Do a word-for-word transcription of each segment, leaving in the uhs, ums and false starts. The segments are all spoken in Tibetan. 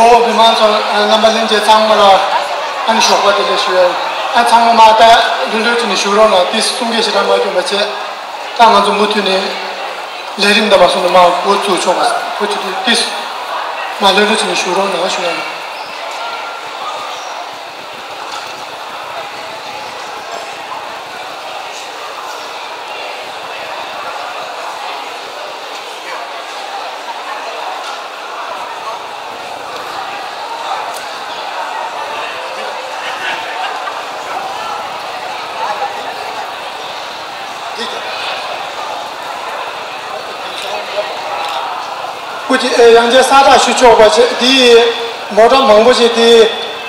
ཨོ་མི་མང་ཚོ་རྣམ་པ་ལྷན་རྒྱས་ཚང་མ་ལ་ཨ་ནི་ཞོགས་པ་བདེ་ལེགས་ཞུ་ཡ་ཡིན། ཨ་ཚང་མ་མ་ལྟ་ལྷོད་ལྷོད་བྱས་ནས་བཞུགས་རོགས་གནང་། ཏིས་གསུང་སྐད་ཞེ་དྲག་མ་སྐྱོན་པ་བྱས། ད་ང་ཚོ་མུ་མཐུད་ནས་ལས་རིམ་འདི་མ་སོང་ན་མ་འགོ་བཙུགས་ཆོག་པ་འགོ་བཙུགས་དུས་ཏིས་མ་ལྷོད་ལྷོད་བྱས་ནས་བཞུགས་རོགས་གནང་ཞུ་ཡ་ཡིན། སྐུ་མཁྱེན་ཡང་བསྐྱར་གསལ་བསྒྲགས་ཞུ་ཆོག་པ་བྱས། དེ་མོ་ཊ་མང་པོ་ཞིག་དེ་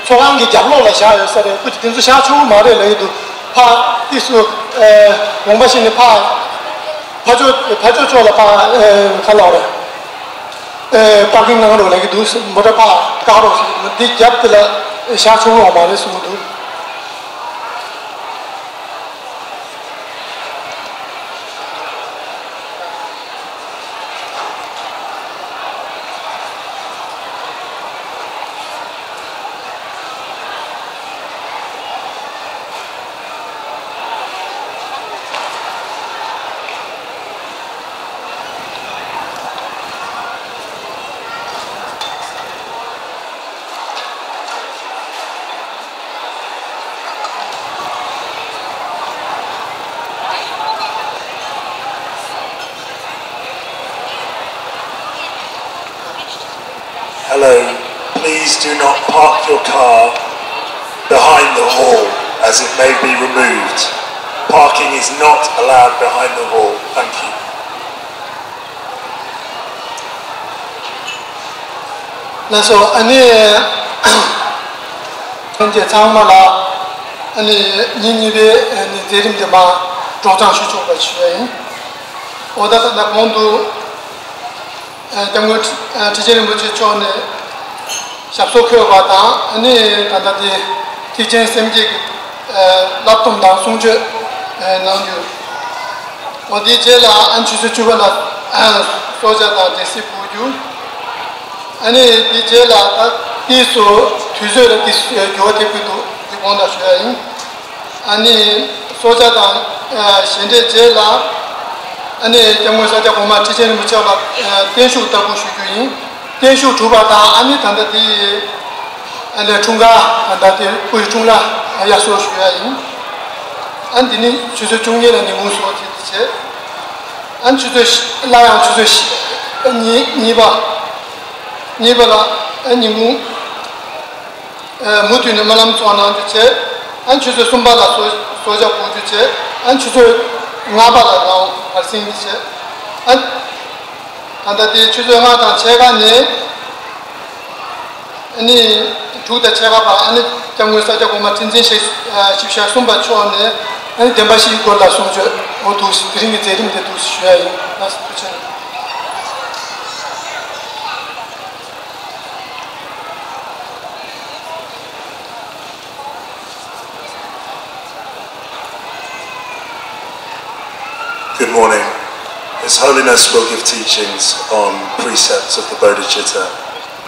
ཚོགས་ཁང་གི་རྒྱབ་ལོགས་ལ་བཞག་ཡོད་ས་རེད། སྐུ་མཁྱེན་དེ་ཚོ་བཞག་ཆོག་གི་མ་རེད་ལབ་ཀྱི་འདུག་ཕ་ཏིས་སུ་ལུང་པ་ཞིག་ནས་ཕ་ཕ་ཇོ་ཕ་ཇོ་ཕྱོགས་ལ་ཕ་ག་ལབ་རེད། པར་ཀིང་གནང་རོགས་ལབ་ཀྱི་འདུག་མོ་ཊ་ཕ་བཀག་རོགས་ཞེས། འདི་རྒྱབ་དེ་ལ་བཞག་ཆོག་གི་མ་རེད་གསུངས་འདུག Hello, please do not park your car behind the hall, as it may be removed. Parking is not allowed behind the hall. Thank you. ལགས་སོ། ཨ་ནི་ལྷན་རྒྱས་ཚང་མ་ལ་ཨ་ནི་ཉིན་གཉིས་པའི་ཨ་ནི་མཛད་རིམ་དེ་མ་སྒྲོག་སྦྱང་ཞུ་ཆོག་པ་ཞུ་ཡ་ཡིན། འོ་ད་ད་ལྟ་གོང་དུ་སྐྱབས་མགོན་ཁྲི་ཆེན་རིན་པོ་ཆེ་མཆོག་ནས་ཞབས་སོར་འཁོད་པ་དང་། ཨ་ནི་ད་ལྟ་དེ་ཐེག་ཆེན་སེམས་བསྐྱེད་ཀྱི་བསླབ་སྡོམ་དང་གསུང་ཆོས་གནང་རྒྱུ། འོ་དེའི་རྗེས་ལ་ཨ་ཆུ་ཚོད་བཅུ་པ་ལ་གསོལ་ཇ་དང་འབྲས་སིལ་ཕུལ་རྒྱུ། ཨ་ནི་དེའི་རྗེས་ལ་ད་ཏིས་སུ་དུས་ཚོད་ལ་ཏིས་སུ་འགྱུར་བ་ཐེབས་ཀྱི་འདུག་དེ་དགོངས་དག་ཞུ་ཡ་ཡིན། ཨ་ནི་གསོལ་ཇ་དང་བཞེས་འབྲས་རྗེས་ལ་ཨ་ནི་སྐྱབས་མགོན་ས་སྐྱ་གོང་མ་ཁྲི་ཆེན་རིན་པོ་ཆེ་ལ་བརྟན་བཞུགས་བསྟར་འབུལ་ཞུ་རྒྱུ་ཡིན། བརྟན་བཞུགས་གྲུབ་པ་དང་། ཨ་ནི་ད་ལྟ་དེ་ཨ་ནི་འཁྲུངས་སྐར་ད་ལྟ་དེ་སྐུའི་འཁྲུངས་ལྷ་དབྱར་གསོལ་ཞུ་ཡ་ཡིན། ཨ་ནི་དེ་ནི་ཆུ་ཚོད་བཅུ་གཉིས་ལ་ཉིན་གུང་སོགས་དེ་བྱས། ཨ་ནི་ཆུ་ཚོད་བཞི་སླར་ཡང་ཆུ་ཚོད་བཞི་གཉིས་གཉིས་པ་གཉིས་པ་ལ་ཨ་ནི་ཉིན་གུང་མུ་མཐུད་ནས་སྨོན་ལམ་ཚོགས་གནང་རྒྱུ་བྱས། ཨ་ནི་ཆུ་ཚོད་གསུམ་པ་ལ་གསོལ་གསོལ་ཇ་ཕུལ་རྒྱུ་བྱས། ཨ་ནི་ཆུ་ཚོད་ལྔ་པ་ལ་ལམ་བར་གསེང་རྒྱུ་བྱས། ཨ་ནི་ད་ལྟ་དེ་ཆུ་ཚོད་ལྔ་དང་ཕྱེད་ཀ་ནས་ཨ་ནི་དྲུག་དང་ཕྱེད་ཀ་བར་ཨ་ནི་སྐྱབས་མགོན་ས་སྐྱ་གོང་མ་ཁྲི་འཛིན་ཞེ་བཞི་ཞེ་གསུམ་པ་མཆོག་ནས་ཨ་ནི་བདེན་པ་བཞིའི་སྐོར་ལ་གསུང་ཆོས། འོ་འདུག་སེ་དེ་རིང་གི་མཛད་རིམ་དེ་འདུག་སེ་ཞུ་ཡ་ཡིན། ལགས་སོ། ཐུགས་རྗེ་ཆེ། Good morning. His Holiness will give teachings on precepts of the Bodhicitta.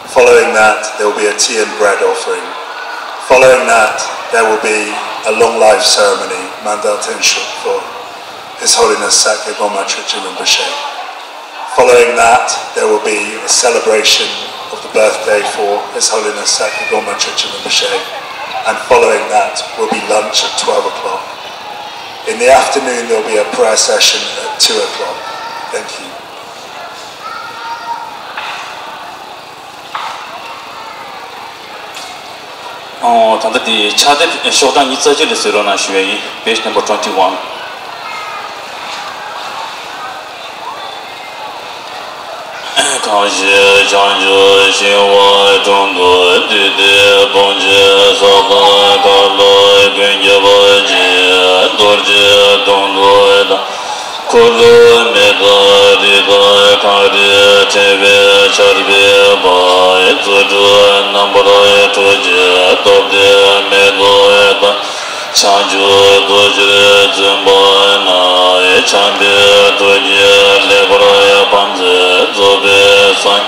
Following that, there will be a tea and bread offering. Following that, there will be a long life ceremony, Mandal Tenshuk, for His Holiness Sakya Goma Trijin Rinpoche. Following that, there will be a celebration of the birthday for His Holiness Sakya Goma Trijin Rinpoche. And following that will be lunch at twelve o'clock. In the afternoon, there will be a prayer session at two o'clock. Thank you. ཨོ། ད་ལྟ་དེ་ཕྱག་དེབ་ཤོག་གྲངས་ཉི་ཤུ་རྩ་གཅིག་ལ་གཟིགས་རོགས་གནང་ཞུ་ཡ་ཡིན། Page number twenty-one. གང་ཞིག་བྱང་ཆུབ་ཤིང་དབང་དྲུང་དུ་འདུས་ཏེ། ཕུང་བྱེད་ས་དང་ཁ་ལོ་ཀུན་ཁྱབ་ཅིང་། རྡོ་རྗེ་དྲུང་དུ་དང་། འཁོར་ལོ་མེ་ཏོག་རི་དྭགས་གངས་རིས་ཕྲེང་བའི་ཆར་འབེབས་པ། རྫུ་འཕྲུལ་རྣམ་པར་སྤྲུལ་གྱི་སྟོབས་ལྡན་མེ་ཏོག་དང་། བྱང་ཆུབ་ཐུགས་རྗེར་བརྩོན་པ་ན། བྱམས་པའི་ཐུགས་ཀྱིས་ལེགས་པར་ཕམ་མཛད་རྫོགས་པའི་སངས།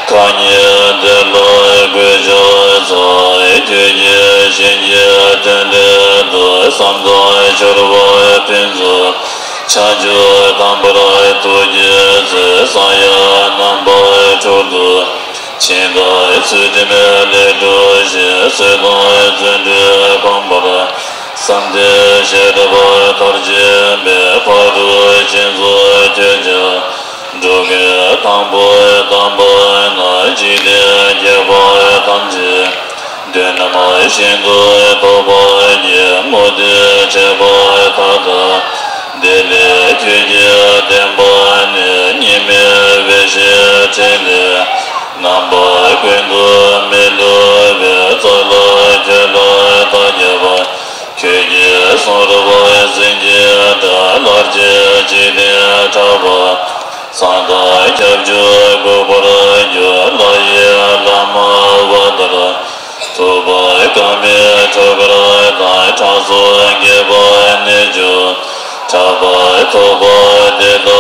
གང་ཉིད་བདེ་ལ་ ཆོས་ཚོགས་ཁྱོད་ཀྱི་ཞིང་གི་མཐུན་འབྲེལ་དུ་བསམ་དོན་འབྱོར་པ་ཕུན་ཚོགས་བྱང་ཆུབ་ཐོབ་པར་ཐུགས་བསྐྱེད་མཛད། གསང་ཡང་རྣམ་པར་འཕྲོ་འདུ་ཕྱིན་དང་ཚུལ་ཁྲིམས་ལས་གྲོལ་ཞིང་བསོད་ནམས་རྫུ་འཕྲུལ་གོང་མར་བསམ་གཏན་བྱེ་བྲག་པ་མཐར་ཕྱིན་པའི་ཕ་རོལ་ཕྱིན་མཚམས་ཁྱོད་ཀྱང་འགྲོ་ཀུན་དང་པོ་དམ་པ་ན་འཇིག་རྟེན་ཁྱད་པར་ཐམས་ཅད་དུས་རྣམ་བཞིན་དུ་ཐོབ་པར་བགྱི། མུ་སྟེགས་ཁྲོས་པ་མཐའ་དག་བདེ་ལེགས་ཁྱོད་ཀྱི་བདེན་པ་ནི། གཉིས་མེད་བདེ་གཤེགས་ཕྲིན་ལས་རྣམ་པ་ཀུན་ཏུ་མི་སླུ་བའི་རྩ་ལག་ཁྱོད་ལ་བདག་སྐྱབས། ཁྱོད་ཀྱི་གསུང་རབ་གཟི་བརྗིད་སྒྲ། ལྷར་བཅས་འཇིག་རྟེན་ཕྲག་པ་མཚམས་དང་ཁྱབ་འཇུག་འགུགས་པར་འགྱུར། ལྷ་ཡི་ལྷ་མོ་འབའ་ལྟར་ཐུག་པ་དགའ་མོས་ཁྲོ་གར་དང་། དྲང་སྲོང་དགྱེས་པ་རྣལ་འབྱོར་གྲགས་པ་ཐོབ་པ་དེ་དག་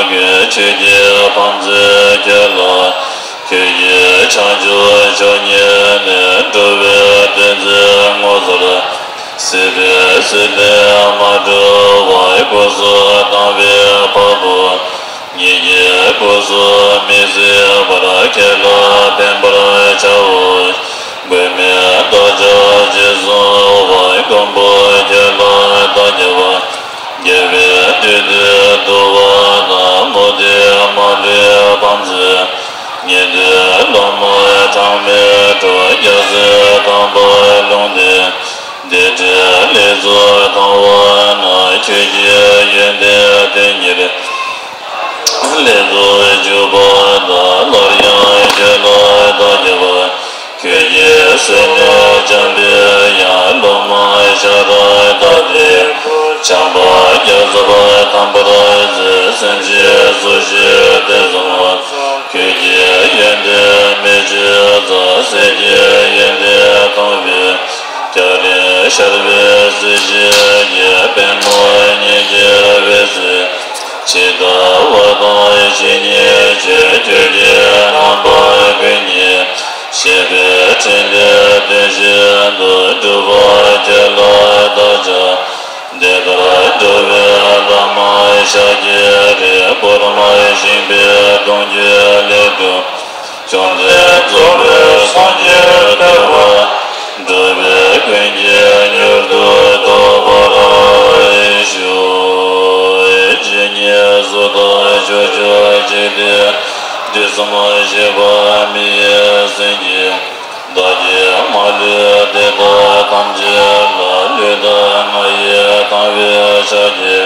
ཀུན། ཆོས་ཀྱི་ཕ་མཛད་ཁྱོད་ལ་གུས་ཞབས། བྱང་ཆུབ་མཆོག་བརྙེས་ནས་འགྲོ་བའི་དོན་མཛད་ངོ་མཚར། སྲིད་པའི་སྲིད་ལས་མ་གྲོལ་བར་སྐུ་གསོལ་བཏང་བའི་བར་དུ། ཉིད་ཀྱི་སྐུ་གཟུགས་མི་གཟིགས་པར་ཁྱེད་ལ་ཕན་པར་བྱའོ། མགོན་མེད་བདག་ཅག་རྗེས་བཟུང་བར། མགོན་པོ་ཁྱེད་ལ་བདག་སྐྱབས། རྒྱལ་བའི་སྤྲུལ་སྐུ་འདུལ་བ་དང་། མུ་སྟེགས་མ་ལུས་ཕམ་མཛད་ཉན་ཐོས་སློབ་མ་གྲངས་མེད་འགྲོ། རྒྱལ་སྲས་དམ་པ་ལུང་བསྟན་བདེ་ཁྲིའི་ལེགས་ཚོགས་མཐོང་བ་ན། ཆོས་ཀྱི་ཡོན་ཏན་དོན་གཉེར་ལས་སུ་གྱུར་པ་དག་སླར་ཡང་ཁྱོད་ལ་བདག་སྐྱབས། ཁྱོད་ཀྱི་སྲས་ནི་འཇམ་པའི་དབྱངས། སློབ་མ་ཤ་ར་དྭ་ཏིའི་བུ། བྱམས་པ་རྒྱ་ཚ་བ་དམ་པར་མཛད། སེམས་ཅན་སུ་ཞིག་ཐོས་བསམ་ཚོགས། ཁྱོད་ཀྱི་ཡོན་ཏན་མི་བརྗེད་མཛོད། སྲས་ཀྱི་ཡོན་ཏན་མཐོང་བས་སྐྱ་རེངས་ཤར་བའི་གཟི་བརྗིད་ཀྱིས། པདྨོ་སྙིང་རྗེའི་འོད་ཟེར་ཇི་ལྟ་བ་དང་ཇི་སྙེད་བྱོན། ཁྱོད་ཀྱི་རྣམ་པ་ཀུན་ཉིད་བཞད་པའི་ཕྲིན་ལས་དོན་བཞིན་དུ། སྒྲུབ་པ་ཁྱོད་ལ་བདག་ཅག་འདི་ལྟར་འགྲོ་བའི་ལམ་ཤཱཀྱའི་རིགས། སྒོ་མ་བཞི་པའི་གདུང་རྒྱུད་ལས་གྲུབ། བཅོམ་ལྡན་རྫོགས་པའི་སངས་རྒྱས་བསྟོད་པ། འགྲོ་བའི་ཀུན་གྱིས་མྱུར་དུ་ཐོབ་པར་ཤོག་ཇི་སྙེད་སུ་དག་ཕྱོགས་བཅུ་འཇིག་རྟེན་དུས་གསུམ་གཤེགས་པ་མི་ཡི་སེང་གེ། བདག་གིས་མ་ལུས་དེ་དག་ཐམས་ཅད་ལ། ལུས་དང་ངག་ཡིད་དང་བས་ཕྱག་བགྱི།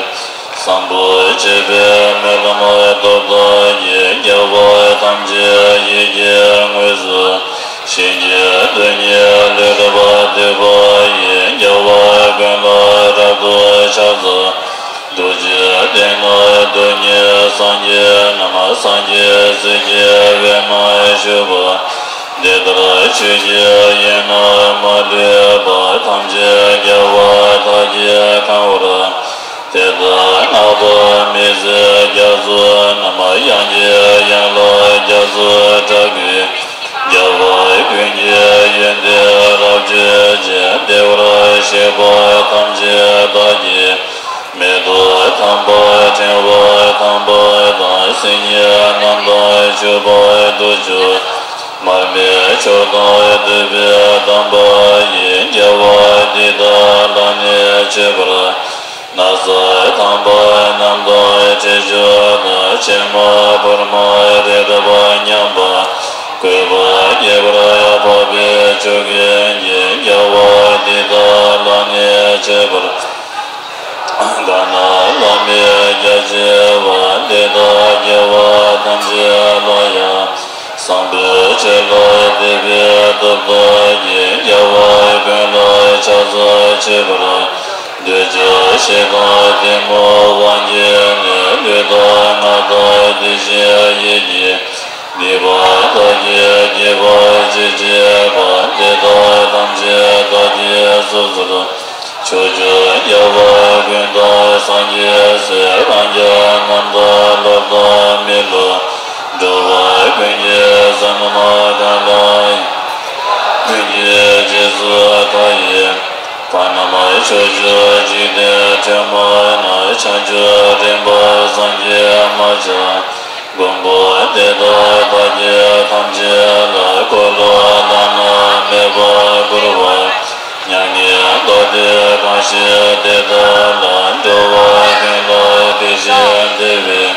སམ་བྷོ་ཊ་པའི་སྨོན་ལམ་སྟོབས་དག་གིས། རྒྱལ་བ་ཐམས་ཅད་ཡིད་ཀྱིས་དངོས་སུ་བཞེས། ཞིང་གི་རྡུལ་སྙེད་ལུས་རབ་བཏུད་པ་ཡིས། རྒྱལ་བ་ཀུན་ལ་རབ་ཏུ་ཕྱག་འཚལ། རྡོ་རྗེ་གདན་ན་རྡུལ་སྙེད་སངས་རྒྱས་རྣམས། སངས་རྒྱས་སྲས་ཀྱི་དབུས་ན་བཞུགས་པ། འདི་ལྟར་ཆོས་ཀྱི་དབྱིངས་རྣམས་མ་ལུས་པ། ཐམས་ཅད་རྒྱལ་བ་དག་གིས་གང་བར། དེ་དག་བསྔགས་པ་མི་ཟད་རྒྱ་མཚོ་རྣམས། དབྱངས་ཀྱི་དབྱངས་ལ་རྒྱ་མཚོའི་སྒྲ་ཀུན། རྒྱལ་བ་ཀུན་གྱི་ཡོན་ཏན་རབ་བརྗོད་ཅིང་། བདེ་བར་གཤེགས་པ་ཐམས་ཅད་བདག་གིས། མེ་ཏོག་དམ་པ་ཕྲེང་བ་དམ་པ་དང་། སིལ་སྙན་རྣམས་དང་མཆོད་པ་དུར་ཁྲོད། མར་མེ་མཆོག་དང་བསྟོད་པའི་དམ་པ་ཡིས། རྒྱལ་བ་འདི་དག་ལ་ནི་མཆོད་པར། ན་བཟའ་དམ་པ་རྣམས་དང་ཁྲུས་ཆུ་དང་། ཕྱེ་མ་ཕུར་མ་རི་རབ་མཉམ་པ། བཀོད་པ་རྒྱས་པར་འཕགས་པའི་ཆོས་ཀུན་གྱིས། རྒྱལ་བ་འདི་དག་ལ་ནི་མཆོད་པར། གང་རྣམས་བླ་མེད་རྒྱ་ཆེ་བ། དེ་དག་རྒྱལ་བ་ཐམས་ཅད་ལ་ཡང་། བཟང་པོའི་ཆོས་ལ་དད་པའི་སྟོབས་དག་གིས། རྒྱལ་བ་ཀུན་ལ་ཕྱག་འཚལ་མཆོད་པར་འདོད། བྱ་ཞེ་སྡང་གཏི་མུག་དབང་གིས་ནི། ལུས་དང་ངག་དང་དེ་བཞིན་ཡིད་ཀྱིས། སྡིག་པ་དག་གིས་བགྱིས་པ་ཅི་མཆིས་པ། དེ་དག་ཐམས་ཅད་བདག་གིས་སོ་སོར། ཕྱོགས་བཅུའི་རྒྱལ་བ་ཀུན་དང་སངས་རྒྱས་སྲས། རང་རྒྱལ་རྣམས་དང་སློབ་དང་མི་སློབ། འགྲོ་བ་ཀུན་གྱི་སེམས་རྣམས་གང་ལ་ཡང་། ཡི། བར་རྣམས་ཕྱོགས་བཅུ་འཇིག་རྟེན་དྲི་མ་ན། བྱང་ཆུབ་རིམ་པར་སངས་རྒྱས་མ་ཆགས། མགོན་པོ་དེ་དག་བདག་གིས་ཐམས་ཅད་ལ། འཁོར་ལོ་བླ་ན་མེད་པ་བསྐོར་བ། མྱ་ངན་འདའ་སྟེ་གང་ཞིག་དེ་དག་ལ། འགྲོ་བ་ཀུན་ལ་དེ་བཞིན་བདེ་བའི།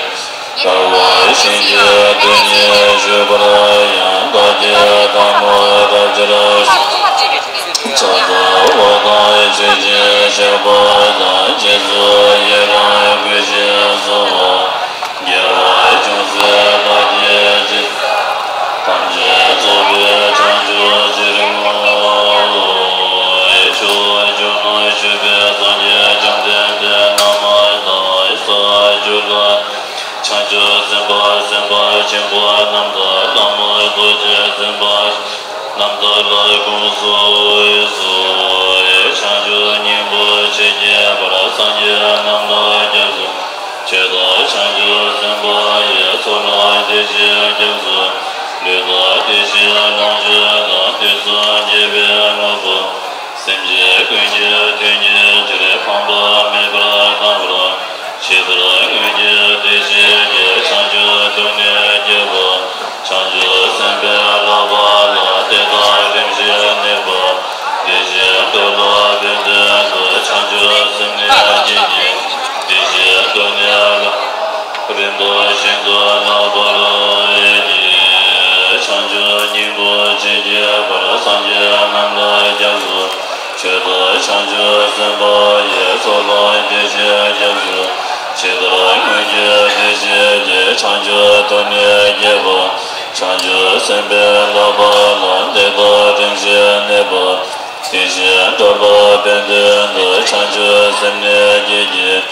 དགའ་བ་བྱིན་གྱིས་དེ་ཉིད་གཅུགས་པར་ཡང་། བདག་གིས་ཐལ་མོ་སྦྲགས་ཕྱིར། ཕྱག་འཚལ་བ་དང་མཆོད་ཅིང་བཤགས་པ་དང་། རྗེས་སུ་ཡི་རང་བསྐུལ་ཞིང་གསོལ་བ། དགེ་བ་ཅུང་ཟད་བདག་གིས་ཅི། ཐམས་ཅད་རྫོགས་པའི་བྱང་ཆུབ་ཕྱིར་བསྔོ། ཕྱོགས་བཅུ་ན་བཞུགས་པའི་སངས་རྒྱས་བཅོམ་ལྡན་འདས་རྣམས་དང་། ས་བཅུ་ལ་བྱང་ཆུབ་སེམས་དཔའ་སེམས་དཔའ་ཆེན་པོ་རྣམས་དང་། བླ་མ་རྡོ་རྗེ་སེམས་དཔའ་རྣམས་དག་ལ་དགོངས་སུ་གསོལ། བྱང་ཆུབ་སྙིང་པོ་མཆེད་ཀྱི་བར། སངས་རྒྱས་རྣམས་ལ་སྐྱབས་སུ། ཆོས་དང་བྱང་ཆུབ་སེམས་དཔའ་ཡི། ཚོགས་ལ་བདེ་གཤེགས་སྐྱབས་སུ། ལུས་དང་བདེ་གཤེགས་ལོངས་སྤྱོད་དང་། དུས་གསུམ་དགྱེས་པའི་དངོས་པོ། སེམས་ཅན་ཀུན་གྱི་དོན་བྱེད་ཕྱིར། ཕངས་པ་མེད་པར་གང་བར་ཇི་ལྟར་སྔོན་གྱི་བདེ་གཤེགས་ཀྱིས། བྱང་ཆུབ་ཐུགས་ནི་བསྐྱེད་པ། བྱང་ཆུབ་སེམས་དཔའི་ལག་པ་ལ། དེ་དག་རིམ་བཞིན་གནས་པ། དེ་བཞིན་འགྲོ་ལ་ཕན་དོན་དུ། བྱང་ཆུབ་སེམས་ནི་བསྐྱེད་ཅིང་། དེ་བཞིན་དུ་ནི་ལག་པ། རིམ་པ་བཞིན་དུ་བསླབ་པར་བགྱི། བྱང་ཆུབ་སྙིང་པོ་མཆེད་ཀྱི་བར། སངས་རྒྱས་རྣམས་ལ་སྐྱབས་སུ། ཆོས་དང་བྱང་ཆུབ་སེམས་དཔའ་ཡི། ཚོགས་ལ་བདེ་གཤེགས་སྐྱབས་སུ། ཇི་ལྟར་སྔོན་གྱི་བདེ་གཤེགས་ཀྱིས། བྱང་ཆུབ་ཐུགས་ནི་བསྐྱེད་པ། བྱང་ཆུབ་སེམས་དཔའི་ལག་པ་ལ། དེ་དག་རིམ་བཞིན་གནས་པ། དེ་བཞིན་འགྲོ་ལ་ཕན་དོན་དུ། བྱང་ཆུབ་སེམས་ནི་བསྐྱེད་ཅིང་།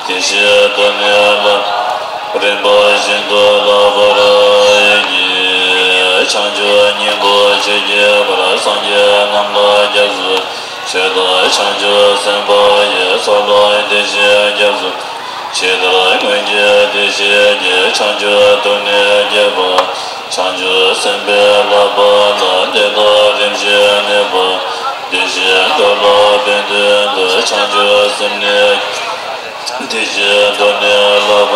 དེ་བཞིན་དུ་ནི་ལག། རིམ་པ་བཞིན་དུ་བསླབ་པར་བགྱི། བྱང་ཆུབ་སྙིང་པོ་མཆེད་ཀྱི་བར། སངས་རྒྱས་རྣམས་ལ་སྐྱབས་སུ། ཆོས་དང་བྱང་ཆུབ་སེམས་དཔའ་ཡི། ཚོགས་ལ་བདེ་གཤེགས་སྐྱབས་སུ། ཇི་ལྟར་སྔོན་གྱི་བདེ་གཤེགས་ཀྱིས། བྱང་ཆུབ་ཐུགས་ནི་བསྐྱེད་པ། བྱང་ཆུབ་སེམས་དཔའི་ལག་པ་ལ། དེ་དག་རིམ་བཞིན་གནས་པ། དེ་བཞིན་འགྲོ་ལ་ཕན་དོན་དུ། བྱང་ཆུབ་སེམས་ནི། དེ་བཞིན་དུ་ནི་ལག་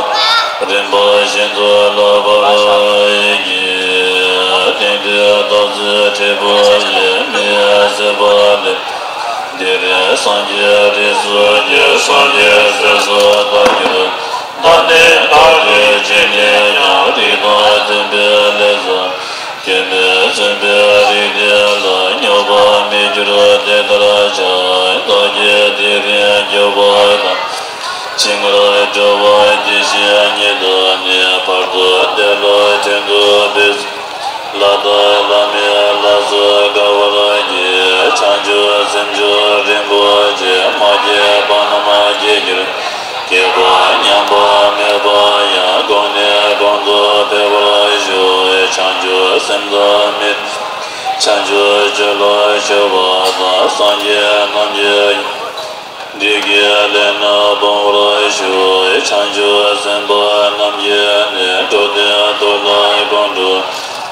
པ། རིམ་པ་བཞིན་དུ་བསླབ་པར་བགྱི། སྟེང་དུ་སྟག་གཟིག་དྲིལ་བུ་ཡིས། མི་ཡི་སྲིད་པ་ལས། དེ་རིང་སངས་རྒྱས་རིགས་སུ་སྐྱེས། སངས་རྒྱས་སྲས་སུ་བདག་གྱུར། བདག་ནི་བདག་གིར་བྱས་ནས་ཀྱང་། རིགས་དང་མཐུན་པའི་ལས་བསགས། སྐྱོན་མེད་བཙུན་པའི་རིགས་དེ་ལ། སྙོམས་པར་མི་འགྱུར་དེ་ལྟར་བྱ། བདག་གིས་དེ་རིང་མགྱོགས་པར་བཏང་། ཅི་སྔར་འགྲོ་བ་དེ་བཞིན་ཉིད་དུ་ནི། བར་དུ་བདེ་བླག་དོན་དུ་འབད། ལ་དྭགས་བླ་མའི་ལག་སོགས་དགའ་བར་བགྱི། བྱང་ཆུབ་སེམས་མཆོག་རིན་པོ་ཆེ། མ་སྐྱེས་པ་རྣམས་སྐྱེ་འགྱུར། སྐྱེས་པ་ཉམས་པ་མེད་པ་ཡང་། གོང་ནས་གོང་དུ་འཕེལ་བར་ཤོག། བྱང་ཆུབ་སེམས་དང་མི་ལྡན། བྱང་ཆུབ་སྤྱོད་ལ་སྤྱོད་པ་དང་། སངས་རྒྱས་རྣམས་ཀྱི། བདེ་དགེ་ལས་རྣམས་སྤོང་བར་ཤོག། བྱང་ཆུབ་སེམས་དཔའ་རྣམས་ཀྱིས་ནི། འགྲོ་དོན་ཐོབ་ལ་དགོངས་འགྲོ།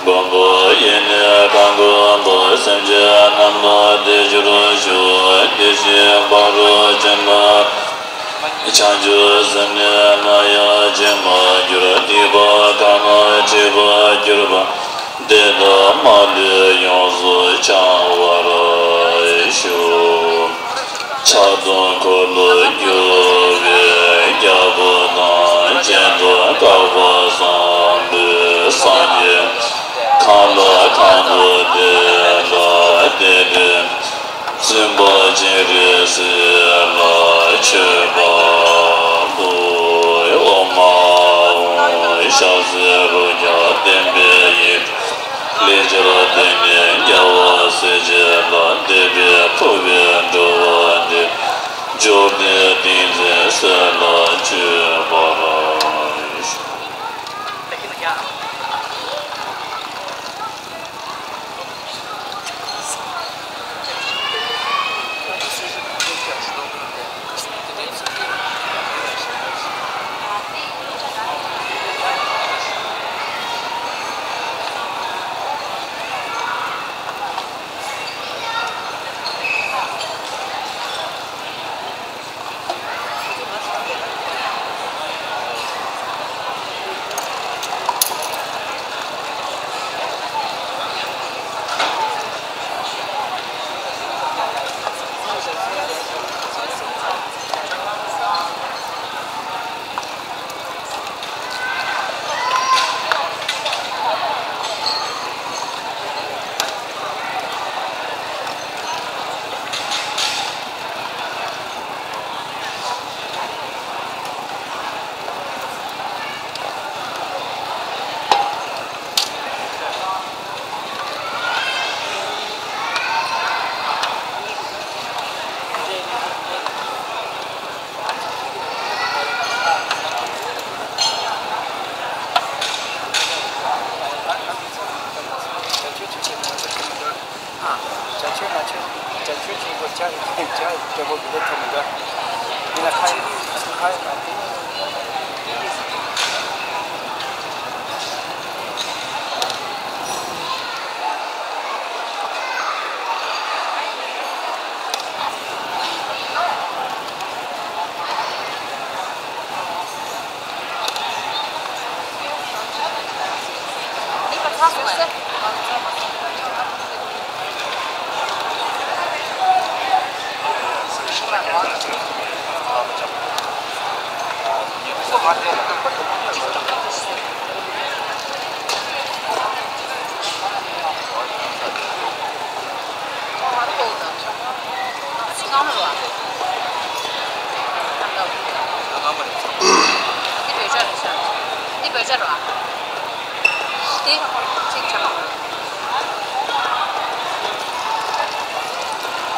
མགོན་པོ་ཡེ་ནས་གང་བསྒོམ་པ། སེམས་ཅན་རྣམས་ལ་བདེ་འགྱུར་ཤོག། དེ་བཞིན་ཕ་རོལ་ཕྱིན་ལ། བྱང་ཆུབ་སེམས་ནི་ནམ་ཡང་བརྗེད་མ་གྱུར། སྡིག་པ་གང་རྣམས་བྲིས་པར་གྱུར་པ། དེ་དག་མ་ལུས་ཡོངས་སུ་བྱང་བར་ཤོག། ཕྱག་དང་འཁོར་ལོས་སྒྱུར་བའི་རྒྱལ་པོ་དང་། གཞན་དང་བཀའ་བབས་བཟང་པོའི་སངས་རྒྱས། གང་ལ་གང་འདུལ་དེ་ལ་དད་པས། བཙུན་པ་སྤྱན་རས་གཟིགས་ལ་མཆོད་པ་འབུལ། ཨོཾ་ཨཱཿཧཱུྃ། ཕྱག་འཚལ་ལོ་བརྒྱ་བསྟན་པའི་ཡིག། ལེགས་སྦྱར་སྡེ་སྣོད་རྒྱལ་བ་སྲས་བཅས་ལ། འདས་པའི་ཐུབ་པས་འགྲོ་བ་འདིར། འབྱོར་ལྡན་གཏིང་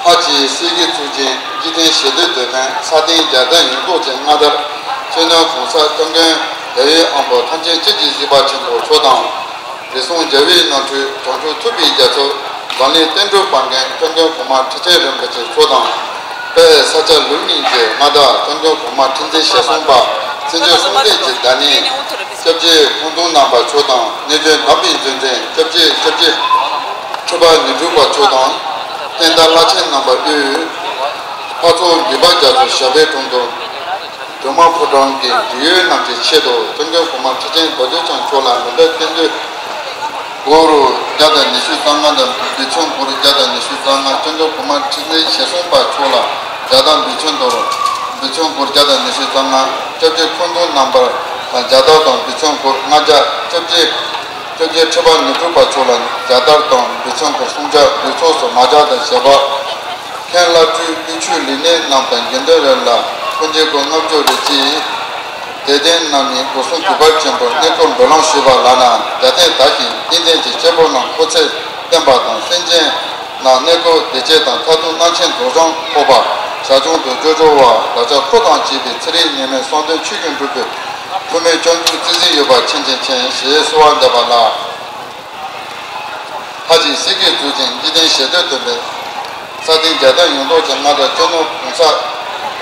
ཧ་ཅི་སེ་གི་གཙུག་ཆེན་འཇིག་རྟེན་ཞི་བདེའི་དོན་ཕན་ས་སྟེང་རྒྱལ་དར་ཡོངས་རྫོགས་ཅན་མངའ་བདག་སྤྱི་ནོར་༸གོང་ས་༸སྐྱབས་མགོན་རྒྱལ་བའི་དབང་པོ་ཐམས་ཅད་སྤྱི་ཀྱི་གཟིགས་པ་ཆེན་པོ་མཆོག་དང་། དུས་གསུམ་རྒྱལ་བའི་རྣམ་འཕྲུལ་བྱང་ཆུབ་ཐུབ་པའི་རྒྱ་མཚོ་འཛམ་གླིང་བསྟན་འགྲོའི་དཔལ་མགོན་༸སྐྱབས་མགོན་གོང་མ་ཁྲི་ཆེན་རིན་པོ་ཆེ་མཆོག་དང་། དཔལ་ས་སྐྱ་ལུགས་གཉིས་ཀྱི་མངའ་བདག་༸སྐྱབས་མགོན་གོང་མ་ཁྲི་འཛིན་ཞེ་གསུམ་པ། བཙན་བྱོལ་གསུམ་ལྡན་གྱི་བདག་ཉིད་སྐྱབས་རྗེ་ཁུངས་སྡོམ་རྣམ་པ་མཆོག་དང་། གནས་བརྟན་དམ་པའི་མཛོད་འཛིན་སྐྱབས་རྗེ་སྐྱབས་རྗེ་ཁྲི་པ་ཉི་སྤྲུལ་པ་མཆོག་དང་། བསྟན་དར་བླ་ཆེན་རྣམ་པ་དབུས། འཕགས་ཚོགས་འདུས་པ་རྒྱ་མཚོ་ཞབས་པད་དྲུང་དུ། སྒྲོལ་མ་ཕོ་བྲང་གི་འབྲེལ་ཡོད་རྣམས་ཀྱི་ཆེད་དུ་༸སྐྱབས་མགོན་གོང་མ་ཁྲི་ཆེན་རྡོ་རྗེ་འཆང་མཆོག་ལ་མཎྜལ་རྟེན་འབུལ། སྒོར་བརྒྱ་དང་ཉི་ཤུ་རྩ་ལྔ་དང་འབུལ་ཚོམ་སྒོར་བརྒྱ་དང་ཉི་ཤུ་རྩ་ལྔ། སྐྱབས་མགོན་གོང་མ་ཁྲི་འཛིན་ཞེ་གསུམ་པ་མཆོག་ལ་རྒྱ་དར་འབུལ་ཚོམ་དང་། འབུལ་ཚོམ་སྒོར་བརྒྱ་དང་ཉི་ཤུ་རྩ་ལྔ། སྐྱབས་རྗེ་ཁུངས་སྡོམ་རྣམ་པ་དང་རྒྱ་དར་དང་འབུལ་ཚོམ་སྒོར་ལྔ་བརྒྱ། སྐྱབས་རྗེ། སྐྱབས་རྗེ་ཁྲི་པ་ཉི་སྤྲུལ་པ་མཆོག་ལ་རྒྱ་དར་དང་འབུལ་ཚོམ་སྒོར་སུམ་བརྒྱ། དུས་ཚོགས་སུ་མ་ཇ་དང་ཞལ་འབག། མཁན་བླ་སྤྲུལ་དབུས་ཆོས་ལས་སྣེ་རྣམས་དང་དགེ་འདུན་རེ་ལ་སྐུ་འགྱེད་སྒོར་ལྔ་བཅུ་རེ་གཅིག། དད་ལྡན་རྣམས་ནས་སྒོ་གསུམ་གུས་པ་ཆེན་པོས་གནས་སྐོར་འབུལ་ལམ་ཞུས་པ་ལགས་ན། རྒྱལ་བསྟན་དར་ཞིང་སྐྱེས་ལྡན་གྱི་སྐྱེ་བོ་རྣམས་སྐུ་ཚེ་བརྟན་པ་དང་། སེམས་ཅན་རྣམས་གནས་སྐོར་བདེ་སྐྱིད་དང་མཐར་ཐུག་རྣམ་མཁྱེན་རྫོགས་བྱང་ཐོབ་པར་ཞར་བྱུང་དུ་འགྲོ་བྱ་བ་ལ་ཕྱག་འཁོར་དང་བཅས་པའི་ཚེ་རིང་ནད་མེད་གསུམ་ལྡན་ཆོས་ཀྱི་འབྲུ་བའི་ཐུགས་སྨོན་སྐྱབས་འཇུག་བརྩེ་གཟིགས་ཡོད་པ་མཁྱེན་ཅིང་མཁྱེན་ཞེས་གསོལ་བ་འདེབས་པ་ལགས། ཧ་ཅི་སེ་གི་གཙུག་ཆེན་འཇིག་རྟེན་ཞི་བདེའི་དོན་ཕན་ས་སྟེང་རྒྱལ་དར་ཡོངས་རྫོགས་ཅན་མངའ་བདག་སྤྱི་ནོར་༸གོང་ས་༸སྐྱབས་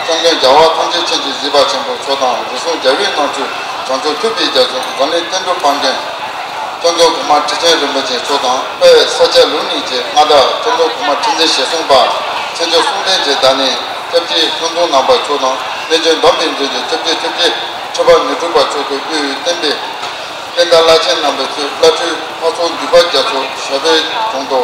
མགོན་རྒྱལ་བ་ཐམས་ཅད་མཁྱེན་ཅིང་གཟིགས་པ་ཆེན་པོ་མཆོག་དང་། དུས་གསུམ་རྒྱལ་བའི་རྣམ་འཕྲུལ་བྱང་ཆུབ་ཐུབ་པའི་རྒྱ་མཚོ་འཛམ་གླིང་བསྟན་འགྲོའི་དཔལ་མགོན་༸སྐྱབས་མགོན་གོང་མ་ཁྲི་ཆེན་རིན་པོ་ཆེ་མཆོག་དང་། དཔལ་ས་སྐྱ་ལུགས་གཉིས་ཀྱི་མངའ་བདག་སྐྱབས་མགོན་གོང་མ་ཁྲི་འཛིན་ཞེ་གསུམ་པ། བཙན་བྱོལ་གསུམ་ལྡན་གྱི་བདག་ཉིད་སྐྱབས་རྗེ་ཁུངས་སྡོམ་རྣམ་པ་མཆོག་དང་། གནས་བརྟན་དམ་པའི་མཛོད་ཀྱི་སྐྱབས་རྗེ་སྐྱབས་རྗེ་ཁྲི་པ་ཉི་སྤྲུལ་པ་མཆོག་གི་དབུས་བསྟན་པའི་བསྟན་དར་བླ་ཆེན་རྣམ་པའི་ཚུལ་བླ་སྤྲུལ་འཕགས་ཚོགས་འདུས་པ་རྒྱ་མཚོ་ཞབས་པད་དྲུང་དུ།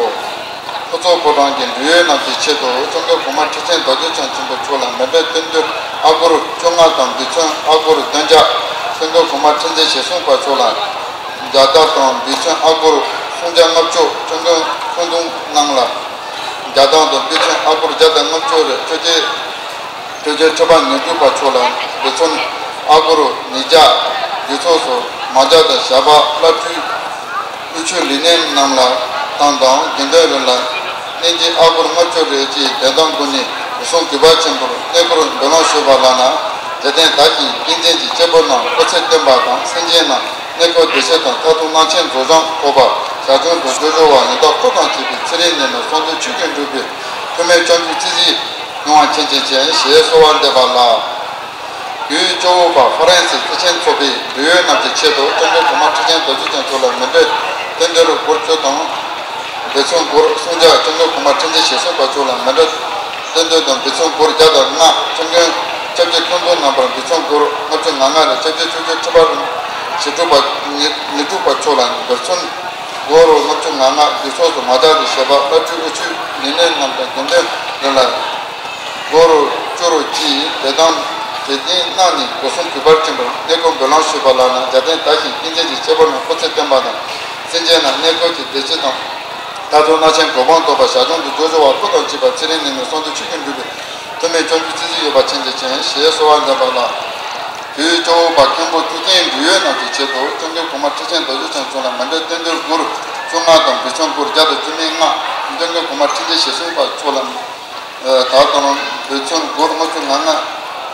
ཕུན་ཚོགས་ཕོ་བྲང་གི་འབྲེལ་ཡོད་རྣམས་ཀྱི་ཆེད་དུ་༸སྐྱབས་མགོན་གོང་མ་ཁྲི་ཆེན་རྡོ་རྗེ་འཆང་ཆེན་པོ་མཆོག་ལ་མཎྜལ་རྟེན་འབུལ་ཨ་སྒོར་བཅོ་ལྔ་དང་འབུལ་ཚོམ་ཨ་སྒོར་བདུན་བརྒྱ།༸སྐྱབས་མགོན་གོང་མ་ཁྲི་འཛིན་ཞེ་གསུམ་པ་མཆོག་ལ་རྒྱ་དར་དང་འབུལ་ཚོམ་ཨ་སྒོར་སུམ་བརྒྱ་ལྔ་བཅུ། སྐྱབས་མགོན་ཁུངས་སྡོམ་རྣམས་ལ་རྒྱ་དར་དང་འབུལ་ཚོམ་ཨ་སྒོར་བརྒྱ་དང་ལྔ་བཅུ་རེ་སྤྲོད་ཅིང་། སྐྱབས་རྗེ་ཁྲི་པ་ཉི་སྤྲུལ་པ་མཆོག་ལ་འབུལ་ཚོམ་ཨ་སྒོར་ཉིས་བརྒྱ། དུས་ཚོགས་སུ་མ་ཇ་དང་ཞལ་འབག་བླ་སྤྲུལ་དབུས་ཆོས་ལས་སྣེ་རྣམས་ལ་དང་དང་དགེ་འདུན་རེ་ལ་གནས་འགྱེད་ཨ་སྒོར་ལྔ་བཅུ་རེ་བཅས་དད་དམ་སྒོ་ནས་དུས་གསུམ་གུས་པ་ཆེན་པོས་གནས་སྐོར་འབུལ་ལམ་ཞུས་པ་ལགས་ན། རྒྱལ་བསྟན་དར་ཞིང་སྐྱེས་ལྡན་གྱི་སྐྱེ་བོ་རྣམས་སྐུ་ཚེ་བརྟན་པ་དང་། སེམས་ཅན་རྣམས་གནས་སྐོར་བདེ་སྐྱིད་དང་མཐར་ཐུག་རྣམ་མཁྱེན་རྫོགས་བྱང་ཐོབ་པར་ཞར་བྱུང་དུ་འགྲོ་བྱ་བ་ཡང་དག་འཁོར་དང་བཅས་པའི་ཚེ་རིང་ནད་མེད་གསུམ་ལྡན་ཆོས་ཀྱི་འབྲུ་བའི་ཐུགས་སྨོན་སྐྱབས་འཇུག་བརྩེ་གཟིགས་ཡོང་བ་མཁྱེན་ཅིང་མཁྱེན་ཞེས་གསོལ་བ་འདེབས་པ་ལགས། དུས་ཅོག་པ་ཧྥ་རན་སི་ཐེག་ཆེན་ཚོགས་པའི་འབྲེལ་ཡོད་རྣམས་ཀྱི་ཆེད་དུ་༸སྐྱབས་མགོན་གོང་མ་ཁྲི་ཆེན་རྡོ་རྗེ་འཆང་མཆོག་ལ་མཎྜལ་རྟེན་འབུལ་སྒོར་བཅུ་དང་། འབུལ་ཚོམ་སྒོར་སུམ་བརྒྱ།༸སྐྱབས་མགོན་གོང་མ་ཁྲི་འཛིན་ཞེ་གསུམ་པ་མཆོག་ལ་མཎྜལ་རྟེན་འབུལ་དང་འབུལ་ཚོམ་སྒོར་བརྒྱ་དང་ལྔ། སྐྱབས་མགོན་སྐྱབས་རྗེ་ཁུངས་སྡོམ་རྣམ་པར་འབུལ་ཚོམ་སྒོར་ལྔ་བཅུ་ང་ལྔ་རེ་སྐྱབས་རྗེ་ཆོས་རྗེ་ཁྲི་པ་ཉི་སྤྲུལ་པ་ཉི་སྤྲུལ་པ་མཆོག་ལ་འབུལ་ཚོམ་སྒོར་ལྔ་བཅུ་ང་ལྔ། དུས་ཚོགས་སུ་མ་ཇ་དང་ཞལ་འབག་བླ་སྤྲུལ་དབུས་ཆོས་ལས་སྣེ་རྣམས་དང་དགེ་འདུན་རེ་ལ་སྒོར་བཅུ་རེ་གཅིག། དད་དམ་དད་ལྡན་རྣམས་ནས་སྒོ་གསུམ་གུས་པ་ཆེན་པོས་གནས་སྐོར་འབུལ་ལམ་ཞུས་པ་ལགས་ན། རྒྱལ་བསྟན་དར་ཞིང་སྐྱེས་ལྡན་གྱི་སྐྱེ་བོ་རྣམས་སྐུ་ཚེ་བརྟན་པ་དང་། སེམས་ཅན་རྣམས་གནས་སྐོར་གྱི་བདེ་སྐྱིད་དང་། མཐར་ཐུག་རྣམ་མཁྱེན་གོ་འཕང་ཐོབ་པར་ཞར་བྱུང་དུ་འགྲོ་བྱ་བ་འཁོར་དང་བཅས་པ་ཚེ་རིང་ནད་མེད་གསུམ་ལྡན་ཆོས་ཀྱི་འབྲུ་བའི་ཐུགས་སྨོན་སྐྱབས་འཇུག་བརྩེ་གཟིགས་ཡོད་པ་མཁྱེན་ཅིང་མཁྱེན་ཞེས་གསོལ་བ་འདེབས་པ་ལགས། དུས་ཅོག་པ་མཁན་པོ་ཐུགས་ཀྱི་འབྲེལ་ཡོད་རྣམས་ཀྱི་ཆེད་དུ་༸སྐྱབས་མགོན་གོང་མ་ཁྲི་ཆེན་རྡོ་རྗེ་འཆང་མཆོག་ལ་མཎྜལ་རྟེན་འབུལ་སྒོར་བཅོ་ལྔ་དང་འབུལ་ཚོམ་སྒོར་བརྒྱ་དང་བཅུ་མེད་ལྔ།༸སྐྱབས་མགོན་གོང་མ་ཁྲི་འཛིན་ཞེ་གསུམ་པ་མཆོག་ལ་དར་དང་འབུལ་ཚོམ་སྒོར་ལྔ་བཅུ་ང་ལྔ།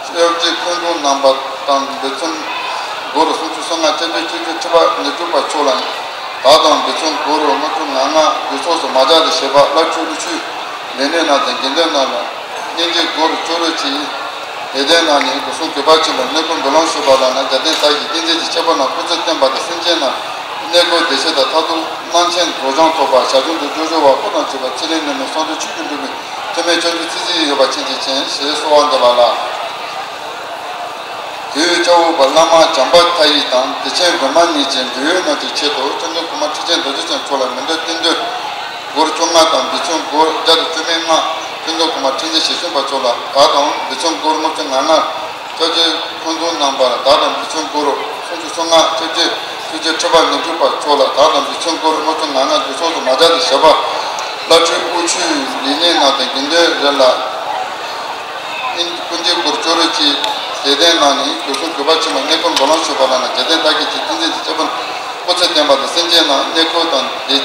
སྐྱབས་རྗེ་ཁུངས་སྡོམ་རྣམ་པ་དང་འབུལ་ཚོམ་སྒོར་སུམ་ཅུ་སོ་ལྔ། སྐྱབས་རྗེ་ཆོས་རྗེ་ཁྲི་པ་ཉི་སྤྲུལ་པ་མཆོག་ལ་དར་དང་འབུལ་ཚོམ་སྒོར་ལྔ་བཅུ་ང་ལྔ། དུས་ཚོགས་སུ་མ་ཇ་དང་ཞལ་འབག་བླ་སྤྲུལ་དབུས་ཆོས་ལས་སྣེ་རྣམས་དང་དགེ་འདུན་རྣམས་ལ་གནས་འགྱེད་སྒོར་བཅུ་རེ་གཅིག། དད་ལྡན་རྣམས་ནི་སྒོ་གསུམ་གུས་པར་མཆིས་པར་གནས་སྐོར་འབུལ་ལམ་ཞུས་པ་ལགས་ན། རྒྱལ་བསྟན་དར་ཞིང་བསྟན་འཛིན་གྱི་ཁྱད་པར་རྣམས་སྐུ་ཚེ་བརྟན་པ་དང་། སེམས་ཅན་རྣམས་གནས་སྐོར་བདེ་སྐྱིད་དང་མཐར་ཐུག་གནང་ཆེན་རབ་འབྱམས་ཐོབ་པར་ཞབས་ཀྱིས་འདུད་འཇོ་བ་སྐུ་དང་བཅས་པའི་ཚེ་རིང་ནད་མེད་གསོན་དུ་ཆོས་ཀྱི་འབྲུ་བའི་ཐུགས་སྨོན་སྐྱབས་འཇུག་ཚེ་གཅིག་ཡོད་པར་བྱིན་གྱིས་བརླབ་ཞེས་གསོལ་བ་འདེབས་པ་ལགས། དེའི་སྐྱབས་འོག་པ་བླ་མ་བྱམས་པ་མཐའ་ཡས་དང་། བདེ་ཆེན་སྒྲོལ་མ་གཉིས་ཀྱི་འབྲེལ་ཡོད་རྣམས་ཀྱི་ཆེད་དུ་སྐྱབས་མགོན་གོང་མ་ཁྲི་ཆེན་རྡོ་རྗེ་འཆང་མཆོག་ལ་མཎྜལ་རྟེན་འབྲེལ་སྒོར་བཅོ་ལྔ་དང་། འབུལ་ཚོམས་སྒོར་བརྒྱ་དང་བཅུ་མེད་ལྔ་སྐྱབས་མགོན་གོང་མ་ཁྲི་ཆེན་ཞེ་བཙུན་པ་མཆོག་ལ་དག་དང་། འབུལ་ཚོམས་སྒོར་ལྔ་བཅུ་ང་ལྔ་སྐྱབས་རྗེ་འཁོན་གདོང་རྣམ་པ་ལ་དག་དང་། འབུལ་ཚོམས་སྒོར་སུམ་ཅུ་སོ་ལྔ་སྐྱབས་རྗེ་ཆོས་རྗེ་ཁྲི་པ་ཉི་སྤྲུལ་པ་མཆོག་ལ་དག་དང་། འབུལ་ཚོམས་སྒོར་ལྔ་བཅུ་ང་ལྔ་འདུས་ཚོགས་སུ་མ་སྦྱར་ཏེ་བཞག་པ། བླ་སྤྲུལ་དབུ་ཁྲིད་ལས་སྣེ་རྣམས་དང་དགེ་འདུན་རེ་ལ་སྐུ་འགྱེད་སྒོར་བཅུ་རེ་གཅིག་དད་ལྡན་རྣམས་ནི་སྒོ་གསུམ་གུས་པར་མཆིས་པར་གནས་སྐོར་འབུལ་ལམ་ཞུས་པ་ལགས་ན། རྒྱལ་བསྟན་དར་རྒྱས་ཀྱི་བསྟན་འཛིན་གྱི་ཁྱད་པར་སྐུ་ཚེ་བརྟན་པ་དང་། སེམས་ཅན་རྣམས་གནས་སྐོར་དང་བདེ་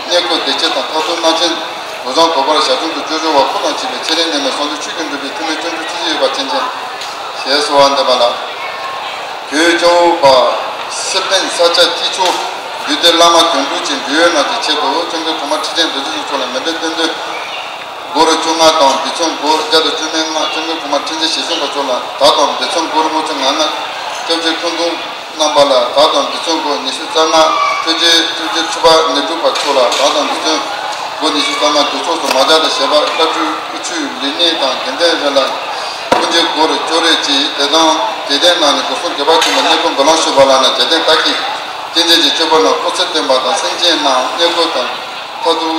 གནས་སྐོར་བདེ་སྐྱིད་དང་མཐར་ཐུག་གནང་ཆེན་རབ་འབྱམས་ཐོབ་པར་ཞབས་ཀྱིས་འདུད་འཇོ་བ་སྐུ་དང་བཅས་པའི་ཚེ་རིང་ནད་མེད་གསོན་དུ་ཆོས་ཀྱི་འབྲུ་བའི་ཐུགས་སྨོན་སྐྱབས་འཇུག་ཚེ་གཅིག་ཡོད་པར་བྱིན་གྱིས་བརླབ་ཞེས་གསོལ་བ་འདེབས་པ་ལགས། དེའི་སྐྱབས་འོག་པ་སི་པན་ས་སྐྱ་ཐེག་མཆོག་འདུས་སྡེ་བླ་མ་དོན་གྲུབ་ཀྱི་འབྲེལ་ཡོད་རྣམས་ཀྱི་ཆེད་དུ་སྐྱབས་མགོན་གོང་མ་ཁྲི་ཆེན་རྡོ་རྗེ་འཆང་མཆོག་ལ་མཎྜལ་རྟེན་འབྲེལ་སྒོར་བཅོ་ལྔ་དང་། འབུལ་ཚོམས་སྒོར་བརྒྱ་དང་བཅུ་མེད་ལྔ་སྐྱབས་མགོན་གོང་མ་ཁྲི་ཆེན་ཞེ་བཙུན་པ་མཆོག་ལ་དག་དང་། འབུལ་ཚོམས་སྒོར་ལྔ་བཅུ་ང་ལྔ་སྐྱབས་རྗེ་འཁོན་གདོང་རྣམ་པ་ལ་དག་དང་། འབུལ་ཚོམས་སྒོར་ཉི་ཤུ་རྩ་ལྔ་ཆོས་རྗེ་ཆོས་རྗེ་ཁྲི་པ་ཉི་སྤྲུལ་པ་མཆོག་ལ་དག་དང་། འབུལ་ཚོམས་སྒོར་ཉི་ཤུ་རྩ་ལྔ་འདུས་ཚོགས་སུ་མ་སྦྱར་ཏེ་བཞག་པ། བླ་སྤྲུལ་དབུ་ཁྲིད་ལས་སྣེ་དང་དགེ་འདུན་རེ་ལ་སྐུ་འགྱེད་སྒོར་བཅུ་རེ་གཅིག་དད་དང་། དད་ལྡན་རྣམས་ནི་སྒོ་གསུམ་གུས་པར་མཆིས་པར་གནས་སྐོར་འབུལ་ལམ་ཞུས་པ་ལགས་ན། རྒྱལ་བསྟན་དར་རྒྱས་བསྟན་འཛིན་གྱི་ཁྱད་པར་རྣམས་སྐུ་ཚེ་བརྟན་པ་དང་། སེམས་ཅན་རྣམས་གནས་སྐོར་དང་མཐར་ཐུག་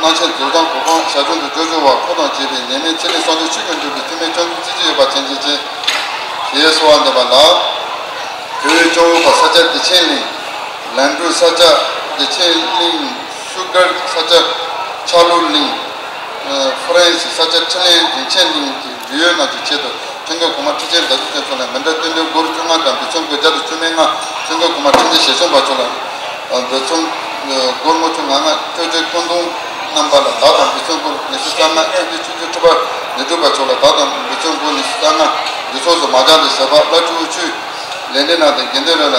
གནང་ཆེན་རབ་འབྱམས་ཐོབ་པར་ཞབས་ཀྱིས་འདུད་འཇོ་བ་སྐུ་དང་བཅས་པའི་ནད་མེད་ཚེ་རིང་གསོན་དུ་ཆོས་ཀྱི་འབྲུ་བའི་ཐུགས་སྨོན་སྐྱབས་འཇུག་ཚེ་གཅིག་ཡོད་པར་བྱིན་གྱིས་བརླབ་ཞེས་གསོལ་བ་འདེབས་པ་ལགས། དེའི་སྐྱབས་འོག་པ་ས་སྐྱ་བདེ་ཆེན་གླིང་། ལན་ཀྲུའུ་ས་སྐྱ་བདེ་ཆེན་གླིང་། སུ་གར་ས་སྐྱ་ཆག་ལུ་གླིང་། ཨ་ཧྥ་རན་སི་ས་སྐྱ་ཁྲི་ལན་རིན་ཆེན་གླིང་གི་འབྲེལ་ཡོད་རྣམས་ཀྱི་ཆེད་དུ་སྐྱབས་མགོན་གོང་མ་ཁྲི་ཆེན་རྡོ་རྗེ་འཆང་མཆོག་ལ་མཎྜལ་རྟེན་འབྲེལ་སྒོར་བཅོ་ལྔ་དང་། འབུལ་ཚོམས་སྒོར་བརྒྱ་དང་བཅུ་མེད་ལྔ་སྐྱབས་མགོན་གོང་མ་ཁྲི་ཆེན་ཞེ་བཙུན་པ་མཆོག་ལ། ཨ་འབུལ་ཚོམས་སྒོར་ལྔ་བཅུ་ང་ལྔ་སྐྱབས་རྗེ་འཁོན་གདོང་རྣམ་པ་ལ་དག་དང་། འབུལ་ཚོམས་སྒོར་ཉི་ཤུ་རྩ་ལྔ་སྐྱབས་རྗེ་ཆོས་རྗེ་ཁྲི་པ་ཉི་སྤྲུལ་པ་མཆོག་ལ་དག་དང་། འབུལ་ཚོམས་སྒོར་ཉི་ཤུ་རྩ་ལྔ་འདུས་ཚོགས་སུ་མ་སྦྱར་ཏེ་བཞག་པ། བླ་སྤྲུལ་དབུ་ཁྲིད་ལས་སྣེ་རྣམས་དང་དགེ་འདུན་རེ་ལ་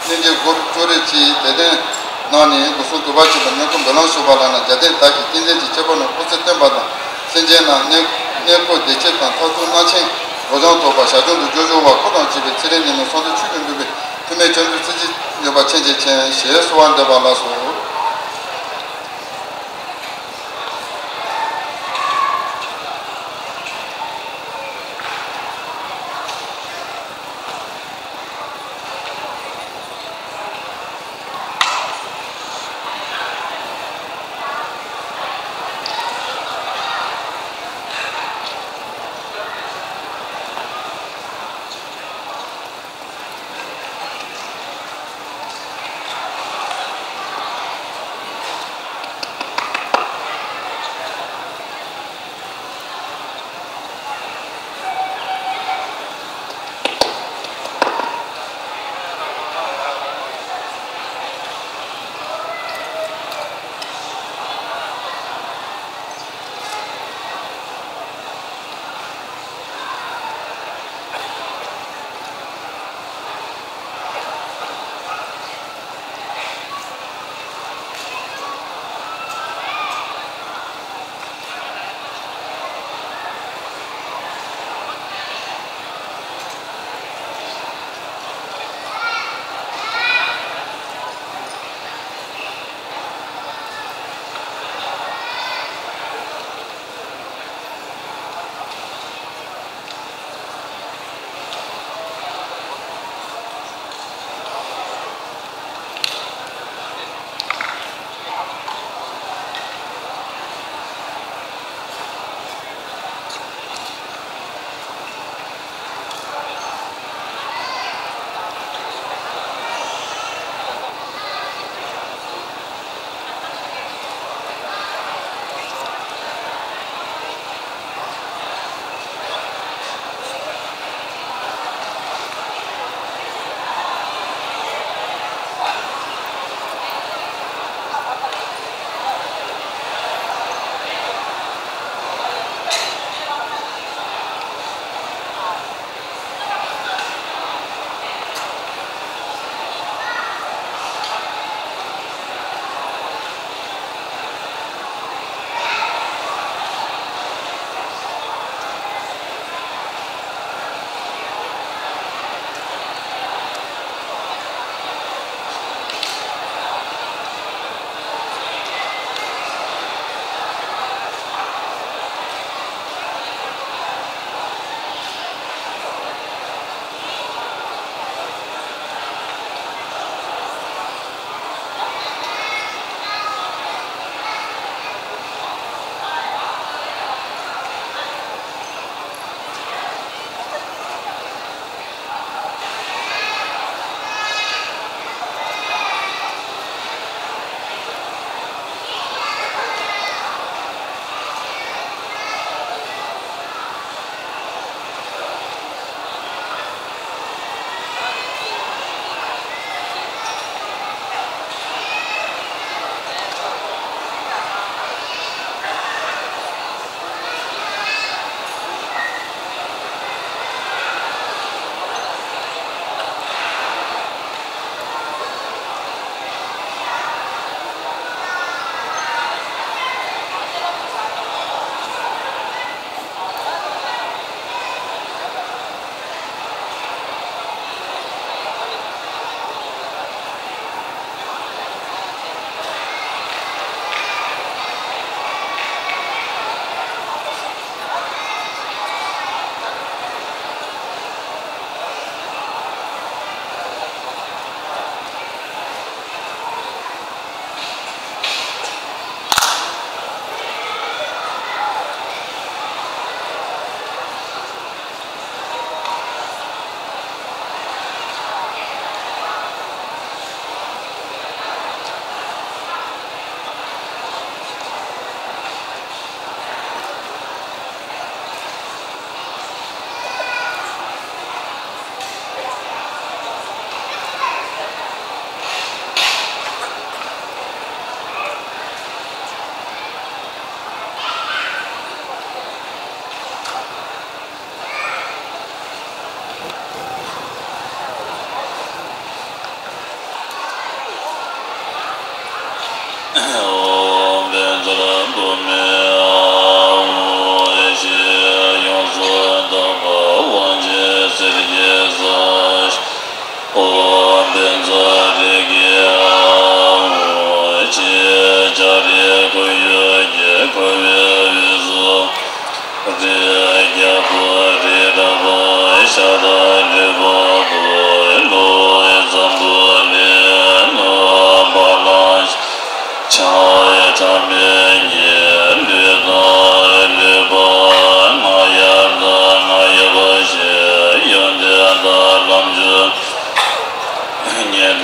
སྙིང་རྗེ་སྒོར་བཅུ་རེ་གཅིག་དད་ལྡན་རྣམས་ནི་སྒོ་གསུམ་གུས་པར་མཆིས་པར་གནས་སྐོར་འབུལ་ལམ་ཞུས་པ་ལགས་ན། རྒྱལ་བསྟན་དར་རྒྱས་བསྟན་འཛིན་གྱི་ཁྱད་པར་རྣམས་སྐུ་ཚེ་བརྟན་པ་དང་། སེམས་ཅན་རྣམས་གནས་གནས་སྐོར་བདེ་སྐྱིད་དང་། མཐར་ཐུག་གནང་ཆེན་རབ་འབྱམས་ཐོབ་པར་ཞབས་ཀྱིས་འདུད་འཇོ་བ་སྐུ་དང་བཅས་པའི་ཚེ་རིང་ནད་མེད་གསོན་དུ་ཆོས་ཀྱི་འབྲུ་བའི་ཐུགས་སྨོན་སྐྱབས་འཇུག་ཚེ་གཅིག་ཡོད་པར་བྱིན་གྱིས་བརླབ་ཞེས་གསོལ་བ་འདེབས་པ་ལགས་སོ།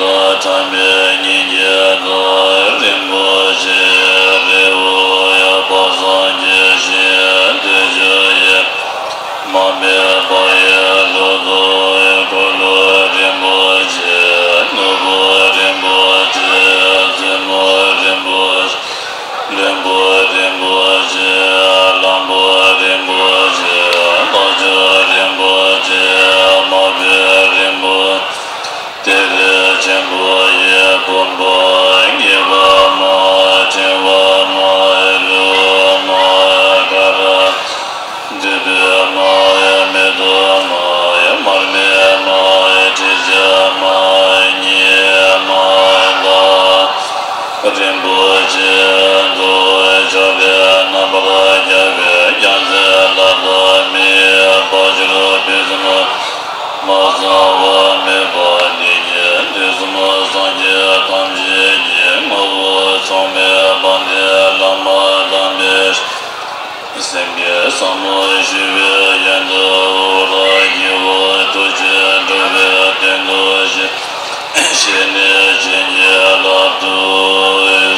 དང་ཁྲམ་པའི་སྙིང་རྗེ་དང་། རིན་པོ་ཆེ་རི་བོ་ཡབ་སངས་རྒྱས་ཞིང་། དུས་ཆུ་ཡི་མ་འབད་བག་ཡོད་ལུག་དང་། འཁོར་ལོ་རིན་པོ་ཆེ། ནོར་བུ་རིན་པོ་ཆེ། བཙུན་མོ་རིན་པོ་ཆེ། བློན་པོ་རིན་པོ་ཆེ། གླང་པོ་རིན་པོ་ཆེ། ལྷ་ཆོས་རིན་པོ་ཆེ། མ་བུ་རིན་པོ་ཆེ། གཏེར་ཆེན་པོ་ཡི་བུམ་པ། ངེས་པ་མ། ཕྲེང་བ་མ། ལུགས་མ། ཀ་ར། འདུས་པའི་མ། མེ་ཏོག་མ། མར་མེ་མ། དྲི་ཆབ་མ། ཉི་མ་ལ། རིན་པོ་ཆེ་དང་ཕྱག་ལེན་རྣམ་པར་རྒྱལ་བའི་རྒྱལ་མཚན་ལ་བདག་མེད་པ་ཕྱིར་ཕུན་སུམ་མ་ཚང་བ་མེད་པ་འདི་ཉིད་དུས་གསུམ་སངས་རྒྱས་ཐམས་ཅད་ཀྱི་ངོ་བོ་མཚུངས་མེད་དཔལ་ལྡན་བླ་མ་དམ་པའི་སེམས་བསྐྱེད་ཟབ་མོ་ཞུ་བའི་ཡོན་ཏན་འོད་ཀྱི་འོག་ཐུགས་རྗེས་འགྲོ་བའི་དོན་དུ་གཤེགས། གཤེགས་ནས་བྱིན་གྱིས་བརླབ་ཏུ་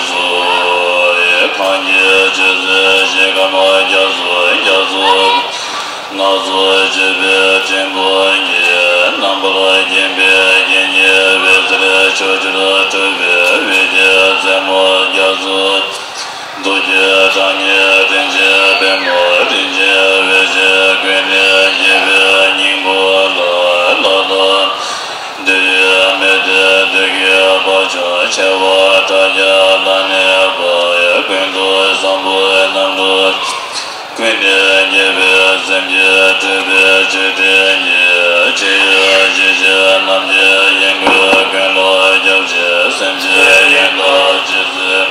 གསོལ། གང་གི་ཆོས་ཚུལ་ཞིང་ཁམས་རྒྱ་མཚོ་རྒྱ་མཚོ། སྣ་ཚོགས་སྤྱོད་པའི་ཕྲེང་བ་ཡིས། རྣམ་པར་བརྒྱན་པའི་རྒྱན་གྱི་འོད་ཟེར་ཕྱོགས་བཅུར་འཕྲོས་པའི་འོད་ཀྱི་རྩེ་མོ་རྒྱ་མཚོ། རྡོ་རྗེ་གྲགས་སྙན་རིན་ཆེན་པདྨོ། རིན་ཆེན་འོད་ཀྱི་ཀུན་ནས་རྒྱས་པའི་སྙིང་པོ་ལ། ལྷ་དང་འདོད་ཡོན་མི་ལྡན་འདོད་ཀྱི་བག་ཆགས་ཆེ་བ་དགྲ་བཅོམ་ལ་གནས་པ། ཀུན་ཏུ་བཟང་པོའི་རྣམ་གྲོལ། ཀུན་ནས་རྒྱལ་བའི་སེམས་ཀྱི་སྤྲུལ་པའི་མཆོད་སྤྲིན་གྱིས། ཇི་ཡོད་ཇི་བཞིན་ནམ་མཁའི་དབྱིངས་ཀུན་ཀུན་ལ་ཁྱབ་ཅིང་། སེམས་ཅན་ཡོངས་དག་ཇི་སྲིད་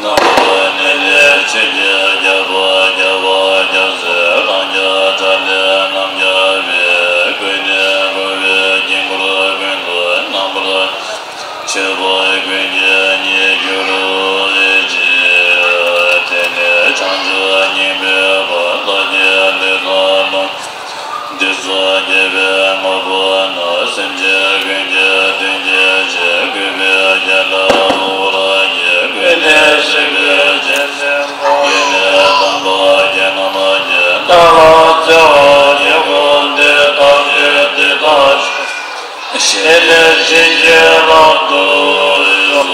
རྣམ་པར་གནས་ནས། ཆོས་ཀྱི་རྒྱལ་པོ་རྒྱལ་བ་རྒྱལ་སྲས་རང་རྒྱལ་དགྲ་ལས་རྣམ་རྒྱལ་བའི། ཀུན་ནས་བསྐོར་བའི་དཀྱིལ་འཁོར་ཀུན་ཏུ་རྣམ་པར་མཆོད་པ་ཀུན་གྱི་ཉེར་གྱུར་ཅིག། དེ་ནས་བྱང་ཆུབ་སྙིང་པོའི་བར། བདག་གི་ལུས་དང་ལོངས། འདི་ཚོགས་བསྐྱེད་པའི་དངོས་པོ་རྣམས། སེམས་ཅན་ཀུན་གྱི་དོན་གྱི་ཕྱིར། གུས་པས་རྒྱ་ལ་དབུ་བར་བསྐྱེད། ཀུན་ནས་གཟིགས་པའི་རྗེས་བཟུང་བ། ཡེ་ནས་དམ་པ་རྒྱལ་རྣམས་ཀྱི། བདག་ལ་བརྩེ་བ་ཉེར་དགུ་འདི་དག་གིས། འདི་ལྟར་བཞེས་ནས་བྱིན་གྱིས་བརླབ་ཏུ་གསོལ།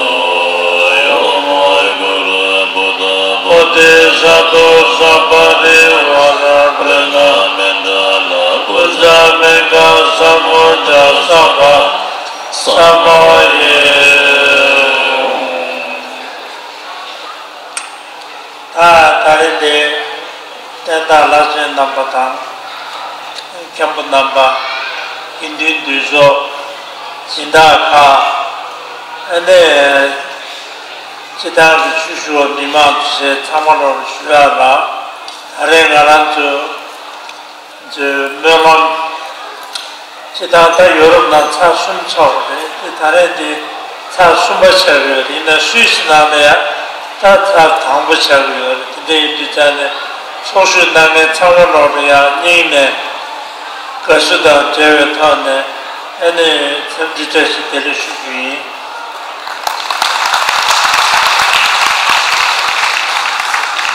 ཨོཾ་གུ་རུ་བུདྡྷ་བོ་དྷི་ས་ཏྭ་ས་པ་རི་ཝཱ་ར་བྷྲ་ཎ་མི་ཏྲ་ལ་བྷུ་ཛ་མི་ག་ས་མུ་དྲ་ས་ག་ས་མ་ཡེ། ད་ད་རེས་འདི་བསྟན་བདག་བླ་ཆེན་རྣམ་པ་དང་། མཁན་པོ་རྣམ་པ། དགེ་འདུན་འདུས་ཚོགས། སྦྱིན་བདག་ཁག་ཨ་ནི་སྤྱི་བཏང་གི་ཆོས་ཞུ་བ་མི་མང་ཚོ་ཚང་མ་ལོར་ཞུ་ཡག་ལ། ད་རེས་ང་རང་ཚོ་ཚོའི་སྨོན་ལམ། སྤྱི་བཏང་ད་ཡོ་རོབ་ནང་ཚར་གསུམ་ཚར་བ་རེད་དེ། ད་རེས་འདི་ཚར་གསུམ་པ་ཆགས་ཀྱི་ཡོད་རེད། ཡིན་ན་སུད་སི་ནང་ལ་ཡང་ད་ཚར་དང་པོ་ཆགས་ཀྱི་ཡོད་རེད། དེ་འདྲ་ཡིན་དུས་ཙང་ནས་ཚོགས་ཞུགས་གནང་མཁན་ཚང་མ་ལོག་ལ་ཡང་སྙིང་ནས་དགའ་བསུ་དང་འབྲེལ་བའི་ཐོག་ནས་ཨ་ནི་འཚམས་འདྲི་བཀྲ་ཤིས་བདེ་ལེགས་ཞུ་རྒྱུ་ཡིན།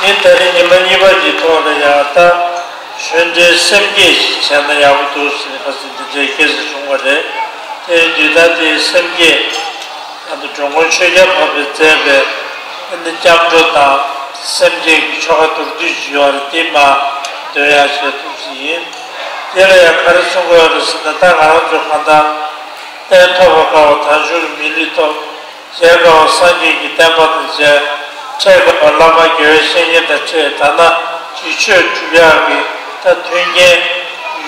ཨེ་ད་རེས་ཉི་མ་གཉིས་པ་གི་ཐོག་ལ་ཡང་ད་གཞོན་འབྲེལ་སེམས་བསྐྱེད་ཞིག་བྱས་ན་ཡག་པོ་འདུག་ཟེར་ནས་ཁ་སང་འདི་འདྲའི་སྐད་ཆ་བྱུང་བ་རེད། དེ་ཡིན་དུས་ད་དེའི་སེམས་བསྐྱེད་ད་ལྟ་འགྲོ་མགོན་ཆོས་རྒྱལ་འཕགས་པས་མཛད་པའི་ཨ་ནི་སྐྱབས་འགྲོ་དང་སེམས་བསྐྱེད་ཀྱི་ཆོ་ག་མདོར་བསྡུས་ཤིག་ཡོད་རེད། དེ་མར་འདོན་ཡག་བྱས་ཐུབ་ཀྱི་ཡིན། དེ་ལ་ཡང་ག་རེ་གསུང་གི་ཡོད་རེད་ཟེར་ན། ད་ང་རང་ཚོ་གང་ལྟར་གཏན་ཐོབ་པ་དཀའ་བ་དལ་འབྱོར་མི་ལུས་ཐོབ། མཇལ་དཀའ་བ་སངས་རྒྱས་ཀྱི་བསྟན་པ་དང་མཇལ། འཕྲད་དཀའ་བ་བླ་མ་དགེ་བའི་བཤེས་གཉེན་དང་འཕྲད། ཐ་ན་ཅིག་ཆོས་སྒྲུབ་ཡག་གི་ད་མཐུན་རྐྱེན་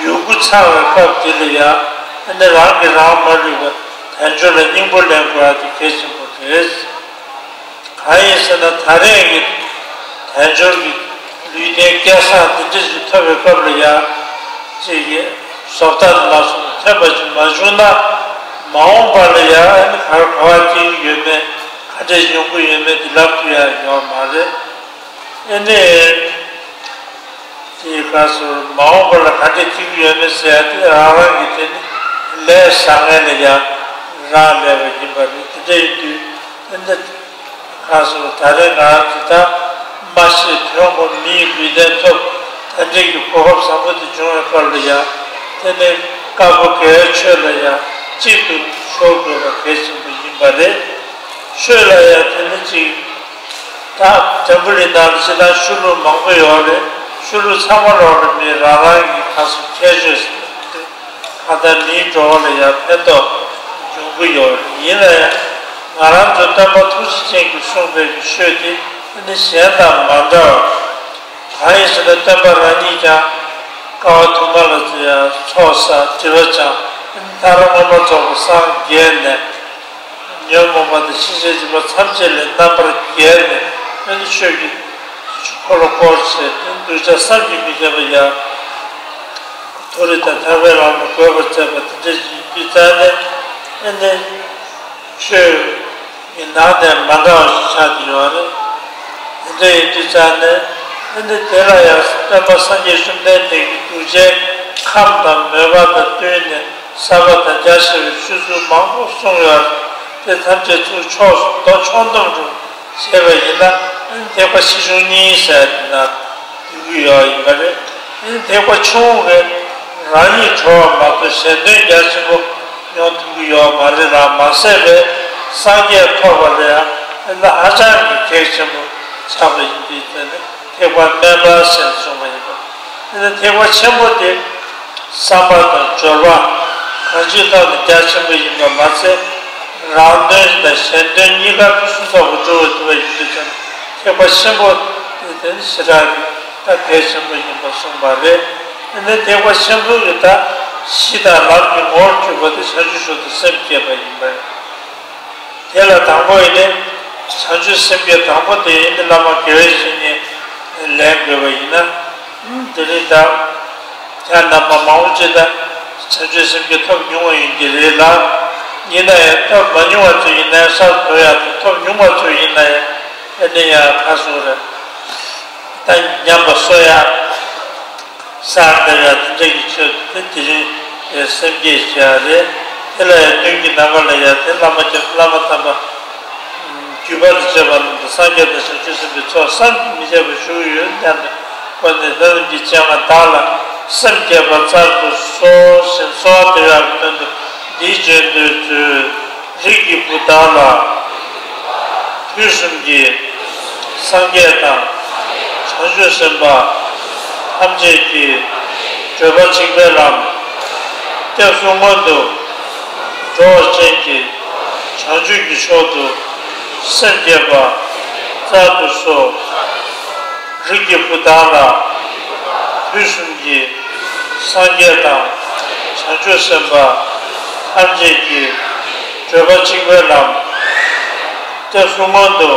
ཡོད་རྒུ་ཚང་བའི་སྐབས་འདི་ལ་ཡང་ཨ་ནི་རང་གིས་རང་མ་བསླུས་པར་དལ་འབྱོར་ལ་སྙིང་པོ་ལེན་དགོས་ཡག་དེ་གལ་ཆེན་པོ་རེད། གང་ཡིན་ཟེར་ན་ད་རེས་ཀྱི་དལ་འབྱོར་གྱི་ལུས་རྟེན་སྐལ་བཟང་འདི་འདྲ་ཞིག་ཐོབ་པའི་སྐབས་ལ་ཡང་ཅིག་གི་བཟོ་ལྟ་དུ་མ་སོང་ཐོན་པ་ཅིག་མ་བྱུང་ན། མ་འོངས་པ་ལ་ཡང་ཨ་ནི་ག་ག་བ་སྐྱེ་གི་ཡོད་མེད། ག་འདྲས་ཡོང་གི་ཡོད་མེད་འདི་ལབ་ཐུབ་ཡག་ཡོད་མ་རེད། ཨ་ནི་དེའི་སྐབས་སུ་མ་འོངས་པ་ལ་ག་འདྲས་སྐྱེ་གི་ཡོད་མེད་ཟེར་ཡག་དེ་རང་རང་གི་དེ་ནི་ལས་བཟང་ངན་ལ་ཡང་ རག་ལས་པ་ཡིན་པ་རེད། དེ་འདྲ་ཡིན་དུས་དེ་འདྲ་གང་སོང་། ད་རེས་ང་རང་ཚོ་ད་མ་ཤི་དོན་གོ་མིའི་ལུས་རྟེན་ཐོབ། ད་འདྲ་གི་གོ་སྐབས་བཟང་པོ་དེ་བྱུང་བའི་སྐབས་ལ་ཡང་དེ་ནི་དཀར་པོ་དགེ་བའི་ཆོས་ལ་ཡང་གཅིག་ཏུ་ཤོར་དགོས་པ་གལ་ཆེན་པོ་ཡིན་པ་རེད། ཆོས་ལ་ཡང་དེ་ནི་གཅིག་ད་འཛམ་བུ་གླིང་ནང་ལ་ཕྱི་ནང་ཆོས་ལུགས་མང་པོ་ཡོད་རེད། ཆོས་ལུགས་ཚང་མ་ལོག་ལ་མི་རང་རང་གི་གང་སོང་ཁྱད་ཆོས་ཟེར་གང་ལྟར་མིའི་འགྲོ་བ་ལ་ཡང་ཕན་ཐོགས་འབྱུང་གི་ཡོད་རེད། ཡིན་ན་ཡང་ང་རང་ཚོ་སྟོན་པ་ཐུགས་རྗེ་ཅན་གྱིས་གསུངས་པའི་ཆོས་དེ་ནི་གཞན་དང་མ་འདྲ་བར། གང་ཡིན་ཟེར་ན་སྟོན་པ་རང་ཉིད་ཀྱང་དཀའ་བ་དུ་མ་ལ་ཡང་ཚོགས་བསགས་སྒྲིབ་པ་སྦྱངས། མཐར་མངོན་པར་རྫོགས་པར་སངས་རྒྱས་ནས། ཉོན་མོངས་པ་དང་ཤེས་བྱའི་སྒྲིབ་པ་ཐམས་ཅད་ལས་རྣམ་པར་རྒྱལ་ནས་ཨ་ནི་ཆོས་ཀྱི་འཁོར་ལོ་བསྐོར་བྱས་ཏེ་གདུལ་བྱ་བསམ་གྱིས་མི་ཁྱབ་པ་ཡང་མཐོ་རིས་དང་ཐར་པའི་ལམ་ལ་འགོད་པར་མཛད་པ་དེ་འདྲ་ཞིག་ཡིན་དུས་ཙང་ནས་ཨ་ནི་ཆོས་ཀྱི་ནང་ནས་མ་འདྲ་བ་ཞིག་ཆགས་ཀྱི་ཡོད་རེད། དེ་འདྲ་ཡིན་དུས་ཙང་ནས་ཨ་ནི་དེ་ལ་ཡང་སྟོན་པ་སངས་རྒྱས་བཅོམ་ལྡན་འདས་ཀྱིས་གདུལ་བྱའི་ཁམས་དང་མོས་པ་དང་བསྟུན་ནས། ཟབ་པ་དང་རྒྱ་ཆེ་བའི་ཆོས་ཚུལ་མང་པོ་གསུངས་ཡོད། དེ་ཐམས་ཅད་ཚུར་ཕྱོགས་སུ་མདོ་ཕྱོགས་བསྡོམས་རུ་བྱས་པ་ཡིན་ན་ཐེག་པ་ཆེ་ཆུང་གཉིས་ཟེར་དེ་ན་འདུས་ཀྱི་ཡོད་ཡིན་པ་རེད། ཐེག་པ་ཆུང་ངུ་གིས་རང་ཉིད་གྲོལ་བ་མ་གཏོགས་གཞན་དོན་རྒྱ་ཆེན་པོ་མྱོང་ཐུབ་ཀྱི་ཡོད་མ་རེད་ལ། མ་ཟད་པའི་སངས་རྒྱས་ཐོབ་པ་ལ་ཡང་ཧ་ཅང་གི་གལ་ཆེན་པོ་ཆགས་པ་ཡིན་དུས་དེ་ནི། ཐེག་པ་དམན་པ་ཟེར་གསུངས་པ་ཡིན་པ། དེ་ནི་ཐེག་པ་ཆེན་པོ་དེ་བསམ་པ་དང་སྦྱོར་བ་གང་ཅིའི་ཐོག་ནས་རྒྱ་ཆེན་པོ་ཡིན་པ་མ་ཟད། རང་དོན་དང་གཞན་དོན་གཉིས་ཀ་ཕུན་སུམ་ཚོགས་པར་འགྲུབ་པར་འདུག་པ་ཡིན་དུས་ཙང་ཐེག་པ་ཆེན་པོ་དེ་དེ་ནི་ཞེ་དྲག་གི་ད་གལ་ཆེན་པོ་ཡིན་པ་གསུངས་པ་རེད། དེ་ནི་ཐེག་པ་ཆེན་པོ་གི་ད་གཞི་དང་ལམ་གྱི་ངོ་བོར་གྱུར་པ་དེ་བྱང་ཆུབ་མཆོག་ཏུ་སེམས་བསྐྱེད་པ་ཡིན་པ་རེད། དེ་ལ་དང་པོ་ཡིན་ནི། བྱང་ཆུབ་སེམས་བསྐྱེད་དང་པོ་དེ་ཡིན་ནི་བླ་མ་དགེ་བའི་བཤེས་གཉེན་ལེན་དགོས་པ་ཡིན་ན། དེ་རིང་ད་ཁྱེད་རྣམ་པ་མང་པོ་ཅིག་ད་བྱང་ཆུབ་སེམས་བསྐྱེད་ཐོབ་མྱོང་བ་ཡིན་གྱི་རེད་ལ། ཡིན་ན་ཡང་ཐོབ་མ་མྱོང་བ་ཚོ་ཡིན་ན་ཡང་གསར་དུ་ཡང་ཐོབ་མྱོང་བ་ཚོ་ཡིན་ན་ཡང་ཨེ་ནི་ཡང་ཁ་སོ་རེད། ད་ཉམས་པ་གསོ་ཡ། གསར་འདེབས་ཡ་དེ་འདྲ་གི་ཆེད་དུ་དེ་རིང་དེ་སེམས་བསྐྱེད་བྱེད་ཡ་རེད། དེ་ལ་ཡང་མདུན་གྱི་ནམ་མཁའ་ལ་ཡང་དེ་བླ་མ་བརྒྱ་བླ་མ་དམ་པ་བརྒྱུད་པ་དང་བཅས་པ་རྣམས་དང་སངས་རྒྱས་དང་བྱང་ཆུབ་སེམས་དཔའི་ཚོགས་བསམ་གྱིས་མི་ཁྱབ་པ་བཞུགས་ཡོད་ཀྱང་དེ་ཁོ་ནས་ལྷ་རྣམས་ཀྱི་སྤྱན་སྔར་བདག་ལ་སེམས་བསྐྱེད་པ་སྩལ་དུ་གསོལ་ཞེས་གསོལ་བ་འདེབས་ཡག་གི་དོན་དུ་འདིའི་རྗེས་ཟློས་མཛོད། རིགས་ཀྱི་བུ་བདག་ལ། དུས་གསུམ་གྱི་སངས་རྒྱས་དང་བྱང་ཆུབ་སེམས་དཔའ་ཐམས་ཅད་ཀྱིས་བགྲོད་པ་གཅིག་པའི་ལམ་སྐྱབས་སུ་མངོན་དུ་འགྲོ་བར་བྱིན་གྱིས་བྱང་ཆུབ་ཀྱི་མཆོག་ཏུ་སེམས་བསྐྱེད་པ་སྩལ་དུ་གསོལ། རིགས་ཀྱི་བུ་བདག་ལ་དུས་གསུམ་གྱི་སངས་རྒྱས་དང་བྱང་ཆུབ་སེམས་དཔའ་ཐམས་ཅད་ཀྱིས་བགྲོད་པ་གཅིག་པའི་ལམ་སྐྱབས་སུ་མངོན་དུ་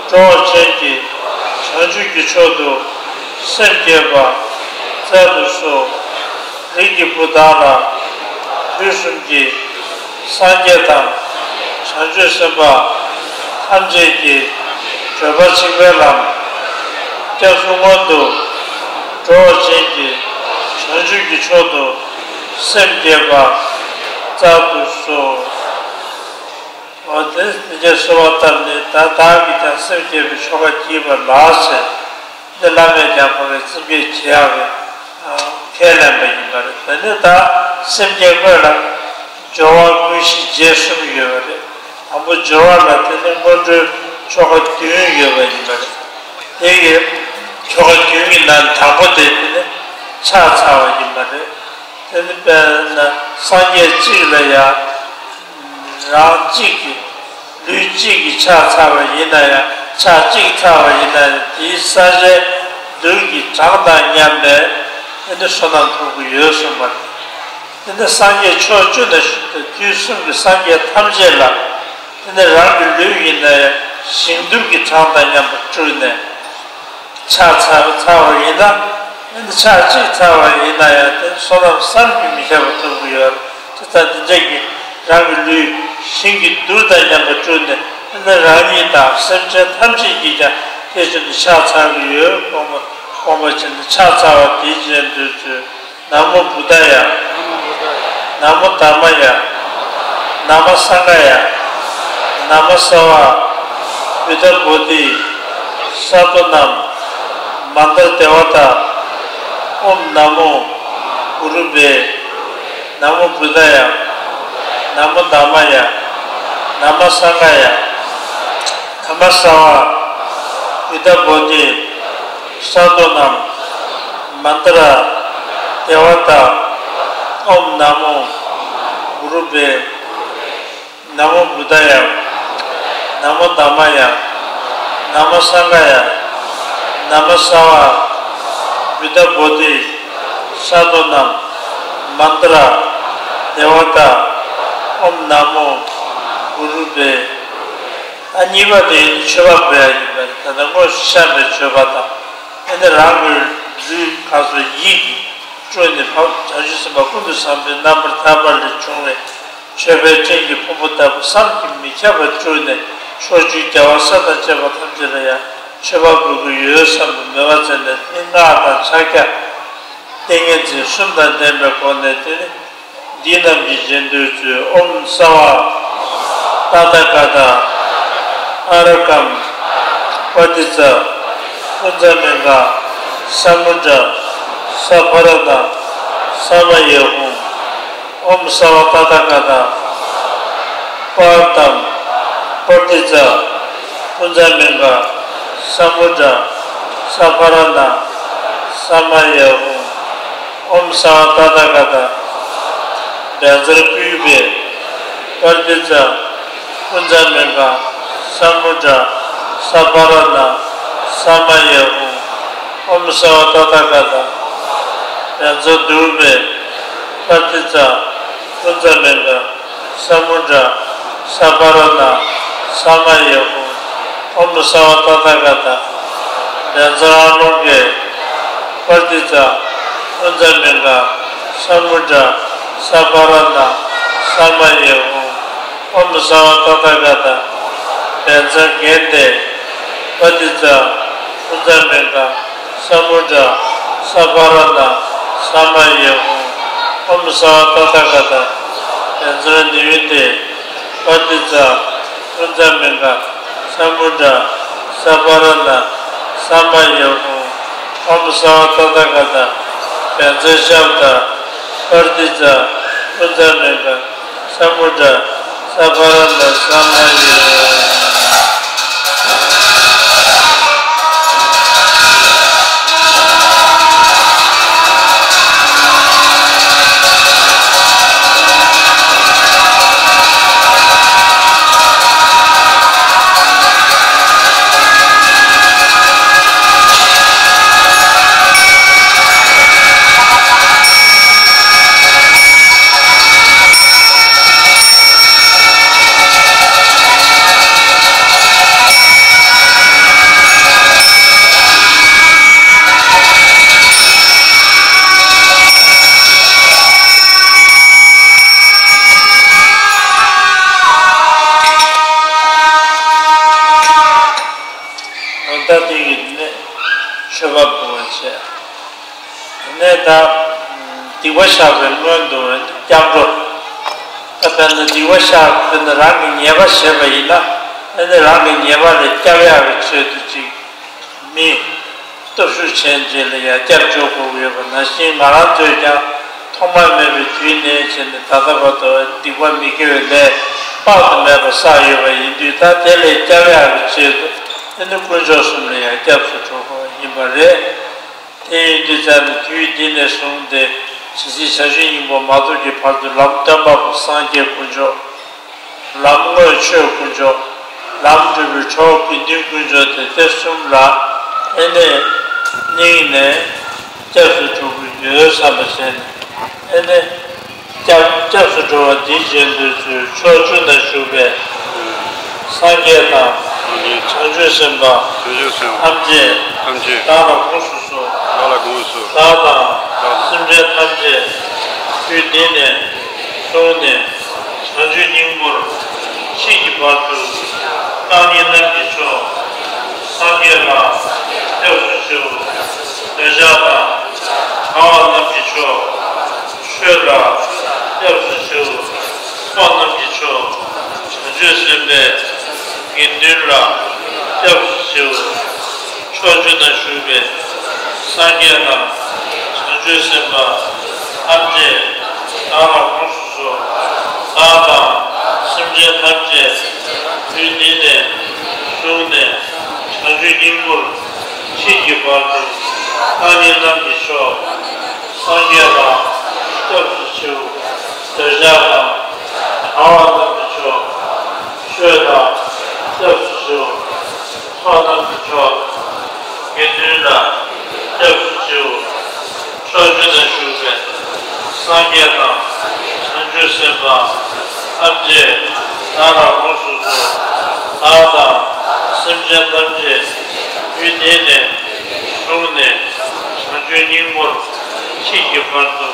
འགྲོ་བར་བྱིན་གྱིས་བྱང་ཆུབ་ཀྱི་མཆོག་ཏུ་སེམས་བསྐྱེད་པ་སྩལ་དུ་གསོལ། རིགས་ཀྱི་བུ་བདག་ལ་དུས་གསུམ་གྱི་སངས་རྒྱས་དང་བྱང་ཆུབ་སེམས་དཔའ་ཐམས་ཅད་ཀྱིས་བགྲོད་པ་གཅིག་པའི་ལམ་སྐྱབས་སུ་མངོན་དུ་འགྲོ་བར་བྱིན་གྱིས་བྱང་ཆུབ་ཀྱི་མཆོག་ཏུ་སེམས་བསྐྱེད་པ་སྩལ་དུ་གསོལ། འོ་དེ་དེ་གསོལ་བ་བཏབ་ནས་ད་བདག་གིས་ཀྱང་སེམས་བསྐྱེད་པའི་ཆོ་ག་བགྱིས་པ་ལགས་ཟེར། འདི་བླ་མས་ཀྱང་ཁོ་རའི་སེམས་བསྐྱེད་བྱེད་ཡག་གི་ཁས་ལེན་པ་ཡིན་པ་རེད། དེ་ནས་ད་སེམས་བསྐྱེད་དངོས་ལ་སྦྱོར་བ་དངོས་གཞི་རྗེས་གསུམ་ཡོད་པ་རེད། དང་པོ་སྦྱོར་བ་ལ་དེ་ནས་སྔོན་འགྲོའི་ཆོ་ག་བདུན་ཡོད་པ་ཡིན་པ་རེད། དེ་ཡི་ཆོ་ག་བདུན་གྱི་ནང་དང་པོ་དེ་དེ་ནི་ཕྱག་འཚལ་བ་ཡིན་པ་རེད། དེ་ནི་དཔེར་ན་སངས་རྒྱས་གཅིག་ལ་ཡང་རང་གཅིག་གི་ལུས་གཅིག་གིས་ཕྱག་འཚལ་བ་ཡིན་ན་ཡང་ཕྱག་གཅིག་འཚལ་བ་ཡིན་ན་ཡང་དེའི་ས་ཆའི་ལུས་ཀྱི་གྲངས་དང་མཉམ་པའི་དེ་ནི་བསོད་ནམས་ཐོབ་ཀྱི་ཡོད་གསུངས་པ་རེད། དེ་ནི་སངས་རྒྱས་ཕྱོགས་བཅུ་ན་བཞུགས་ཏེ་དུས་གསུམ་གྱི་སངས་རྒྱས་ཐམས་ཅད་ལ་དེ་ནི་རང་གི་ལུས་ཡིན་ན་ཡང་ཞིང་དུམ་གྱི་གྲངས་དང་མཉམ་པར་སྤྲུལ་ནས། ཕྱག་འཚལ་བ་འཚལ་བ་ཡིན་ན། ཕྱག་གཅིག་འཚལ་བ་ཡིན་ན་ཡང་དེ་བསོད་ནམས་བསམ་གྱིས་མི་ཁྱབ་པ་ཐོབ་ཀྱི་ཡོད། དེ་ལྟར་འདི་འདྲ་གི་རང་གི་ལུས་ཞིང་གི་རྡུལ་དང་མཉམ་པར་སྤྲུལ་ནས་དེ་ནི་རང་ཉིད་དང་སེམས་ཅན་ཐམས་ཅད་ཀྱིས་ཀྱང་དེ་བཞིན་དུ་ཕྱག་འཚལ་གྱི་ཡོད། དགོངས་པ་དགོངས་པ་ཆེན་དུ་ཕྱག་འཚལ་བ་དེའི་རྗེས་ཟློས་མཛོད། ན་མོ་བུདྡྷ་ཡ། ན་མོ་དྷརྨ་ཡ། ན་མོ་སངྒ་ཡ། ན་མོ་སརྦ་བུདྡྷ་བོ་དྷི་སཏྭ་ནཱ་མནྟ་དེ་བ་ཏཱ། ཨོཾ་ན་མོ་གུ་རུ་བེ། ན་མོ་བུདྡྷ་ཡ། ན་མོ་དྷརྨ་ཡ། ན་མོ་སངྒྷ་ཡ། ན་མོ་སརྦ་བུདྡྷ་བོ་དྷི་སཏྭ་ནཱ་མནྟ་དེ་བ་ཏཱ། ཨོཾ་ན་མོ་གུ་རུ་བེ། ན་མོ་བུདྡྷ་ཡ། ན་མོ་དྷརྨ་ཡ། ན་མོ་སངྒྷ་ཡ། ན་མོ་སརྦ་བུདྡྷ་བོ་དྷི་སཏྭ་ནཱ་མནྟ་དེ་བ་ཏཱ། ཨོཾ་ན་མོ་གུ་རུ་བེ། ཨ་གཉིས་པ་དེ་མཆོད་པ་འབུལ་ཡ་ཡིན་པ་རེད། ད་ལྟ་དངོས་སུ་བཤམས་པའི་མཆོད་པ་དང་། ཨེ་ནས་རང་གི་ལུས་ཁ་སོ་ཡིད་ཀྱིས་སྤྲུལ་ནས་བྱང་ཆུབ་སེམས་དཔའ་ཀུན་ཏུ་བཟང་པོའི་རྣམ་པར་ཐར་པ་ལས་བྱུང་བའི་མཆོད་པའི་སྤྲིན་གྱི་ཕུང་པོ་ལྟ་བུ་བསམ་གྱིས་མི་ཁྱབ་པ་སྤྲུལ་ནས་ཕྱོགས་བཅུའི་རྒྱལ་བ་སྲས་དང་བཅས་པ་ཐམས་ཅད་ལ་ཡང་མཆོད་པ་འབུལ་གྱི་ཡོད་བསམ་པའི་མོས་པ་བཙལ་ནས་ནི་སྔགས་དང་ཕྱག་རྒྱ། ཏིང་ངེ་འཛིན་གསུམ་དང་ལྡན་པའི་སྒོ་ནས་དེ་ནི་འདི་རྣམས་ཀྱི་རྗེས་ཟློས་མཛོད། ཨོཾ་སརྦ་ཏ་ཐཱ་ག་ཏ་ཨ་ར་ཀཾ་པྲ་ཏཱིཙྪ་པུཉྩ་མིང་ག་ས་མུ་དྲ་ས་བྷ་ར་ཎ་ས་མ་ཡེ་ཧཱུྃ། ཨོཾ་སརྦ་ཏ་ཐཱ་ག་ཏ་པྲ་ཏཾ་པྲ་ཏཱིཙྪ་པུཉྩ་མིང་ག་ས་མུ་དྲ་ས་བྷ་ར་ཎ་ས་མ་ཡེ་ཧཱུྃ། ཨོཾ་སརྦ་ཏ་ཐཱ་ག་ཏ་བཛྲ་གུ་རུ་བེ་པྲ་ཏཱིཙྪ་པུཉྩ་མིང་ག་ས་མུ་དྲ་ས་བྷ་ར་ཎ་ས་མ་ཡེ་ཧཱུྃ། ཨོཾ་སརྦ་ཏ་ཐཱ་ག་ཏ་བཛྲ་དྷཱུ་རུ་བེ་པྲ་ཏཱིཙྪ་པུཉྩ་མིང་ག་ས་མུ་དྲ་ས་བྷ་ར་ཎ་ས་མ་ཡེ་ཧཱུྃ། ཨོཾ་སརྦ་ཏ་ཐཱ་ག་ཏ་བཛྲ་ཨ་ལོ་ཀེ་པྲ་ཏཱིཙྪ་པུཉྩ་མིང་ག་ས་མུ་དྲ་ས་བྷ་ར་ཎ་ས་མ་ཡེ་ཧཱུྃ། ཨོཾ་སརྦ་ཏ་ཐཱ་ག་ཏ་བཛྲ་གནྡྷེ་པྲ་ཏཱིཙྪ་པུཉྩ་མིང་ག་ས་མུ་དྲ་ས་བྷ་ར་ཎ་ས་མ་ཡེ་ཧཱུྃ། ཨོཾ་སརྦ་ཏ་ཐཱ་ག་ཏ་བཛྲ་ནི་བྷཱུ་ཏེ་པྲ་ཏཱིཙྪ་པུཉྩ་མིང་ག་ས་མུ་དྲ་ས་བྷ་ར་ཎ་ས་མ་ཡེ་ཧཱུྃ། ཨོཾ་སརྦ་ཏ་ཐཱ་ག་ཏ་བཛྲ་ཤཱཀྟ་པྲ་ཏཱིཙྪ་པུཉྩ་མིང་ག་ས་མུ་དྲ་ས་བྷ་ར་ཎ་ས་མ་ཡེ་ཧཱུྃ། ད་དེ་གི་ནས་མཆོད་པ་འབུལ་བ་བྱས། དེ་ནས་ད་སྡིག་པ་བཤགས་པའི་སྔོན་དུ་སྐྱབས་འགྲོ། ད་དཔེར་ན་སྡིག་པ་བཤགས་དེ་ནི་རང་གི་ཉེས་པ་བྱས་པ་ཡིན་ན། ཨ་ནི་རང་གི་ཉེས་པ་ལས་སྐྱབས་ཡག་གི་ཆེད་དུ་ཅིག་མི་སྟོབས་ཤུགས་ཆེན་ཅིག་ལ་ཡང་སྐྱབས་བཅོལ་དགོས་ཀྱི་ཡོད་པ་ནང་བཞིན། ང་རང་ཚོས་ཀྱང་ཐོག་མ་མེད་པའི་དུས་ནས་བྱས་ནས་ད་ལྟ་བར་དུ་སྡིག་པ་མི་དགེ་བའི་ལས་དཔག་ཏུ་མེད་པ་བསགས་ཡོད་པ་ཡིན་དུས། ད་དེ་ལས་སྐྱབས་ཡག་གི་ཆེད་དུ་ཨ་ནི་དཀོན་མཆོག་གསུམ་ལ་ཡང་སྐྱབས་སུ་འགྲོ་དགོས་པ་ཡིན་པ་རེད། དེ་ཡིན་དུས་ཙམ་དུས་འདི་ནས་བཟུང་སྟེ་ཇི་སྲིད་བྱང་ཆུབ་སྙིང་པོ་མ་ཐོབ་ཀྱི་བར་དུ་ལམ་སྟོན་པ་པོ་སངས་རྒྱས་དཀོན་མཆོག། ལམ་དངོས་ཆོས་དཀོན་མཆོག། ལམ་སྒྲུབ་པའི་གྲོགས་དགེ་འདུན་དཀོན་མཆོག་དེ་དེ་གསུམ་ལ་ཨེ་ནས་སྙིང་ནས་སྐྱབས་སུ་འགྲོ་དགོས་ཡོད་བསམ་པ་བྱས་ནས། ཨེ་ནས་སྐྱབས་སྐྱབས་སུ་འགྲོ་བ་འདིའི་རྗེས་ཟློས་མཛོད། ཕྱོགས་བཅུ་ན་བཞུགས་པའི་སངས་རྒྱས་དང་། སངས་རྒྱས། བྱང་ཆུབ་སེམས་དཔའ། བྱང་ཆུབ་སེམས་དཔའ། ཐམས་ཅད། ཐམས་ཅད། བདག་ལ་དགོངས་སུ་གསོལ། བདག་ལ་དགོངས་སུ་གསོལ། བདག་དང་། བདག་དང་། སེམས་ཅན་ཐམས་ཅད་དུས་འདི་ནས་བཟུང་ནས་བྱང་ཆུབ་སྙིང་པོར་མཆིས་ཀྱི་བར་དུ། བདག་ཉིད་རྣམས་ཀྱི་མཆོག་སངས་རྒྱས་ལ་སྐྱབས་སུ་མཆིའོ། འདོད་ཆགས་དང་། གང་བ་རྣམས་ཀྱི་མཆོག་ཆོས་ལ་སྐྱབས་སུ་མཆིའོ། ཕོ་རྣམས་ཀྱི་ ཤོག་བྱང་ཆུབ་སེམས་དཔའི་དགེ་འདུན་ལ་སྐྱབས་སུ་མཆིའོ། ཕྱོགས་བཅུ་ན་བཞུགས་པའི་སངས་རྒྱས་དང་བྱང་ཆུབ་སེམས་དཔའ་ཐམས་ཅད་བདག་ལ་དགོངས་སུ་གསོལ། བདག་དང་སེམས་ཅན་ཐམས་ཅད་ཡུལ་འདི་ནས་བཟུང་ནས་བྱང་ཆུབ་སྙིང་པོར་མཆིས་ཀྱི་བར་དུ་བདག་ཉིད་རྣམས་ཀྱི་མཆོག་སངས་རྒྱས་ལ་སྐྱབས་སུ་མཆིའོ། འདོད་ཆགས་དང་བྲལ་བ་རྣམས་ཀྱི་མཆོག་ཆོས་དང་སྐྱབས་སུ་མཆིའོ། ཚོགས་རྣམས་ཀྱི་མཆོག་དགེ་འདུན་ལ་སྐྱབས་སུ་མཆིའོ། ཕྱོགས་བཅུ་ན་བཞུགས་པའི་སངས་རྒྱས་དང་བྱང་ཆུབ་སེམས་དཔའ་ཐམས་ཅད་བདག་ལ་དགོངས་སུ་གསོལ། བདག་དང་སེམས་ཅན་ཐམས་ཅད་ཡུལ་འདི་ནས་བཟུང་ནས་བྱང་ཆུབ་སྙིང་པོར་མཆིས་ཀྱི་བར་དུ་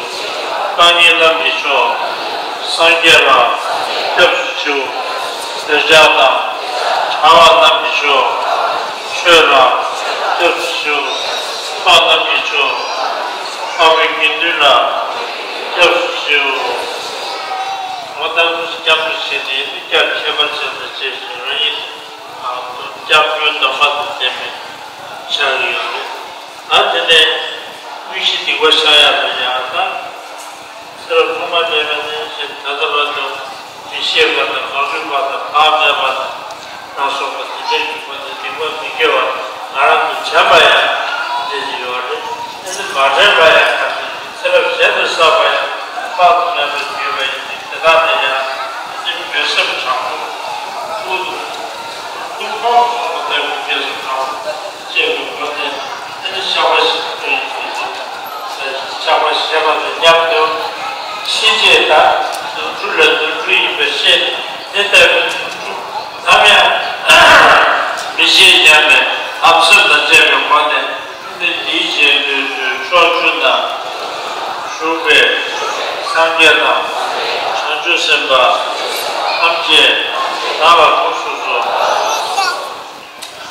བདག་ཉིད་རྣམས་ཀྱི་མཆོག་སངས་རྒྱས་ལ་སྐྱབས་སུ་མཆིའོ། འདོད་ཆགས་དང་བྲལ་བ་རྣམས་ཀྱི་མཆོག་ཆོས་ལ་སྐྱབས་སུ་མཆིའོ། ཚོགས་རྣམས་ཀྱི་མཆོག་འཕགས་པའི་དགེ་འདུན་ལ་སྐྱབས་སུ་མཆིའོ། འོ་ད་སྐྱབས་སུ་མཆི་ནས་སྐྱབས་ཁྱད་པར་ཅན་དང་བཅས་ཤིང་རང་ཉིད་སྐྱབས་མགོན་སྡོམ་པ་དང་ལྡན་པའི་ཆགས་ཀྱི་ཡོད་རེད། ད་དེ་ནས་དངོས་གཞི་སྡིག་པ་བཤགས་ཡག་ལ་ཡང་ད། ཚེ་རབས་ཐོག་མ་མེད་པ་ནས་བཞིན་ད་ལྟ་བར་དུ་མི་ཤེས་པ་དང་མ་གོས་པ་དང་བག་མེད་པ་དང་ལ་སོགས་པ་དེ་འདྲའི་འཇུག་པ་དང་སྡིག་པ་མི་དགེ་བ་ང་རང་གིས་དྲན་པ་ཡང་འདྲེན་གྱི་ཡོད་རེད། དེ་ནི་མ་དྲན་པ་ཡང་གང་ཞིག་ཚེ་རབས་གཞན་དུ་བསགས་པ་ཡང་དཔག་ཏུ་མེད་པར་ཡོད་པ་ཡིན་ཏེ། དེ་དག་ནི་ཡང་དེ་ནི་འདོད་སེམས་དྲང་པོ་ཐུགས་ཐུགས་མཐོང་སོགས་པ་ལྟ་བུའི་འདོད་སེམས་དྲང་པོ། ཅེས་པའི་སྒོ་ནས་དེ་ནི་བཤགས་པ་ཞེས་པའི་ཚུལ་གྱིས་བཤགས་པ་བྱེད་པ་དང་མཉམ་དུ་ཕྱིན་ཆད་ད་ནོར་འཁྲུལ་ལས་ནོར་འཁྲུལ་ཡིན་པར་ཤེས་ནས་དེ་ལྟ་བུའི་ནོར་འཁྲུལ་ནམ་ཡང་མི་བྱེད་སྙམ་པའི་ལམ་སེམས་དང་བཅས་པའི་སྒོ་ནས་དེ་ནི་དེའི་རྗེས་ལུས་སུ་ཕྱོགས་བཅུ་ན་བཞུགས་པའི་སངས་རྒྱས་དང་བྱང་ཆུབ་སེམས་དཔའ་ཐམས་ཅད་བདག་ལ་དགོངས་སུ་གསོལ།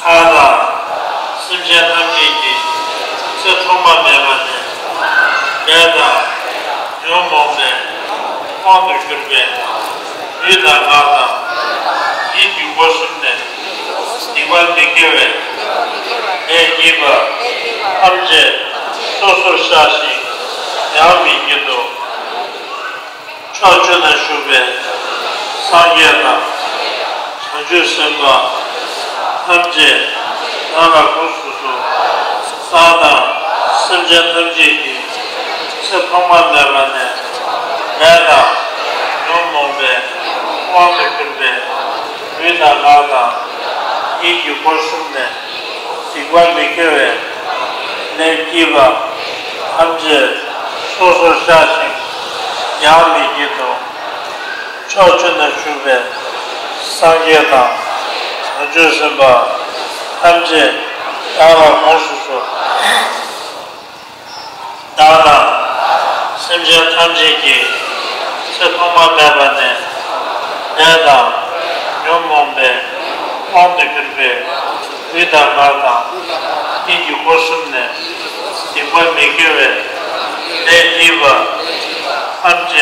ལྷ་དང་སེམས་ཅན་ཐམས་ཅད་ཀྱི་ཚེ་ཐོག་མ་མེད་པ་ནས་ལས་དང་ཉོན་མོངས་པའི་དབང་དུ་གྱུར་པའི་ལུས་དང་ངག་དང་ཡིད་ཀྱི་སྒོ་གསུམ་ནས་སྡིག་པ་མི་དགེ་བའི་ལས་བགྱིས་པ་ཐམས་ཅད་སོ་སོར་བཤགས་ཤིང་ཡང་མི་བགྱིད་དོ། ཕྱོགས་བཅུ་ན་བཞུགས་པའི་སངས་རྒྱས་དང་བྱང་ཆུབ་སེམས་དཔའ་ཐམས་ཅད་བདག་ལ་དགོངས་སུ་གསོལ། བདག་དང་སེམས་ཅན་ཐམས་ཅད་ཀྱི་ཚེ་ཐོག་མ་མེད་པ་ནས་ལས་དང་ཉོན་མོངས་པའི་དབང་དུ་གྱུར་པའི་ལུས་དང་ངག་དང་ཡིད་ཀྱི་སྒོ་གསུམ་ནས་སྡིག་པ་མི་དགེ་བའི་ལས་བགྱིས་པ་ཐམས་ཅད་སོ་སོར་བཤགས་ཤིང་ཡང་མི་བགྱིད་དོ། ཕྱོགས་བཅུ་ན་བཞུགས་པའི་སངས་རྒྱས་དང་བྱང་ཆུབ་སེམས་དཔའ་ཐམས་ཅད་བདག་ལ་དགོངས་སུ་གསོལ། བདག་དང་སེམས་ཅན་ཐམས་ཅད་ཀྱི་ཚེ་ཐོག་མ་མེད་པ་ནས་ལས་དང་ཉོན་མོངས་པའི་དབང་དུ་གྱུར་པའི་ལུས་དང་ངག་དང་ཡིད་ཀྱི་སྒོ་གསུམ་ནས་སྡིག་པ་མི་དགེ་བའི་ལས་བགྱིས་པ་ཐམས་ཅད་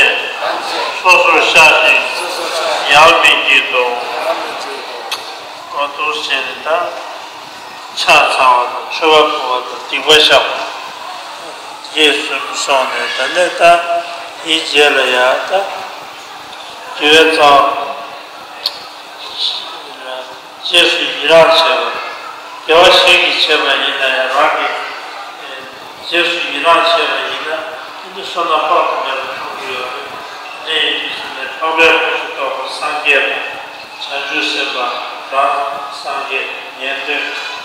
སོ་སོར་བཤགས་ཤིང་ཡང་མི་བགྱིད་དོ། འོ་འདུག་སེ་བྱས་ནས་ད་ཕྱག་འཚལ་བ་དང་མཆོད་པ་ཕུལ་བ་དང་སྡིག་པ་བཤགས་པ་རྗེས་སུ་སོང་ནས། ད་ནས་ད་དེའི་རྗེས་ལ་ཡང་ད་དགེ་བའི་རྩ་བ། རྗེས་སུ་ཡི་རང་བྱེད་པ། དགེ་བ་གཞན་གྱིས་བྱས་པ་ཡིན་ན་ཡང་རང་གིས་རྗེས་སུ་ཡི་རང་བྱས་པ་ཡིན་ན་དེ་ནི་བསོད་ནམས་དཔག་ཏུ་མེད་པ་ཐོབ་ཀྱི་ཡོད་རེད། དེ་ཡིན་དུས་ཙམ་ནས་འཕགས་པའི་དངོས་སུ་རྟོགས་པ་སངས་རྒྱས་དང་། བྱང་ཆུབ་སེམས་དཔའ་རང་སངས་རྒྱས་ཉན་ཐོས།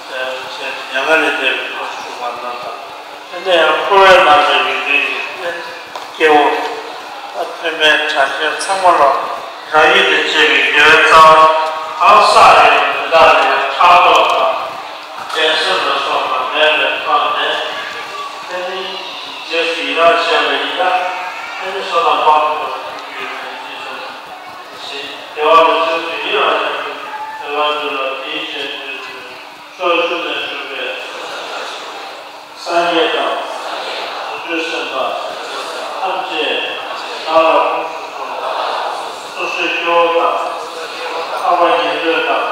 ཨ་བྱས་ནས་མྱ་ངན་ལས་འདས་པའི་དངོས་སུ་བྱུང་བ་རྣམས་དང་། དེ་ནས་ཡང་འཁོར་བའི་ནང་ལ་ཡོད་མཁན་གྱི་སྐྱེ་བོ་ཐོན་མིའི་གྲངས་ཅན་ཚང་མ་ལ་རང་ཉིད་དང་བཅས་པའི་དགེ་བའི་རྩ་བ་གང་བསགས་ཡོད་པ་དེ་དག་ལ་ཡང་ཕྲག་དོག་དང་འགྲན་སེམས་ལ་སོགས་པ་མེད་པའི་ཐོག་ནས། དེ་ནི་རྗེས་སུ་ཡི་རང་བྱས་པ་ཡིན་ན་དེ་ནི་བསོད་ནམས་དཔག་ཏུ་མེད་པ་ཐོབ་ཀྱི་ཡོད་པའི་རྒྱུ་མཚན། དེ་བ་ལ་རྗེས་སུ་ཡི་རང་བྱ་བའི་ཐོས་པ་འདི་ལ་དེའི་རྗེས་ཟློས་ཕྱོགས་བཅུ་ན་བཞུགས་པའི་སངས་རྒྱས་དང་བྱང་ཆུབ་སེམས་དཔའ་ཐམས་ཅད་བདག་ལ་དགོངས་སུ་གསོལ། སྐྱེ་བོ་དང་། འཕགས་པ་ཉན་ཐོས་དང་།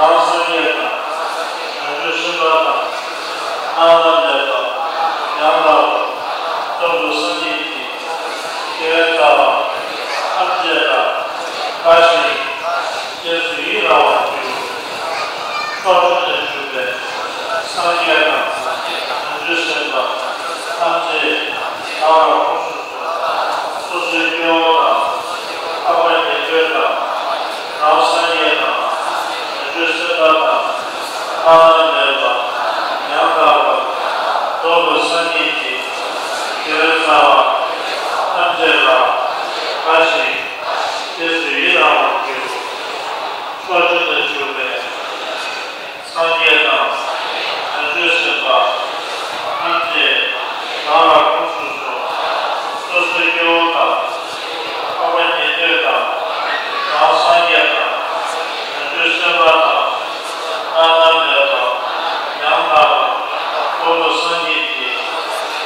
རང་སངས་རྒྱས་དང་། བྱང་ཆུབ་སེམས་དཔའ་དང་། སྣང་བ་མེད་པ། ཡང་དག་པར་རྫོགས་པའི་སངས་རྒྱས་ཀྱི་དགེ་བའི་རྩ་བ་ཐམས་ཅད་ལ་དགའ་ཞིང་རྗེས་སུ་ཡི་རང་བར་འགྱུར། ཕྱོགས་བཅུ་ན་བཞུགས་པའི་སངས་རྒྱས་དང་། བྱང་ཆུབ་སེམས་དཔའ་ཐམས་ཅད་བདག་ལ་དགོངས་སུ་གསོལ། སོ་སོའི་སྐྱེ་བོ་དང་། འཕགས་པ་ཉན་ཐོས་དང་། རང་སངས་རྒྱས་དང་། བྱང་ཆུབ་སེམས་དཔའ་དང་། བླ་ན་མེད་པ། ཡང་དག་པར་རྫོགས་པའི་སངས་རྒྱས་ཀྱི་དགེ་བའི་རྩ་བ་ཐམས་ཅད་ལ་དགའ་ཞིང་རྗེས་སུ་ཡི་རང་བར་འགྱུར། ཕྱོགས་བཅུ་ན་བཞུགས་པའི་སངས་རྒྱས་དང་། བྱང་ཆུབ་སེམས་དཔའ་ཐམས་ཅད་བདག་ལ་དགོངས་སུ་གསོལ། སོ་སོའི་སྐྱེ་བོ་དང་། འཕགས་པ་ཉན་ཐོས་དང་། རང་སངས་རྒྱས་དང་། བྱང་ཆུབ་སེམས་དཔའ་དང་། བླ་ན་མེད་པ། ཡང་དག་པར་རྫོགས་པའི་སངས་རྒྱས་ཀྱི་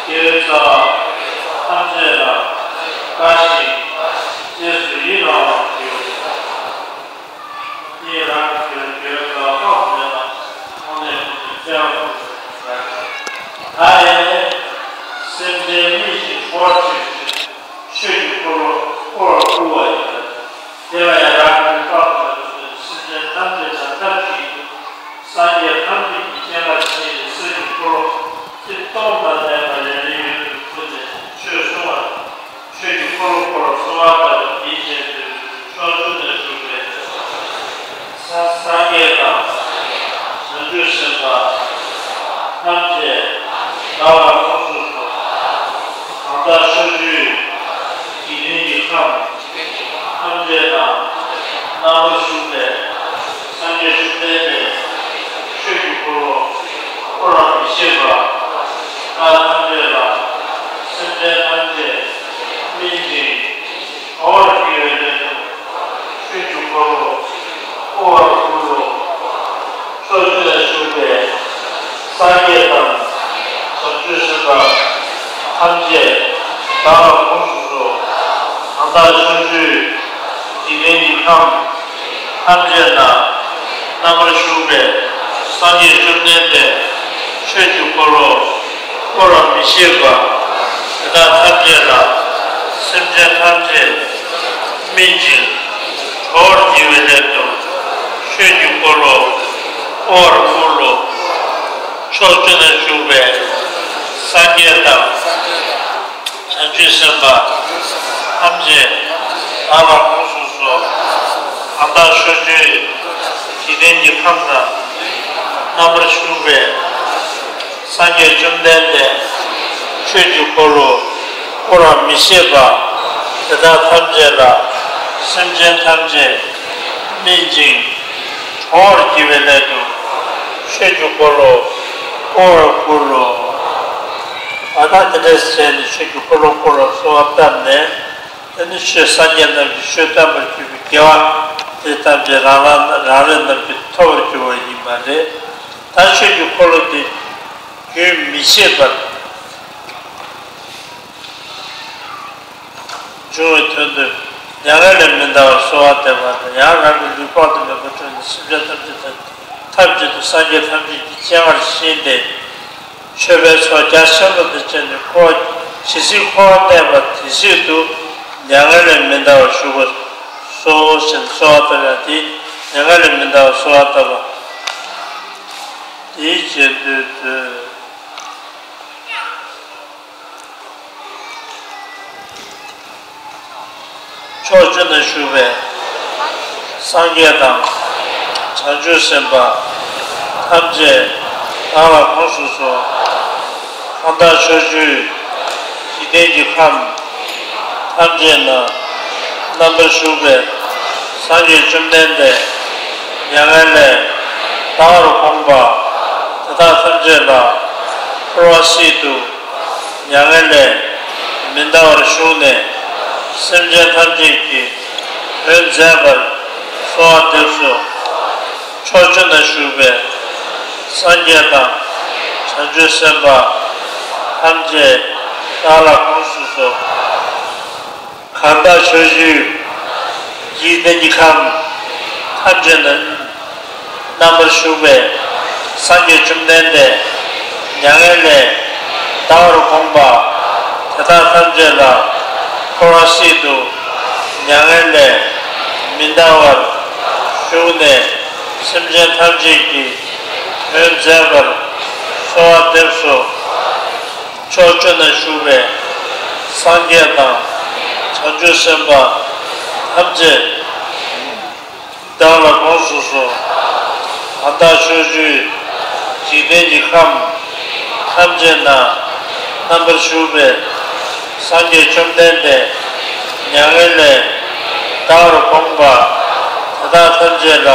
དགེ་བའི་རྩ་བ་ཐམས་ཅད་ལ་དགའ་ཞིང་རྗེས་སུ་ཡི་རང་བར་འགྱུར། དེ་ཡི་རང་གི་དགེ་བའི་རྩ་བ་དཔག་ཏུ་མེད་པ་ཐོབ་ནས་ཀུན་ཏུ་སྐྱེ་བ་ཀུན་ཏུ་བྱུང་བ་རེད། ད་ཡང་ནི་སེམས་ཅན་སྨིན་ཞིང་གྲོལ་བར་བྱེད་ཅིང་ཆོས་ཀྱི་འཁོར་ལོ་བསྐོར་བར་བསྐུལ་བ་ཡིན་པས། དེ་ལ་ཡང་རང་གི་དཔག་ཏུ་མེད་པ་སེམས་ཅན་ཐམས་ཅད་དང་ཐབས་ཅིག་ཏུ་སངས་རྒྱས་ཐམས་ཅད་ཀྱི་སྤྱན་སྔར་ཕྱིན་ནས་གསེར་གྱི་འཁོར་ལོ་ཆེས་སྟོང་དང་ལྡན་པ་རེ་རེའི་ཡུལ་དུ་བུད་དེ་ཆོས་གསུང་བ། ཆོས་ཀྱི་འཁོར་ལོ་བསྐོར་བར་གསོལ་བ་བཏབ་པ་དེའི་རྗེས་སུ་ཕྱོགས་བཅུ་ན་བཞུགས་པའི་སངས་རྒྱས་དང་བྱང་ཆུབ་སེམས་དཔའ་ཐམས་ཅད་བདག་ལ་དགོངས་སུ་གསོལ། གང་དག་ཕྱོགས་བཅུའི་འཇིག་རྟེན་གྱི་ཁམས་ཐམས་ཅད་ན་རྣམ་པར་བཞུགས་པའི་སངས་རྒྱས་བཅོམ་ལྡན་འདས་ཆོས་ཀྱི་འཁོར་ལོ་བསྐོར་བར་མི་ཤེས་པ་ཐམས་ཅད་ལ་སེམས་ཅན་ཐམས་ཅད་སྨིན་ཅིང་གྲོལ་བར་བགྱི་བའི་སླད་དུ་ཆོས་ཀྱི་འཁོར་ལོ་བསྐོར་བར་བསྐུལ་ལོ། ཕྱོགས་བཅུ་ན་བཞུགས་པའི་སངས་རྒྱས་དང་བྱང་ཆུབ་སེམས་དཔའ་ཐམས་ཅད་བདག་ལ་དགོངས་སུ་གསོལ། གང་དག་ཕྱོགས་བཅུའི་འཇིག་རྟེན་གྱི་ཁམས་ཐམས་ཅད་ན་རྣམ་པར་བཞུགས་པའི་སངས་རྒྱས་བཅོམ་ལྡན་འདས་ཆོས་ཀྱི་འཁོར་ལོ་བསྐོར་བར་མི་ཤེས་པ། དེ་དག་ཐམས་ཅད་ལ་སེམས་ཅན་ཐམས་ཅད་སྨིན་ཅིང་གྲོལ་བར་བགྱི་བའི་སླད་དུ་ཆོས་ཀྱི་འཁོར་ལོ་བསྐོར་བར་བསྐུལ་ལོ། ཕྱོགས་བཅུ་ན་བཞུགས་པའི་སངས་རྒྱས་དང་། བྱང་ཆུབ་སེམས་དཔའ་ཐམས་ཅད་བདག་ལ་དགོངས་སུ་གསོལ། གང་དག་ཕྱོགས་བཅུའི་འཇིག་རྟེན་གྱི་ཁམས་ན་རྣམ་པར་བཞུགས་པའི་སངས་རྒྱས་བཅོམ་ལྡན་འདས་ཆོས་ཀྱི་འཁོར་ལོ་བསྐོར་བར་མི་ཤེས་པ། དེ་དག་ཐམས་ཅད་ལ་སེམས་ཅན་ཐམས་ཅད་སྨིན་ཅིང་གྲོལ་བར་བགྱི་བའི་སླད་དུ་ཆོས་ཀྱི་འཁོར་ལོ་བསྐོར་བར་བསྐུལ་ལོ། ཨ་ད་དེ་འདྲ་བྱས་ནས་ཆོས་ཀྱི་འཁོར་ལོ་བསྐོར་བར་གསོལ་བ་བཏབ་ནས། དེ་ནི་ཆོས་སངས་རྒྱས་རྣམས་ཀྱི་ཆོས་བསྟན་པར་གྱུར་པའི་དགེ་བ་དེ་ཐམས་ཅད་རང་རང་རང་རེ་རྣམས་ཀྱིས་ཐོབ་པར་འགྱུར་བ་ཡིན་པ་རེད། ད་ཆོས་ཀྱི་འཁོར་ལོ་དེ་རྒྱུན་མི་ཆད་པར་འབྱུང་བའི་དོན་དུ་མྱ་ངན་ལས་མི་འདའ་བར་གསོལ་བ་འདེབས་པ་དང་། ཡང་རང་གི་ལུས་དཔག་ཏུ་མེད་པ་སྤྲུལ་ནས་སེམས་ཅན་ཐམས་ཅད་དང་། ཐབས་ཅིག་ཏུ་སངས་རྒྱས་ཐམས་ཅད་ཀྱི་སྤྱན་སྔར་ཕྱིན་ཏེ། མཆོད་པའི་ཚོགས་རྒྱ་ཆེན་པོ་དང་བཅས་ནས་འཁོར་བ་ཇི་སྲིད་འཁོར་བར་གནས་པ་དེ་སྲིད་དུ་མྱ་ངན་ལས་མི་འདའ་བར་བཞུགས་པར་གསོལ་ཞེས་གསོལ་བ་བཏབ་ཡང་། དེ་མྱ་ངན་ལས་མི་འདའ་བར་གསོལ་བ་བཏབ་པ་དེའི་རྗེས་ཟློས་མཛོད། ཕྱོགས་བཅུ་ན་བཞུགས་པའི་སངས་རྒྱས་དང་བྱང་ཆུབ་སེམས་དཔའ་ཐམས་ཅད་བདག་ལ་དགོངས་སུ་གསོལ། གང་དག་ཕྱོགས་བཅུའི་འཇིག་རྟེན་གྱི་ཁམས་ཐམས་ཅད་ན་རྣམ་པར་བཞུགས་པའི་སངས་རྒྱས་བཅོམ་ལྡན་འདས་མྱ་ངན་ལས་འདའ་བར་དགོངས་པ་དེ་དག་ཐམས་ཅད་ལ་འཁོར་བ་སྲིད་དུ་མྱ་ངན་ལས་མི་འདའ་བར་བཞུགས་ནས་སེམས་ཅན་ཐམས་ཅད་ཀྱི་དོན་མཛད་པར་གསོལ་བ་འདེབས་སོ། ཕྱོགས་བཅུ་ན་བཞུགས་པའི་སངས་རྒྱས་དང་བྱང་ཆུབ་སེམས་དཔའ་ཐམས་ཅད་བདག་ལ་དགོངས་སུ་གསོལ། གང་དག་ཕྱོགས་བཅུའི་ འཇིག་རྟེན་གྱི་ཁམས་ཐམས་ཅད་ན་རྣམ་པར་བཞུགས་པའི་སངས་རྒྱས་བཅོམ་ལྡན་འདས་མྱ་ངན་ལས་འདའ་བར་དགོངས་པ། དེ་དག་ཐམས་ཅད་ལ་འཁོར་བ་སྲིད་དུ་མྱ་ངན་ལས་མི་འདའ་བར་བཞུགས་ནས་སེམས་ཅན་ཐམས་ཅད་ཀྱི་དོན་མཛད་པར་གསོལ་བ་འདེབས་སོ། ཕྱོགས་བཅུ་ན་བཞུགས་པའི་སངས་རྒྱས་དང་བྱང་ཆུབ་སེམས་དཔའ་ཐམས་ཅད་བདག་ལ་དགོངས་སུ་གསོལ། ད་ལྟ་ཕྱོགས་བཅུའི་འཇིག་རྟེན་གྱི་ཁམས་ཐམས་ཅད་ན་རྣམ་པར་བཞུགས་པའི་སངས་རྒྱས་བཅོམ་ལྡན་འདས་མྱ་ངན་ལས་འདའ་བར་དགོངས་པ། དེ་དག་ཐམས་ཅད་ལ་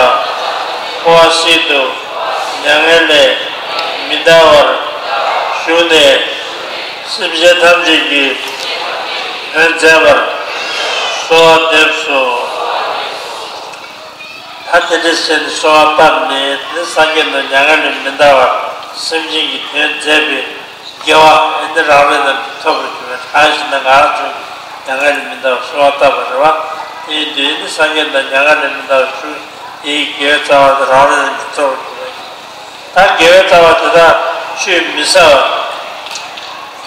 འཁོར་བ་སྲིད་དུ་མྱ་ངན་ལས་མི་འདའ་བར་བཞུགས་ནས་སེམས་ཅན་ཐམས་ཅད་ཀྱི་དོན་མཛད་པར་གསོལ་བ་འདེབས་སོ། ད་དེ་འདྲ་བྱས་ནས་གསོལ་བ་བཏབ་ནས་དེ་སངས་རྒྱས་རྣམས་མྱ་ངན་ལས་མི་འདའ་བར་སེམས་ཅན་གྱི་དོན་མཛད་པའི་དགེ་བ་ཨེ་ནི་རང་རེ་རྣམས་ཀྱིས་ཐོབ་པར་གྱུར་པའི་གང་ཞིག་ན་ང་རང་ཚོ་མྱ་ངན་ལས་མི་འདའ་བར་གསོལ་བ་བཏབ་པ་རེད་བ། དེ་ཡིན་དུས་ཨེ་ནི་སངས་རྒྱས་རྣམས་མྱ་ངན་ལས་མི་འདའ་བར་ཞུ། དེའི་དགེ་བའི་རྩ་བ་དེ་རང་རེ་རྣམས་ཀྱིས་ཐོབ་པར་གྱུར་པ་ཡིན། ད་དགེ་བའི་རྩ་བ་དེ་དག་ཆུད་མི་ཟ་བར་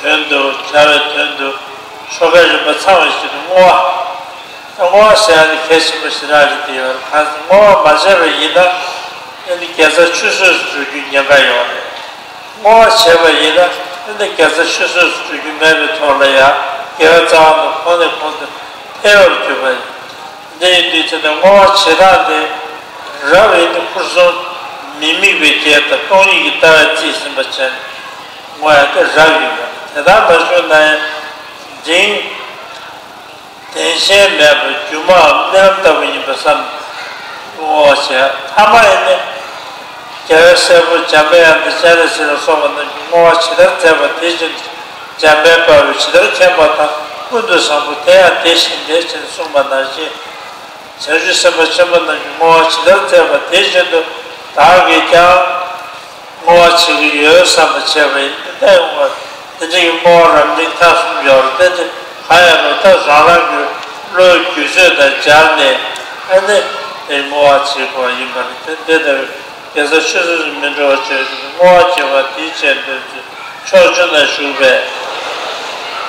དོན་དུ་བྱ་བའི་དོན་དུ་ཆོ་གའི་རིམ་པ་ཚང་བའི་ཕྱིར་དུ་བསྔོ་བ། ད་བསྔོ་བ་ཟེར་ཡ་ནི་གལ་ཆེན་པོ་ཞེ་དྲག་ཅིག་དེ་ཡོད་རེད། གང་ཟེར་བསྔོ་བ་མ་བྱས་པ་ཡིན་ན་ཨེ་ནི་དགེ་རྩ་ཆུད་ཟོས་སུ་འགྲོ་རྒྱུའི་ཉེན་ཁ་ཡོད་རེད། བསྔོ་བ་བྱས་པ་ཡིན་ན་ཨེ་ནི་དགེ་རྩ་ཆུད་ཟོས་སུ་འགྲོ་རྒྱུ་མེད་པའི་ཐོག་ལ་ཡང་དགེ་བའི་རྩ་བ་ནི་གོང་ནས་གོང་དུ་འཕེལ་བར་གྱུར་པ་ཡིན། འདི་ཡིན་དུས་ཚེ་ནས་བསྔོ་བ་བྱེད་སྟངས་དེ་རབ་ཡིན་དུ་ཕུན་སུམ་མི་དམིགས་པའི་རྒྱན་དང་སྟོང་ཉིད་ཀྱི་ལྟ་བས་རྩིས་ཟིན་པ་བྱས་ནས་བསྔོ་ཡ་དེ་རབ་ཡིན་པ་དེ་ལྟར་མ་བྱུང་ན་ཡང་འབྲིང་བདེན་ཞེན་མེད་པར་སྒྱུ་མའམ་རྨི་ལམ་ལྟ་བུ་ཡིན་པར་བསམ་བསྔོ་བ་བྱས། ཐ་མ་ཡིན་ནི་རྒྱལ་བའི་སྲས་པོ་འཇམ་པའི་དབྱངས་དང་སྤྱན་རས་གཟིགས་ལ་སོགས་པ་རྣམས་ཀྱིས་བསྔོ་བ་ཇི་ལྟར་མཛད་པ་དེ་བཞིན་དུ་འཇམ་དཔལ་དཔའ་བོས་ཇི་ལྟར་མཁྱེན་པ་དང་། ཀུན་ཏུ་བཟང་པོ་དེ་ཡང་དེ་བཞིན་ཏེ་ཞེས་གསུངས་པ་ནང་བཞིན། བྱང་ཆུབ་སེམས་དཔའ་ཆེན་པོ་རྣམས་ཀྱིས་བསྔོ་བ་ཇི་ལྟར་མཛད་པ་དེ་བཞིན་དུ་བདག་གིས་ཀྱང་བསྔོ་བ་བྱེད་ཀྱི་ཡོད་བསམ་པ་བྱས་པ་ཡིན། དེ་ལྟ་ཡོང་བར་དེ་འདྲ་ཡི་བསྔོ་བ་རབ་འབྲིང་ཐ་གསུམ་ཡོད་རེད་དེ། གང་ཡང་མེད་ད་རང་རང་གི་བློའི་རྒྱུད་ཚོད་དང་སྦྱར་ནས་ཨ་ནི་དེ་བསྔོ་བ་བྱེད་དགོས་པ་ཡིན་པ་རེད་དེ། དེ་ལྟ་བུའི་དགེ་རྩ་ཆུད་ཟོས་སུ་མི་འགྲོ་བ་བྱས་ཏེ་བསྔོ་བ་བྱེད་པ་དེའི་ཆེད་དུ་ཕྱོགས་བཅུ་ན་བཞུགས་པའི་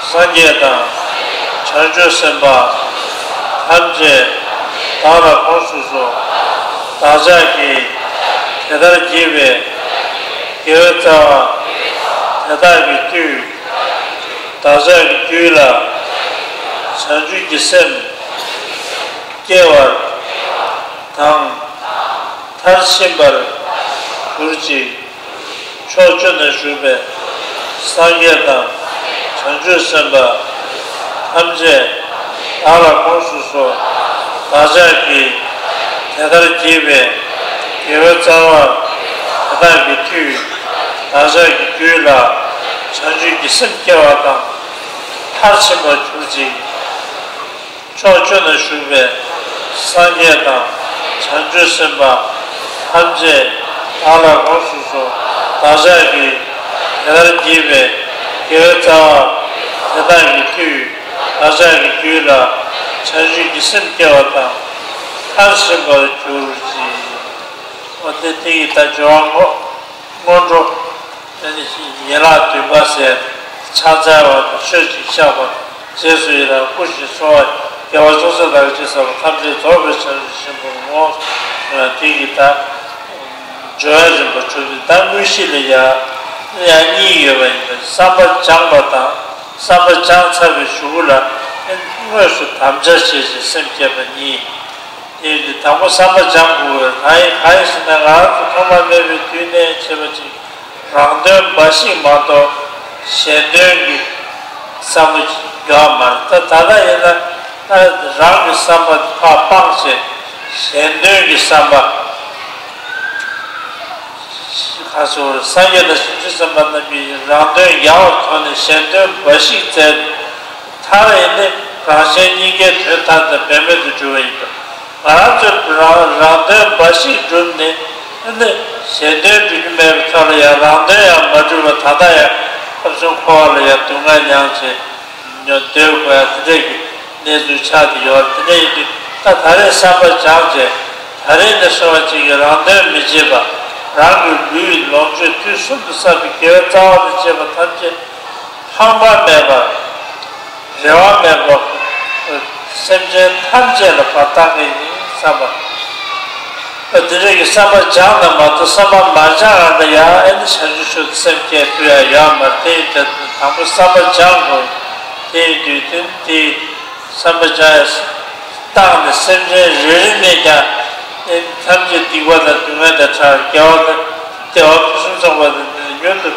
སངས་རྒྱས་དང་བྱང་ཆུབ་སེམས་དཔའ་ཐམས་ཅད་བདག་ལ་དགོངས་སུ་གསོལ། བདག་ཅག་གིས་དེ་ལྟར་བགྱིས་པའི་དགེ་བའི་རྩ་བ་དེ་དག་གི་མཐུས་བདག་ཅག་གི་རྒྱུད་ལ་བྱང་ཆུབ་ཀྱི་སེམས་སྐྱེ་བ་དང་མཐར་ཕྱིན་པར་གྱུར་ཅིག། ཕྱོགས་བཅུ་ན་བཞུགས་པའི་སངས་རྒྱས་དང་བྱང་ཆུབ་སེམས་དཔའ་ཐམས་ཅད་བདག་ལ་དགོངས་སུ་གསོལ། བདག་ཅག་གིས་དེ་ལྟར་བགྱིས་པའི་དགེ་བའི་རྩ་བ་དེ་དག་གི་མཐུས་བདག་ཅག་གི་རྒྱུད་ལ་བྱང་ཆུབ་ཀྱི་སེམས་སྐྱེ་བ་དང་མཐར་ཕྱིན་པར་གྱུར་ཅིག། ཕྱོགས་བཅུ་ན་བཞུགས་པའི་སངས་རྒྱས་དང་བྱང་ཆུབ་སེམས་དཔའ་ཐམས་ཅད་བདག་ལ་དགོངས་སུ་གསོལ། བདག་ཅག་གིས་དེ་ལྟར་བགྱིས་པའི་དགེ་བའི་རྩ་བ་དེ་དག་གི་མཐུས་བདག་ཅག་གི་རྒྱུད་ལ་བྱང་ཆུབ་ཀྱི་སེམས་སྐྱེ་བ་དང་མཐར་ཕྱིན་པར་གྱུར་ཅིག། འོ་དེ་དེ་ཡི་ད་སྦྱོར་བ་སྔོ་སྔོན་འགྲོ། ཨ་ནི་ཡན་ལག་བདུན་པ་ཟེར། ཕྱག་འཚལ་བ་དང་མཆོད་ཅིང་བཤགས་པ་དང་། རྗེས་སུ་ཡི་རང་བསྐུལ་ཞིང་གསོལ་བ། དགེ་བ་ཅུང་ཟད་ལ་ཅི་བསགས་པ་ཐམས་ཅད་རྫོགས་པའི་བྱང་ཆུབ་ཆེན་པོར་བསྔོ། དེ་ཡི་ད་སྦྱོར་བའི་རིམ་པ་གྲུབ་སྟེ། ད་དངོས་གཞི་ལ་ཡང་ཡང་གཉིས་ཡོད་པ་ཡིན་པས། བསམ་པ་སྦྱངས་པ་དང་བསམ་པ་སྦྱངས་ཚར་བའི་གཞུག་གུ་ལ་དངོས་སུ་དམ་བཅའ་བྱས་ཤིང་སེམས་བསྐྱེད་པ་གཉིས། དེ་ཡིན་དུས་དང་པོ་བསམ་པ་སྦྱང་དགོས་པས། གང་ཡིན་གང་ཡིན་ཟེར་ན། ང་རང་ཚོ་ཐོག་མ་མེད་པའི་དུས་ནས་བྱས་པ་ཅིག་རང་དོན་འབའ་ཞིག་མ་གཏོགས་གཞན་དོན་གྱི་བསམ་བློ་ཡོད་མ་རེད། ད་ད་ལྟ་ཡིན་ན་ད་རང་གི་བསམ་པ་ཕར་སྤངས་བྱས་གཞན་དོན་གྱི་བསམ་པ། ཁ་སོ་སངས་རྒྱས་དང་བྱང་ཆུབ་སེམས་དཔའ་རྣམས་ཀྱིས་རང་དོན་ཡལ་བར་དོར་ནས་གཞན་དོན་འབའ་ཞིག་བཙལ། མཐར་ཡིན་ནི་རང་གཞན་གཉིས་ཀའི་དོན་མཐའ་དག་འབད་མེད་དུ་འགྲུབ་པ་ཡིན་པས། ང་རང་ཚོས་རང་རང་དོན་འབའ་ཞིག་བསྒྲུབས་ནས་ནི་གཞན་དོན་འགྲུབ་རྒྱུ་མེད་པའི་ཐོག་ལ་ཡང་རང་དོན་ཡང་མ་འགྲུབ་པར་ད་ལྟ་ཡང་ཁམས་གསུམ་འཁོར་བ་ལ་ཡང་སྡུག་བསྔལ་མྱངས་བྱས་སྡོད་དགོས་ཡ་དེ་འདྲས་ཀྱི་གནས་ཚུལ་ཆགས་ཏེ་ཡོད་རེད། དེ་འདྲ་ཡིན་དུས་ ད་ད་རེས་བསམ་པ་སྦྱངས་རྗེས། ད་རེས་ནས་བཟུང་བ་ཅིག་གིས་རང་དོན་མི་བྱེད་པ། རང་གི་ལུས་ལོངས་སྤྱོད་དུས་གསུམ་དུ་བསགས་པའི་དགེ་བའི་རྩ་བ་དང་བཅས་པ་ཐམས་ཅད་ཕངས་པ་མེད་པར། རེ་བ་མེད་པར། སེམས་ཅན་ཐམས་ཅད་ལ་ཕར་བཏང་གི་ཡིན་བསམ་པ། དེ་འདྲ་གི་བསམ་པ་སྦྱངས་ན་མ་གཏོགས་བསམ་པ་མ་སྦྱངས་རང་ལ་ཡང་ཨེ་ནི་བྱང་ཆུབ་མཆོག་ཏུ་སེམས་བསྐྱེད་ཐུབ་ཡ་ཡོད་མ་རེད། དེ་ཡིན་དུས་དང་པོ་བསམ་པ་སྦྱང་དགོས། དེ་ཡིན་དུས་དེ་ནི་དེ། བསམ་པ་སྦྱང་ཡ་བཏང་ནས་སེམས་ཅན་རེ་རེ་ནས་ཀྱང་ཨེ་ཐམས་ཅད་སྡིག་པ་དང་སྡུག་བསྔལ་དང་བྲལ་བའི་དགེ་བ་དང་བདེ་བ་ཕུན་སུམ་ཚོགས་པ་དང་མྱུར་དུ་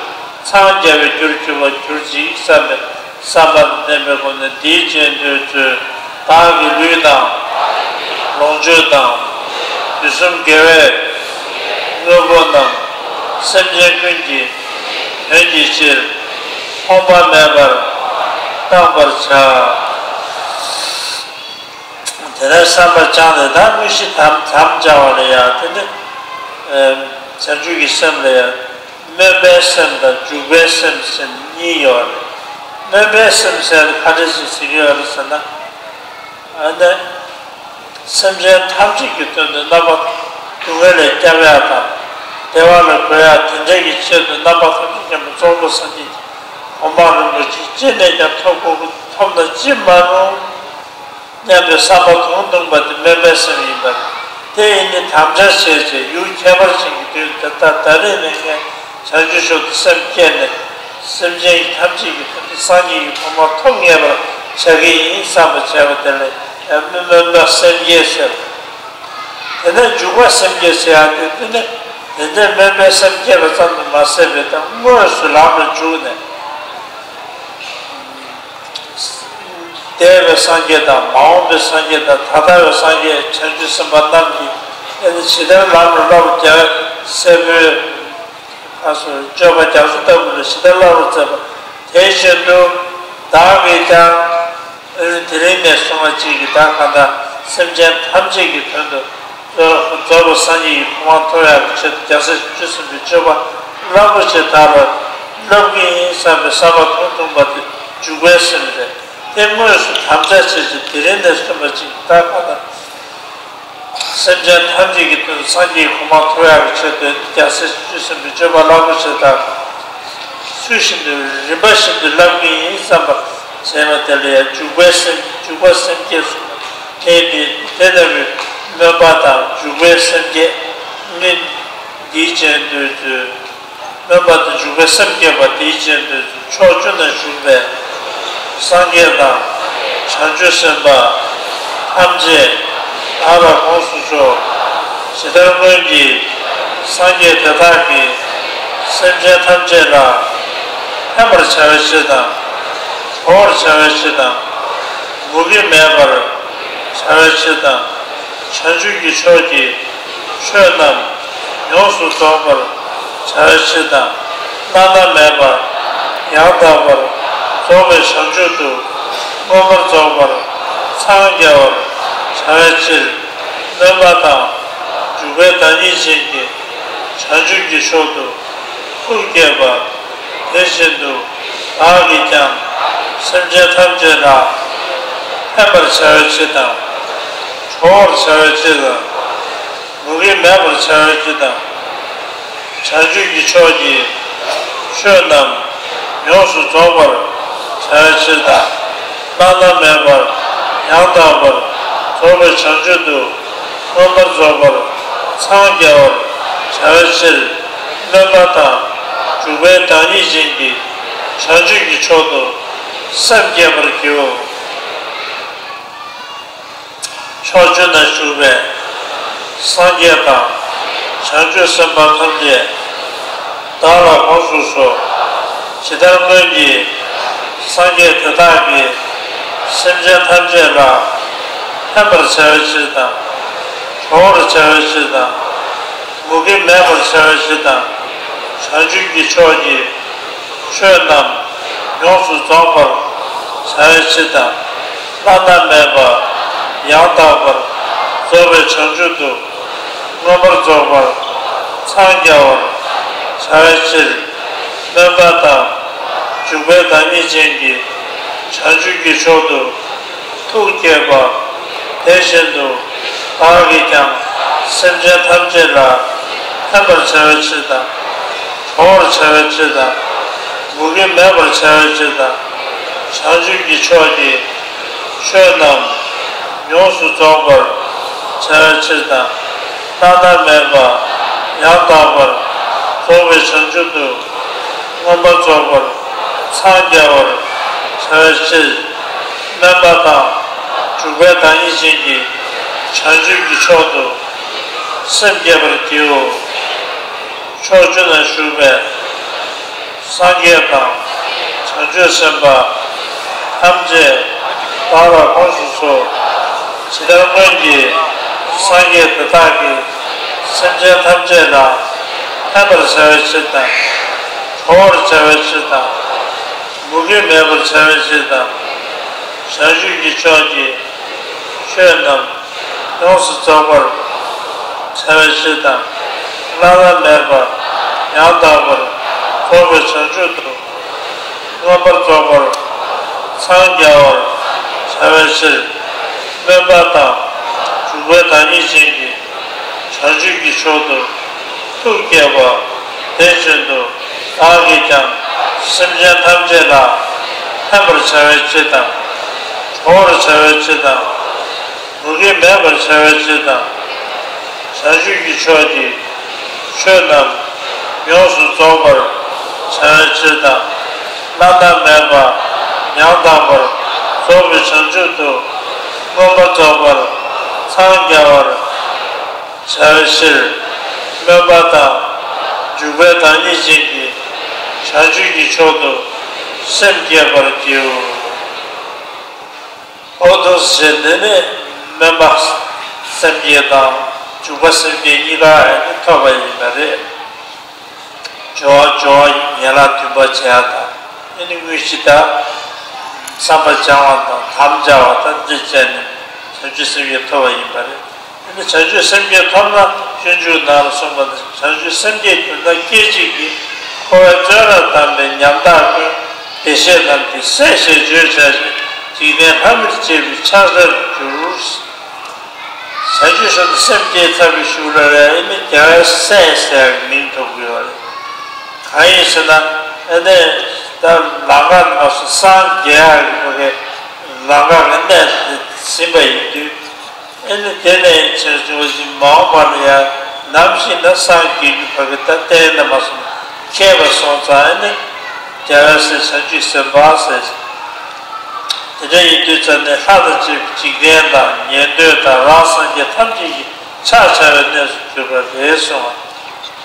འཚང་རྒྱ་བའི་རྒྱུར་གྱུར་པར་གྱུར་ཅིག་བསམ་པའི་བསམ་པ་དང་ལྡན་པའི་སྒོ་ནས་འདིའི་རྗེས་ཟློས་མཛོད། བདག་གི་ལུས་དང་། ལོངས་སྤྱོད་དང་། དུས་གསུམ་དགེ་བའི་དངོས་པོ་རྣམས་སེམས་ཅན་ཀུན་གྱི་དོན་གྱི་ཕྱིར་ཕོངས་པ་མེད་པར་བཏང་བར་བྱ། དེ་ལྟར་བསམ་པ་བཅངས་ནས་ད་དངོས་གཞི་དམ་དམ་བཅའ་བ་ལ་ཡང་དེ་ནི་བྱང་ཆུབ་ཀྱི་སེམས་ལ་ཡང་སྨོན་པའི་སེམས་དང་འཇུག་པའི་སེམས་ཟེར་གཉིས་ཡོད་རེད། སྨོན་པའི་སེམས་ཟེར་ན་ག་འདྲ་ཞིག་ཟེར་གྱི་ཡོད་རེད་ཟེར་ན། ཨ་ནི། སེམས་ཅན་ཐམས་ཅད་ཀྱི་དོན་དུ་རྣམ་པ་སྡུག་བསྔལ་ལས་སྐྱབས་ཡག་དང་། བདེ་བ་ལ་འགོད་ཡག་དེ་འདྲ་གི་ཆེད་དུ་རྣམ་པ་ཐམས་ཅད་མཁྱེན་པ་གཙོ་བོ་སངས་རྒྱས་ཀྱི་གོ་འཕང་རིན་པོ་ཆེ་ཅི་ནས་ཀྱང་ཐོབ་དགོས། ཐོབ་ན་ཅི་མ་རུང་སྙམ་པའི་བསམ་པ་དུང་དུང་བ་དེ་སྨོན་པའི་སེམས་ཡིན་པ། དེ་ཡིན་ནི་དམ་བཅའ་བྱས་རྗེས་ཡུལ་ཁྱད་པར་ཅན་གྱི་དུས་ད་ལྟ་ད་རེས་ནས་ངས་བྱང་ཆུབ་མཆོག་ཏུ་སེམས་བསྐྱེད་ནས། སེམས་ཅན་ཐམས་ཅད་ཀྱི་དོན་དུ་སངས་རྒྱས་ཀྱི་གོ་འཕང་ཐོབ་ངེས་པར་བྱ་གི་ཡིན་བསམ་པ་བྱས་པ་དེ་ལ་ཡང་སྨོན་པ་སེམས་བསྐྱེད་ཟེར། དེ་ནས་འཇུག་པ་སེམས་བསྐྱེད་ཟེར་ཡག་དེ་དེ་ནི་དེ་འདྲའི་སྨོན་པའི་སེམས་བསྐྱེད་པ་ཙམ་དུ་མ་ཟད་པའི་དང་དངོས་སུ་ལམ་ལ་འཇུག་ནས། འདས་པའི་སངས་རྒྱས་དང་མ་འོངས་པའི་སངས་རྒྱས་དང་ད་ལྟ་བའི་སངས་རྒྱས་བྱང་ཆུབ་སེམས་དཔའ་རྣམས་ཀྱིས་ཨེ་ནི་ཇི་ལྟར་ལམ་ལ་བསླབ་པ་རྒྱལ་བའི་སྲས་པོའི། ཨ་སོ་སྤྱོད་པ་རྒྱ་མཚོ་ལྟ་བུ་ལ་ཇི་ལྟར་བསླབ་པར་མཛད་པ་དེ་བཞིན་དུ་བདག་གིས་ཀྱང་དེ་རིང་ནས་བཟུང་བ་ཅིག་གིས་ད་གང་ལྟར་སེམས་ཅན་ཐམས་ཅད་ཀྱི་དོན་དུ་རྫོགས་པའི་སངས་རྒྱས་ཀྱི་གོ་འཕང་ཐོབ་ཡག་གི་ཆེད་དུ་རྒྱལ་སྲས་བྱང་ཆུབ་སེམས་དཔའི་སྤྱོད་པ་རླབས་པོ་ཆེ་བདག་ལ་བསླབ་ཀྱི་ཡིན་བསམ་པའི་བསམ་པ་དུང་དུང་བ་དེ་འཇུག་པའི་སེམས་རེད། དེ་དངོས་སུ་དམ་བཅའ་བྱས་ཀྱི་དེ་རིང་ནས་བཟུང་བ་ཅིག་གིས་ད་གང་ལྟར། སེམས་ཅན་ཐམས་ཅད་ཀྱི་དོན་དུ་སངས་རྒྱས་ཀྱི་གོ་འཕང་ཐོབ་ཡག་གི་ཆེད་དུ་རྒྱལ་སྲས་བྱང་ཆུབ་སེམས་དཔའི་སྤྱོད་པ་རླབས་པོ་ཆེ་དང་། ཚུལ་བཞིན་དུ་རིམ་པ་བཞིན་དུ་བསླབ་ཀྱི་ཡིན་བསམ་པ་བྱས་པ་དེ་ལ་ཡང་འཇུག་པའི་སེམས་འཇུག་པ་སེམས་བསྐྱེད་གསུངས་པ་དེ་ནི་དེ་ལྟ་བུའི་སྨོན་པ་དང་འཇུག་པའི་སེམས་བསྐྱེད་ནི་འདིའི་རྗེས་ཟློས་མཛོད། སྨོན་པ་དང་འཇུག་པའི་སེམས་བསྐྱེད་པ་དེའི་རྗེས་ཟློས་མཛོད། ཕྱོགས་བཅུ་ན་བཞུགས་པའི་སངས་རྒྱས་དང་བྱང་ཆུབ་སེམས་དཔའ་ཐམས་ཅད་བདག་ལ་དགོངས་སུ་གསོལ། ཇི་ལྟར་སྔོན་གྱི་སངས་རྒྱས་དེ་དག་གིས་སེམས་ཅན་ཐམས་ཅད་ལ་ཕན་པར་བྱ་བའི་ཕྱིར་དང་། གྲོགས་པོར་བྱ་བའི་ཕྱིར་དང་། མུ་གེ་མེད་པར་བྱ་བའི་ཕྱིར་དང་། བྱང་ཆུབ་ཀྱི་ཕྱོགས་ཀྱི་ཆོས་རྣམས་ཡོངས་སུ་རྫོགས་པར་བྱ་བའི་ཕྱིར་དང་། བླ་ན་མེད་པ་ཡང་དག་པར་རྫོགས་པའི་བྱང་ཆུབ་ཏུ་མངོན་པར་རྫོགས་པར་འཚང་རྒྱ་བར་བྱ་བའི་ཕྱིར། སྨོན་པ་དང་འཇུག་པའི་བདག་ཉིད་ཅན་གྱི་བྱང་ཆུབ་ཀྱི་མཆོག་ཏུ་ཐུགས་བསྐྱེད་པ། དེ་བཞིན་དུ་བདག་གིས་ཀྱང་སེམས་ཅན་ཐམས་ཅད་ལ་ཕན་པར་བྱ་བའི་ཕྱིར་དང་། གྲོགས་པོར་བྱ་བའི་ཕྱིར་དང་། མུ་གེ་མེད་པར་བྱ་བའི་ཕྱིར་དང་། བྱང་ཆུབ་ཀྱི་ཕྱོགས་ཀྱི་ཆོས་རྣམས་ཡོངས་སུ་རྫོགས་པར་བྱ་བའི་ཕྱིར་དང་། བླ་ན་མེད་པར་ཡང་དག་པར་རྫོགས་པའི་བྱང་ཆུབ་ཏུ་མངོན་པར་རྫོགས་པར་འཚང་རྒྱ་བར་བྱ་བའི་ཕྱིར། སྨོན་པ་དང་འཇུག་པའི་བདག་ཉིད་ཅན་གྱི་བྱང་ཆུབ་ཀྱི་མཆོག་ཏུ་སེམས་བསྐྱེད་པར་བགྱིའོ། ཕྱོགས་བཅུ་ན་བཞུགས་པའི་སངས་རྒྱས་དང་བྱང་ཆུབ་སེམས་དཔའ་ཐམས་ཅད་བདག་ལ་དགོངས་སུ་གསོལ། ཇི་ལྟར་སྔོན་གྱི་སངས་རྒྱས་དེ་དག་གིས་སེམས་ཅན་ཐམས་ཅད་ལ་ཕན་པར་བྱ་བའི་ཕྱིར་དང་། གྲོགས་པོར་བྱ་བའི་ཕྱིར་དང་། མུ་གེ་མེད་པར་བྱ་བའི་ཕྱིར་དང་། བྱང་ཆུབ་ཀྱི་ཕྱོགས་ཀྱི་ཆོས་རྣམས་ཡོངས་སུ་རྫོགས་པར་བྱ་བའི་ཕྱིར་དང་། བླ་ན་མེད་པ་ཡང་དག་པར་རྫོགས་པའི་བྱང་ཆུབ་ཏུ་མངོན་པར་རྫོགས་པར་འཚང་རྒྱ་བར་བྱ་བའི་ཕྱིར། སྨོན་པ་དང་འཇུག་པའི་བདག་ཉིད་ཅན་གྱི་བྱང་ཆུབ་ཀྱི་མཆོག་ཏུ་ཐུགས་བསྐྱེད་པ། དེ་བཞིན་དུ་བདག་གིས་ཀྱང་སེམས་ཅན་ཐམས་ཅད་ལ་ཕན་པར་བྱ་བའི་ཕྱིར་དང་། གྲོགས་པར་བྱ་བའི་ཕྱིར་དང་། མུ་གེ་མེད་པར་བྱ་བའི་ཕྱིར་དང་། བྱང་ཆུབ་ཀྱི་ཕྱོགས་ཀྱི་ཆོས་རྣམས་ཡོངས་སུ་རྫོགས་པར་བྱ་བའི་ཕྱིར་དང་། བླ་ན་མེད་པ་ཡང་དག་པར་རྫོགས་པའི་བྱང་ཆུབ་ཏུ་མངོན་པར་རྫོགས་པར་འཚང་རྒྱ་བར་བྱ་བའི་ཕྱིར། སྨོན་པ་དང་། འཇུག་པའི་བདག་ཉིད་ཅན་གྱི་བྱང་ཆུབ་ཀྱི་ཕྱོགས་སུ་སེམས་བསྐྱེད་པར་བགྱིའོ། ཕྱོགས་བཅུ་ན་བཞུགས་པའི་སངས་རྒྱས་དང་བྱང་ཆུབ་སེམས་དཔའ་ཐམས་ཅད་བདག་ལ་དགོངས་སུ་གསོལ། ཇི་ལྟར་སྔོན་གྱི་སངས་རྒྱས་དེ་དག་གིས་སེམས་ཅན་ཐམས་ཅད་ལ་ཕན་པར་བྱ་བའི་ཕྱིར་དང་། གྲོགས་པར་བྱ་བའི་ཕྱིར་དང་། མུ་གེ་མེད་པར་བྱ་བའི་ཕྱིར་དང་། བྱང་ཆུབ་ཀྱི་ཕྱོགས་ཀྱི་ཆོས་རྣམས་ཡོངས་སུ་རྫོགས་པར་བྱ་བའི་ཕྱིར་དང་། བླ་ན་མེད་པ་ཡང་དག་པར་རྫོགས་པའི་བྱང་ཆུབ་ཏུ་མངོན་པར་རྫོགས་པར་འཚང་རྒྱ་བར་བྱ་བའི་ཕྱིར། སྨོན་པ་དང་། འཇུག་པའི་བདག་ཉིད་ཅན་གྱི་བྱང་ཆུབ་ཀྱི་ཕྱོགས་སུ་ཐུགས་བསྐྱེད་པ། དེ་བཞིན་དུ་བདག་གིས་ཀྱང་སེམས་ཅན་ཐམས་ཅད་ལ་ཕན་པར་བྱ་བའི་ཕྱིར་དང་། གྲོགས་པར་བྱ་བའི་ཕྱིར་དང་། མུ་གེ་མེད་པར་བྱ་བའི་ཕྱིར་དང་། བྱང་ཆུབ་ཀྱི་ཕྱོགས་ཀྱི་ཆོས་རྣམས་ཡོངས་སུ་རྫོགས་པར་བྱ་བའི་ཕྱིར་དང་། བླ་ན་མེད་པ་ཡང་དག་པར་རྫོགས་པའི་བྱང་ཆུབ་ཏུ་མངོན་པར་རྫོགས་པར་འཚང་རྒྱ་བར་བྱ་བའི་ཕྱིར། སྨོན་པ་དང་། འཇུག་པའི་བདག་ཉིད་ཅན་གྱི་བྱང་ཆུབ་ཀྱི་ཕྱོགས་སུ་སེམས་བསྐྱེད་པར་བགྱིའོ། འོ་དེ་ཚོ་བྱས་ནས་ནི་སྨོན་པ་སེམས་བསྐྱེད་དང་འཇུག་པ་སེམས་བསྐྱེད་གཉིས་ཀ་ནི་ཐོབ་པ་ཡིན་པ་རེད། སྦྱོར་བ་སྦྱོར་བ་ཡན་ལག་བདུན་པ་བྱས་དང་། ཨ་ནི་དངོས་གཞི་དང་། བསམ་པ་སྦྱང་བ་དང་དམ་བཅའ་བ་དང་འདི་བྱས་ནས་བྱང་ཆུབ་སེམས་བསྐྱེད་ཐོབ་པ་ཡིན་པ་རེད། ཨ་ནི་བྱང་ཆུབ་སེམས་བསྐྱེད་ཐོབ་ན་སྤྱོད་འཇུག་ནང་ལ་གསུངས་པ་ནི་བྱང་ཆུབ་སེམས་བསྐྱེད་གྱུར་ན་སྐད་ཅིག་གིས་འཁོར་བའི་བཙོན་རར་བསྡམས་པའི་ཉམ་ཐག་ཀུན། བདེ་གཤེགས་རྣམས་ཀྱི་སྲས་ཞེས་བརྗོད་བྱ་ཞིང་། འཇིག་རྟེན་ལྷ་མིར་བཅས་པའི་ཕྱག་རྒྱར་འགྱུར། བྱང་ཆུབ་སེམས་དེ་སེམས་བསྐྱེད་ཚར་བའི་གཞུག་ལ་རེད། ཨ་ནི་རྒྱལ་བའི་སྲས་ཟེར་བའི་མིང་ཐོབ་དགོས་པ་རེད། གང་ཡིན་ཟེར་ན། ཨ་ནི་ད་ལམ་ཁ་ནང་སུ་སངས་རྒྱས་ཡག་གི་ལམ་ཁ་གི་གནས་དེ་ཟིན་པ་ཡིན་དུས། ཨ་ནི་དེ་ནས་བྱས་བྱུང་བ་ཞིག་མ་འོངས་པ་ལ་ཡང་ནམ་ཞིག་ན་སངས་རྒྱས་རྒྱུ་ཕ་གི་ད་གཏན་ནས་མ་སོང་། མཁས་པ་སོང་ཙང་ཨ་ནི་རྒྱལ་བའི་སྲས་བྱང་ཆུབ་སེམས་དཔའ་ཟེར། དེ་འདྲ་ཡིན་དུས་ཙམ་ནས་ལྷ་དང་བཅས་པའི་འཇིག་རྟེན་དང་ཉན་ཐོས་དང་རང་སངས་རྒྱས་ཐམས་ཅད་ཀྱི་ཕྱག་བྱ་བའི་གནས་སུ་གྱུར་པ་རེད་གསུངས་པ།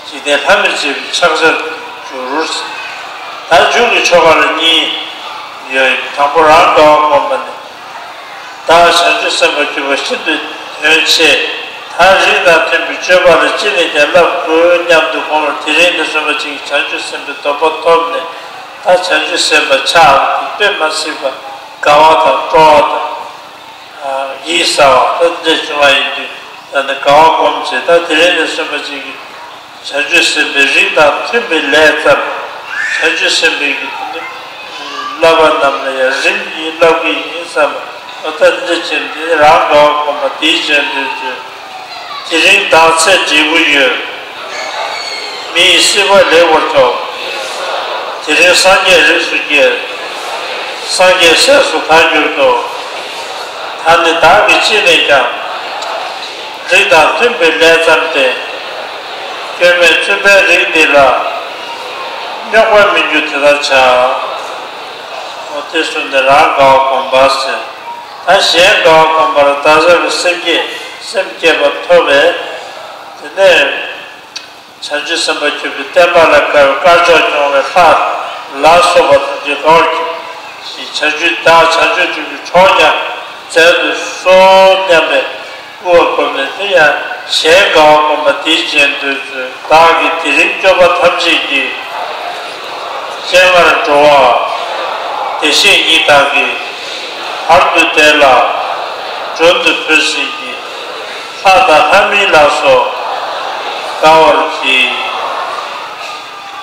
འཇིག་རྟེན་ལྷ་མིར་བཅས་པའི་ཕྱག་བྱར་འགྱུར། ད་མཇུག་གི་ཆོ་ག་ལ་གཉིས་ཡོད། དང་པོ་རང་དགའ་བ་བསྒོམ་པ་ནི། བདག་བྱང་ཆུབ་སེམས་དཔའ་གྱུར་པ་ཤིན་ཏུ་དོན་ཆེ། ད་རིགས་དང་མཐུན་པའི་སྤྱོད་པ་ལ་ཅི་ནས་ཀྱང་བསླབ་དགོས་སྙམ་དུ་བསྒོམ་ལ། དེ་རིང་ནས་བཟུང་བ་ཅིག་བྱང་ཆུབ་སེམས་དཔའི་སྡོམ་པ་ཐོབ་ནས། ད་བྱང་ཆུབ་སེམས་དཔའ་ཆགས་པ་དེ་དཔེ་མ་སྲིད་པ་དགའ་བ་དང་སྤྲོ་བ་དང་། ཡིད་ས་བ་ད་འདྲ་བྱུང་བ་ཡིན་དུས། ད་ནི་དགའ་བ་བསྒོམ་བྱས། ད་དེ་རིང་ནས་བཟུང་བ་ཅིག་གིས་བྱང་ཆུབ་སེམས་དཔའི་རིགས་དང་མཐུན་པའི་ལས་བརྩམས། བྱང་ཆུབ་སེམས་དཔའི་གི་དེ་ནི་བསླབ་པ་རྣམས་ལ་ཡང་རིམ་གྱིས་བསླབ་ཀྱི་ཡིན་བསམ། འོ་ད་འདི་བྱས་ནས་རང་དགའ་བ་བསྒོམ་པ་དེའི་རྗེས་ཟློས་མཛོད། དེ་རིང་བདག་ཚེ་འབྲས་བུ་ཡོད། མི་ཡི་སྲིད་པ་ལེགས་པར་ཐོབ། དེ་རིང་སངས་རྒྱས་རིགས་སུ་སྐྱེས། སངས་རྒྱས་སྲས་སུ་གང་གྱུར་ཏོ། ད་ནི་བདག་གིས་ཅི་ནས་ཀྱང་། རིགས་དང་མཐུན་པའི་ལས་བརྩམས་ཏེ། སྐྱོན་མེད་བཙུན་པའི་རིགས་འདི་ལ། རྙོག་པར་མི་འགྱུར་དེ་ལྟར་བྱ། འོ་དེ་གསུངས་ནས་རང་དགའ་བ་བསྒོམ་པ་ཟེར། ད་གཞན་དགའ་བ་བསྒོམ་པར་བདག་ཅག་གི་སེམས་བསྐྱེད་སེམས་བསྐྱེད་པ་ཐོབ་པས། དེ་ནས་བྱང་ཆུབ་སེམས་དཔའ་གྱུར་པའི་བསྟན་པ་ལ་དགའ་བའི་དཀར་ཕྱོགས་སྐྱོང་བའི་ལྷ་ལ་སོགས་པ་ཐམས་ཅད་དགའ་བར་གྱུར་ཅིག། བྱང་ཆུབ་བདག་བྱང་ཆུབ་ཏུ་གི་གྲོགས་ཀྱང་མཛད་དུ་གསོལ་སྙམ་པའི་སྐུ་བ་བསྒོམས་ནས། དེ་ཡང་གཞན་དགའ་བ་བསྒོམ་པ་དེའི་རྗེས་ཟློས་མཛོད། བདག་གིས་དེ་རིང་སྐྱོབ་པ་ཐམས་ཅད་ཀྱི། སྤྱན་སྔར་འགྲོ་བ་བདེ་གཤེགས་ཉིད་བདག་གིས། བར་དུ་བདེ་ལ་མགྲོན་དུ་བོས་ཟིན་གྱིས། ལྷ་དང་ལྷ་མིན་ལ་སོགས་དགའ་བར་གྱིས།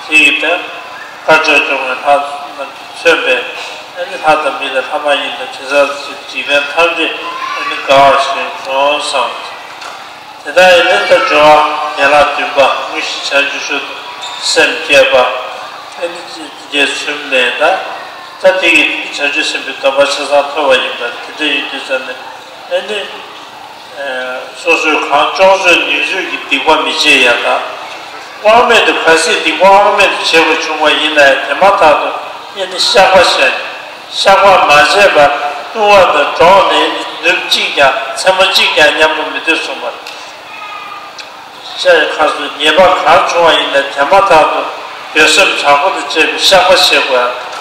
དེ་ཡི་དེ་དཀར་ཕྱོགས་སྐྱོང་བའི་ལྷ་རྣམས་ཀྱིས་མཚོན་པའི། ཨ་ནི་ལྷ་དང་མི་དང་ལྷ་མ་ཡིན་དང་དྲི་ཟ་ཟེར་འཇིག་རྟེན་ཐམས་ཅད་ ནི་དགའ་བ་ཞིག་བྱུང་བསམ། དེ་དག་ཡིན་ན་ད་སྦྱོར་བ་ཡན་ལག་བདུན་པ་དངོས་གཞི་བྱང་ཆུབ་མཆོག་ཏུ་སེམས་བསྐྱེད་པ། ཨེ་ནི་ཅི་རྗེས་ཚུལ་མེད་ད། ད་དེ་གི་བྱང་ཆུབ་སེམས་དཔའི་སྡོམ་པ་ཆ་ཚང་ཐོབ་པ་ཡིན་པ་དེ་འདྲ་ཡིན་དུས་ཙམ་ནས་ཨེ་ནི། སོ་སོའི་གང་ལྕོགས་ཚོད་ནུས་ཚོད་ཀྱི་སྡིག་པ་མི་བྱེད་ཡ་དང་། དབང་མེད་དུ་གལ་སྲིད་སྡིག་པ་དབང་མེད་དུ་བྱེད་པ་བྱུང་བ་ཡིན་ན་ཡང་དེ་མ་ཐག་ཏུ་ཨེ་ནི་བཤགས་པ་བྱས། བཤགས་པ་མ་བྱས་པར་ལྟུང་བ་དང་འགྲོགས་ནས་ནུབ་གཅིག་ཀྱང་མཚན་མོ་གཅིག་ཀྱང་མཉམ་པོ་མི་སྡོད་གསུངས་པ། ཤ་ཡི་ཁ་སོ་ཉེས་པ་གང་བྱུང་བ་ཡིན་ན་དེ་མ་ཐག་ཏུ་འདོད་སེམས་དྲག་པོ་དང་བཅས་པའི་བཤགས་པ་བྱེད་དགོས།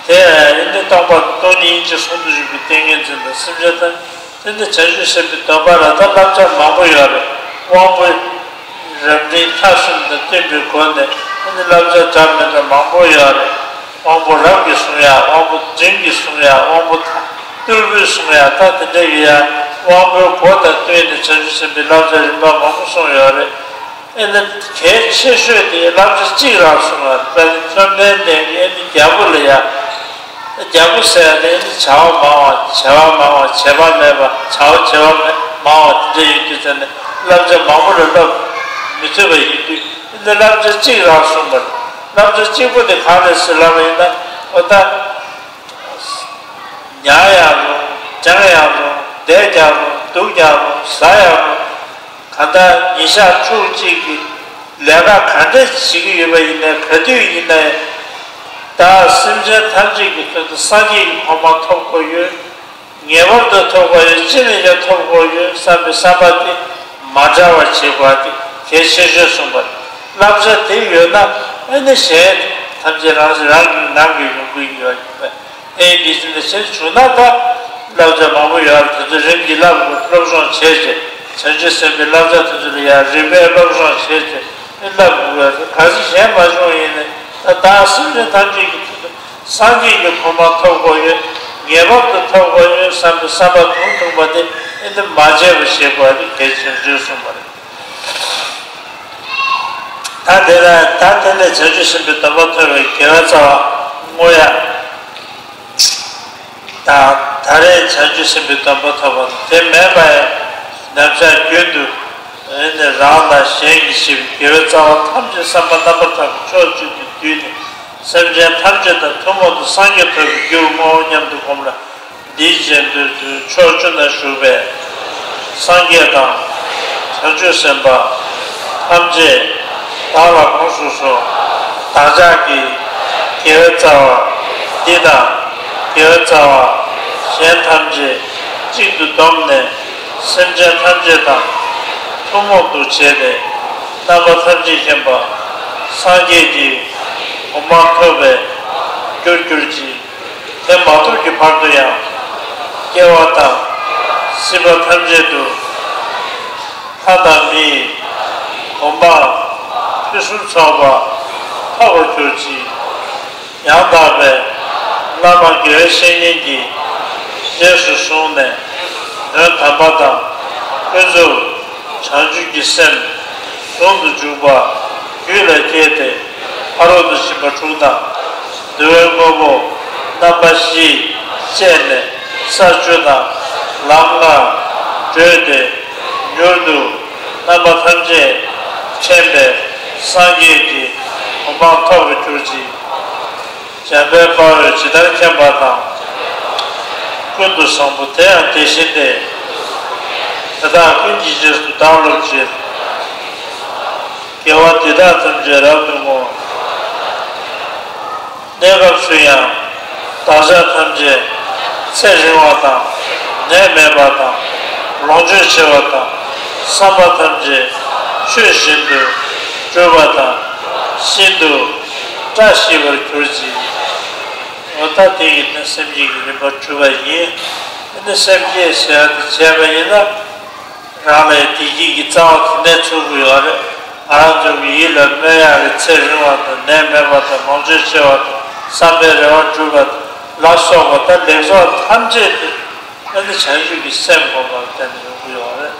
དེ་ཡིན་ཏེ་སྟོང་པ་སྟོང་ཉིད་སྙིང་རྗེ་ཟུང་དུ་འཇུག་པའི་ཏིང་ངེ་འཛིན་དང་སེམས་ཅན་ཐམས་ཅད་དེ་ནི་བྱང་ཆུབ་སེམས་དཔའི་སྡོམ་པ་ལ་ད་བསླབ་བྱ་མང་པོ་ཡོད་རེད། དབང་པོ་རབ་འབྲིང་ཐ་གསུམ་དང་བསྟུན་པའི་སྒོ་ནས་དེ་ནི་བསླབ་བྱ་འདྲ་མི་འདྲ་མང་པོ་ཡོད་རེད། དབང་པོ་རབ་ཀྱིས་བཟུང་ཡ། དབང་པོ་འབྲིང་གིས་བཟུང་ཡ། དབང་པོ་རྟུལ་པོས་བཟུང་ཡ། ད་དེ་འདྲ་ཡོད་ཡ། དབང་པོའི་སྒོ་དང་བསྟུན་ནས་བྱང་ཆུབ་སེམས་དཔའི་བསླབ་བྱ་རིམ་པ་མང་པོ་གསུངས་ཡོད་རེད། ཨེ་ནི་གལ་ཆེ་ཤོས་དེ་བསླབ་བྱ་གཅིག་རང་གསུངས་པ་དཔལ་བཅོམ་ལྡན་འདས་ཀྱིས་ཨེ་ནི་རྒྱལ་པོ་ལ་ཡ། རྒྱལ་པོ་ཟེར་ཡ་དེ་ཨེ་ནི་བྱ་བ་མང་བ་བྱེད་པ་མང་བ་བྱེད་པ་མེད་པ་བྱ་བ་བྱེད་པ་མེད་མང་བ་དེ་འདྲ་ཡོད་དུས་ཙམ་ནས་བསླབ་བྱ་མང་པོ་ལ་སློབ་མི་ཐུབ་པ་ཡིན་དུས་ཨེ་ནི་བསླབ་བྱ་གཅིག་རང་གསུངས་པ་རེད། བསླབ་བྱ་གཅིག་པོ་དེ་གང་རེད་ཟེར་ལབ་པ་ཡིན་ན་འོ་ད། ཉལ་ཡང་རུང་། འགྲེང་ཡང་རུང་། བསྡད་ཀྱང་རུང་། འདུག་ཀྱང་རུང་། ཟ་ཡང་རུང་། གང་ལྟར་ཉིན་ཞག་ཕྱོགས་གཅིག་གི་ལས་ཀ་ག་འདྲ་བྱེད་ཀྱི་ཡོད་པ་ཡིན་ནའི་ག་དུས་ཡིན་ནའི། བདག་སེམས་ཅན་ཐམས་ཅད་ཀྱི་དོན་དུ་སངས་རྒྱས་ཀྱི་གོ་འཕང་ཐོབ་དགོས་ཡོད། ངེས་པར་དུ་ཐོབ་དགོས་ཡོད། ཅི་ནས་ཀྱང་ཐོབ་དགོས་ཡོད་བསམ་པའི་བསམ་པ་དེ་མ་བྲལ་བར་བྱེད་དགོས་པ་དེ་གལ་ཆེ་ཤོས་གསུངས་པ་རེད། བསླབ་བྱ་དེ་ཡོད་ན་ཨེ་ནི་གཞན་ཐམས་ཅད་རང་རང་གི་ནང་གི་ཡོང་གི་ཡོད་ཡིན་པས། ཨེ་འདི་ཚོ་འདི་ཕྱིར་བྱུང་ན་ད་བསླབ་བྱ་མང་པོ་ཡོད་རེད། དེ་ཚོ་རིམ་གྱིས་བསླབ་དགོས། སློབ་སྦྱོང་བྱས་རྗེས་བྱང་ཆུབ་སེམས་དཔའི་བསླབ་བྱ་དེ་ཚོ་ལ་ཡང་རིམ་པས་སློབ་སྦྱོང་བྱས་རྗེས་ཨེ་བསླབ་དགོས་པས། གལ་སྲིད་གཞན་མ་བྱུང་ཡིན་ནའི་ད་བདག་སེམས་ཅན་ཐམས་ཅད་ཀྱི་དོན་དུ་སངས་རྒྱས་ཀྱི་གོ་འཕང་ཐོབ་དགོས་ཡོད། ངེས་པར་དུ་ཐོབ་དགོས་ཡོད་བསམ་པའི་བསམ་པ་དུང་དུང་བ་དེ་ཨེ་འདི་མ་བརྗེད་པར་བྱེད་དགོས་པ་དེ་གལ་ཆེན་པོ་གསུངས་པ་རེད། ད་དེ་ལ་ད་དེ་ནས་བྱང་ཆུབ་སེམས་དཔའི་སྡོམ་པ་ཐོབ་པའི་དགེ་བའི་རྩ་བ་བསྔོ་ཡ། ད་ད་རེས་བྱང་ཆུབ་སེམས་དཔའི་སྡོམ་པ་ཐོབ་པ་དེ་མེད་པ་ཡང་ནམ་ཞག་རྒྱུན་དུ་ཨེ་ནི་རང་དང་གཞན་གྱི་ཞེས་པའི་དགེ་བའི་རྩ་བ་ཐམས་ཅད་བསམ་པ་རྣམ་པར་དག་པའི་ཕྱོགས་བཅུ་དུ་བསྡུས་ནས་སེམས་ཅན་ཐམས་ཅད་དང་ཐུན་མོང་དུ་སངས་རྒྱས་ཐོབ་པའི་རྒྱུར་བསྔོའོ་སྙམ་དུ་བསྒོམ་ལ། འདིའི་རྗེས་ཟློས་དུས་ཕྱོགས་བཅུ་ན་བཞུགས་པའི་སངས་རྒྱས་དང་། བྱང་ཆུབ་སེམས་དཔའ་ཐམས་ཅད་བདག་ལ་དགོངས་སུ་གསོལ། བདག་ཅག་གི་དགེ་བའི་རྩ་བ་འདི་དང་དགེ་བའི་རྩ་བ་གཞན་ཐམས་ཅད་གཅིག་ཏུ་བསྡོམས་ནས་སེམས་ཅན་ཐམས་ཅད་དང་ཐུན་མོང་དུ་བྱས་ཏེ་རྣམ་པ་ཐམས་ཅད་མཁྱེན་པ་སངས་རྒྱས་ཀྱི་གོ་འཕང་ཐོབ་པའི་རྒྱུར་གྱུར་ཅིག། དེ་མ་ཐོབ་ཀྱི་བར་དུ་ཡང་སྐྱེ་བ་དང་སྲིད་པ་ཐམས་ཅད་དུ་ལྷ་དང་མིའི་གོ་འཕང་ཕུན་སུམ་ཚོགས་པ་ཐོབ་པར་གྱུར་ཅིག། ཡང་དག་པའི་བླ་མ་དགེ་བའི་བཤེས་གཉེན་གྱིས་རྗེས་སུ་བཟུང་ནས་དོན་དམ་པ་དང་ཀུན་རྫོབ་བྱང་ཆུབ་ཀྱི་སེམས་ཟུང་དུ་འཇུག་པ་རྒྱུད་ལ་སྐྱེས་ཏེ། ཕ་རོལ་ཏུ་ཕྱིན་པ་དྲུག་དང་། འདུལ་བའི་དངོས་པོ་རྣམ་པ་བཞི་སྤྱད་ནས་ས་བཅུ་དང་ལམ་ལྔ་བགྲོད་དེ་མྱུར་དུ་རྣམ་པ་ཐམས་ཅད་མཁྱེན་པའི་སངས་རྒྱས་ཀྱི་གོ་འཕང་ཐོབ་པར་གྱུར་ཅིག། འཇམ་དཔལ་དཔའ་བོས་ཇི་ལྟར་མཁྱེན་པ་དང་། ཀུན་ཏུ་བཟང་པོ་དེ་ཡང་དེ་བཞིན་ཏེ། དེ་དག་ཀུན་གྱི་རྗེས་སུ་བདག་སློབ་ཕྱིར། དགེ་བ་འདི་དག་ཐམས་ཅད་རབ་ཏུ་བསྔོ། གནས་སྐབས་སུ་ཡང་བདག་ཅག་ཐམས་ཅད་ཚེ་རིང་བ་དང་ནད་མེད་པ་དང་ལོངས་སྤྱོད་ཆེ་བ་དང་བསམ་པ་ཐམས་ཅད་ཆོས་བཞིན་དུ་གྲུབ་པ་དང་ཤིན་ཏུ་བཀྲ་ཤིས་པར་གྱུར་ཅིག། འོ་ད་དེ་ཡིན་ན་སེམས་བསྐྱེད་ཀྱི་རིམ་པ་གྲུབ་པ་ཡིན། ཨ་ནི་སེམས་བསྐྱེད་ཟེར་ཡ་དེ་བྱས་པ་ཡིན་ན། རང་ལ་བདེ་སྐྱིད་ཀྱི་རྩ་བ་དེ་ནས་ཚུགས་ཀྱི་ཡོད་རེད། ང་རང་ཚོ་གི་ཡིད་ལ་སྨོན་ཡག་གི་ཚེ་རིང་བ་དང་ནད་མེད་པ་དང་ལོངས་སྤྱོད་ཆེ་བ་དང་བསམ་པའི་རེ་བ་འགྲུབ་པ་ལ་སོགས་པ་ད་ལེགས་ཚོགས་ཐམས་ཅད་དེ་ཨ་ནི་བྱང་ཆུབ་ཀྱི་སེམས་སྒོམ་པར་བརྟེན་ནས་ཡོང་གི་ཡོད་རེད།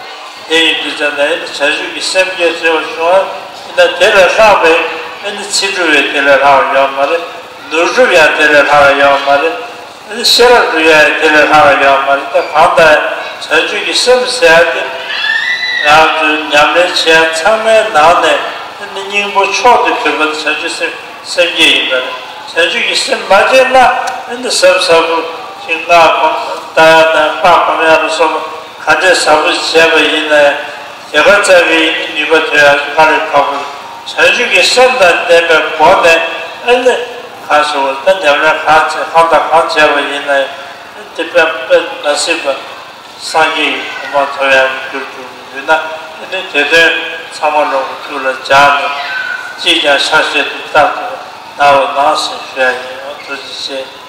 དེ་ཡིན་དུས་ཙམ་ན་ཨ་ནི་བྱང་ཆུབ་ཀྱི་སེམས་བསྐྱེད་ཟེར་བ་བྱུང་བ་ཡིན་ན་དེ་ལས་ལྷག་པའི་ཨ་ནི་ཚེ་སྒྲུབ་པའི་དེ་ལས་ལྷག་པ་ཡོད་མ་རེད། ནོར་སྒྲུབ་ཡང་དེ་ལས་ལྷག་པ་ཡོད་མ་རེད། ཤེས་རབ་ཏུ་ཡང་དེ་ལས་ལྷག་ཡོད་མ་རེད། ད་གང་ལྟར་བྱང་ཆུབ་ཀྱི་སེམས་ཟེར་ཡ་དེ་ང་ཚོས་ཉམས་ལེན་བྱས་ཚང་མའི་ནང་ནས་ཨ་ནི་སྙིང་པོ་མཆོག་ཏུ་གྱུར་པ་དེ་བྱང་ཆུབ་སེམས་སེམས་བསྐྱེད་ཡིན་པ་རེད། བྱང་ཆུབ་ཀྱི་སེམས་མ་སྐྱེས་ན་ཨ་ནི་སེམས་ཟབ་པོ་ཞིག་སྔགས་སྒོམ་ལྟ་ཡ་དང་ལྷ་སྒོམ་ཡ་ལ་སོགས་པ་ག་འདྲས་ཟབ་པོ་ཞིག་བྱས་པ་ཡིན་ན་ཡང་། དེ་ག་ཙམ་གྱི་ནུས་པ་ཐོན་ཡ་སྔར་ལས་ཁག་པོ། བྱང་ཆུབ་ཀྱི་སེམས་དང་ལྡན་པའི་སྒོ་ནས་ཨ་ནི་གང་ཞུ་བ་ད་ཉམས་ལེན་གང་བྱས་གང་དང་གང་བྱས་པ་ཡིན་ན་ཡང་དེ་དཔེ་དཔེ་མ་སྲིད་པ་སངས་རྒྱས་ཀྱི་གོ་འཕང་ཐོབ་ཡག་གི་རྒྱུར་གྱུར་གྱི་ཡོད་ན་ཨ་ནི་དེ་དོན་ཚང་མ་ལོག་གི་ཐུགས་ལ་འཇགས་ནས་ཅིས་ཀྱང་ཆ་ཤས་དེ་ལྟར་དུ་གནང་རོགས་གནང་ཞེས་ཞུ་ཡ་ཡིན། ཐུགས་རྗེ་ཆེ།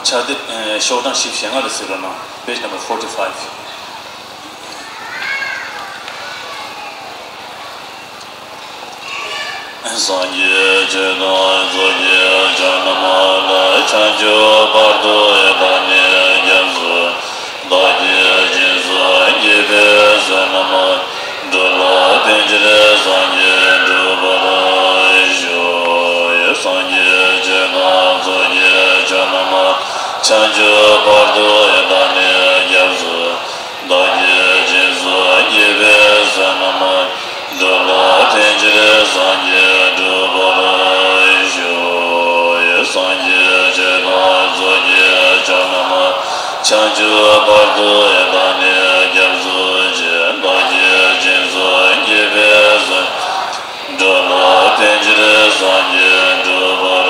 ཕྱག་དེབ་ཤོག་གྲངས་བཞི་བཅུ་ཞེ་ལྔ་ལ་གཟིགས་རོགས་གནང་། Page number forty-five. སངས་རྒྱས་ཆོས་དང་ཚོགས་ཀྱི་མཆོག་རྣམས་ལ། བྱང་ཆུབ་བར་དུ་བདག་ནི་སྐྱབས་སུ། བདག་གིས་སྦྱིན་སོགས་བགྱིས་པའི་བསོད་ནམས། འགྲོ་ལ་ཕན་ཕྱིར་སངས་རྒྱས་འགྲུབ་པར་ཤོག། སངས་རྒྱས་ཆོས་དང་ཚོགས་ཀྱི་མཆོག་རྣམས། བྱང་ཆུབ་བར་དུ་བདག་ནི་སྐྱབས་སུ། བདག་གིས་སྦྱིན་སོགས་བགྱིས་པའི་བསོད་ནམས། འགྲོ་ལ་ཕན་ཕྱིར་སངས་རྒྱས་འགྲུབ་པར་ཤོག། སངས་རྒྱས་ཆོས་དང་ཚོགས་ཀྱི་མཆོག་རྣམས། བྱང་ཆུབ་བར་དུ་བདག་ནི་སྐྱབས་སུ་མཆི། བདག་གིས་སྦྱིན་སོགས་བགྱིས་པའི་བསོད། འགྲོ་ལ་ཕན་ཕྱིར་སངས་རྒྱས་འགྲུབ་པར་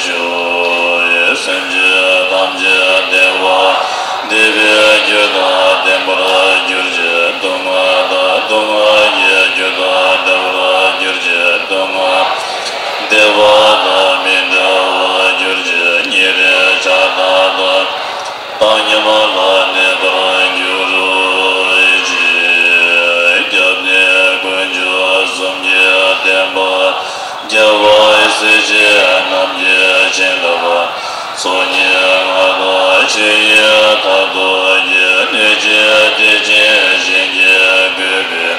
ཤོག། སེམས་ཅན་ཐམས་ཅད་བདེ་བ་བདེ་བའི་རྒྱུ་དང་ལྡན་པར་གྱུར་ཅིག། སྡུག་བསྔལ་དང་སྡུག་བསྔལ་གྱི་རྒྱུ་དང་བྲལ་བར་གྱུར་ཅིག། སྡུག་བསྔལ་བདེ་བ་དང་མི་འབྲལ་བར་གྱུར་ཅིག། ཉེ་རིང་ཆགས་སྡང་དང་བཏང་སྙོམས་ལ་གནས་པར་འགྱུར་ཅིག། སྐྱབས་གནས་དཀོན་མཆོག་གསུམ་གྱི་བསྟན་པ། རྒྱལ་བ་སྲས་བཅས་རྣམས་ཀྱི་བྱིན་རླབས། ཚོགས་གཉིས་མངའ་ཐང་ཆོས་དབྱིངས་མཐར་ཐུག་གི། སྣོད་ཆེན་བདེ་ཆེན་ཞིང་གི་བཀོད་པའི།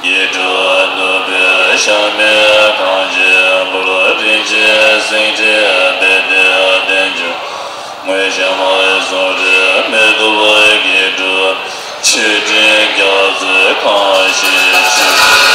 དགེ་སྒྲུབ་ནུས་པའི་གཞལ་མེད་ཁང་ཆེན་པོར། རིན་ཆེན་སེང་ཁྲི་རྦད་དེ་ལྡན་འབྱུང་། དངོས་བཤམས་གསུང་རབ་མེ་ཏོག་གི་སྒྲུབ། མཆོད་སྤྲིན་རྒྱ་མཚོས་གང་ཞིང་མཆོད།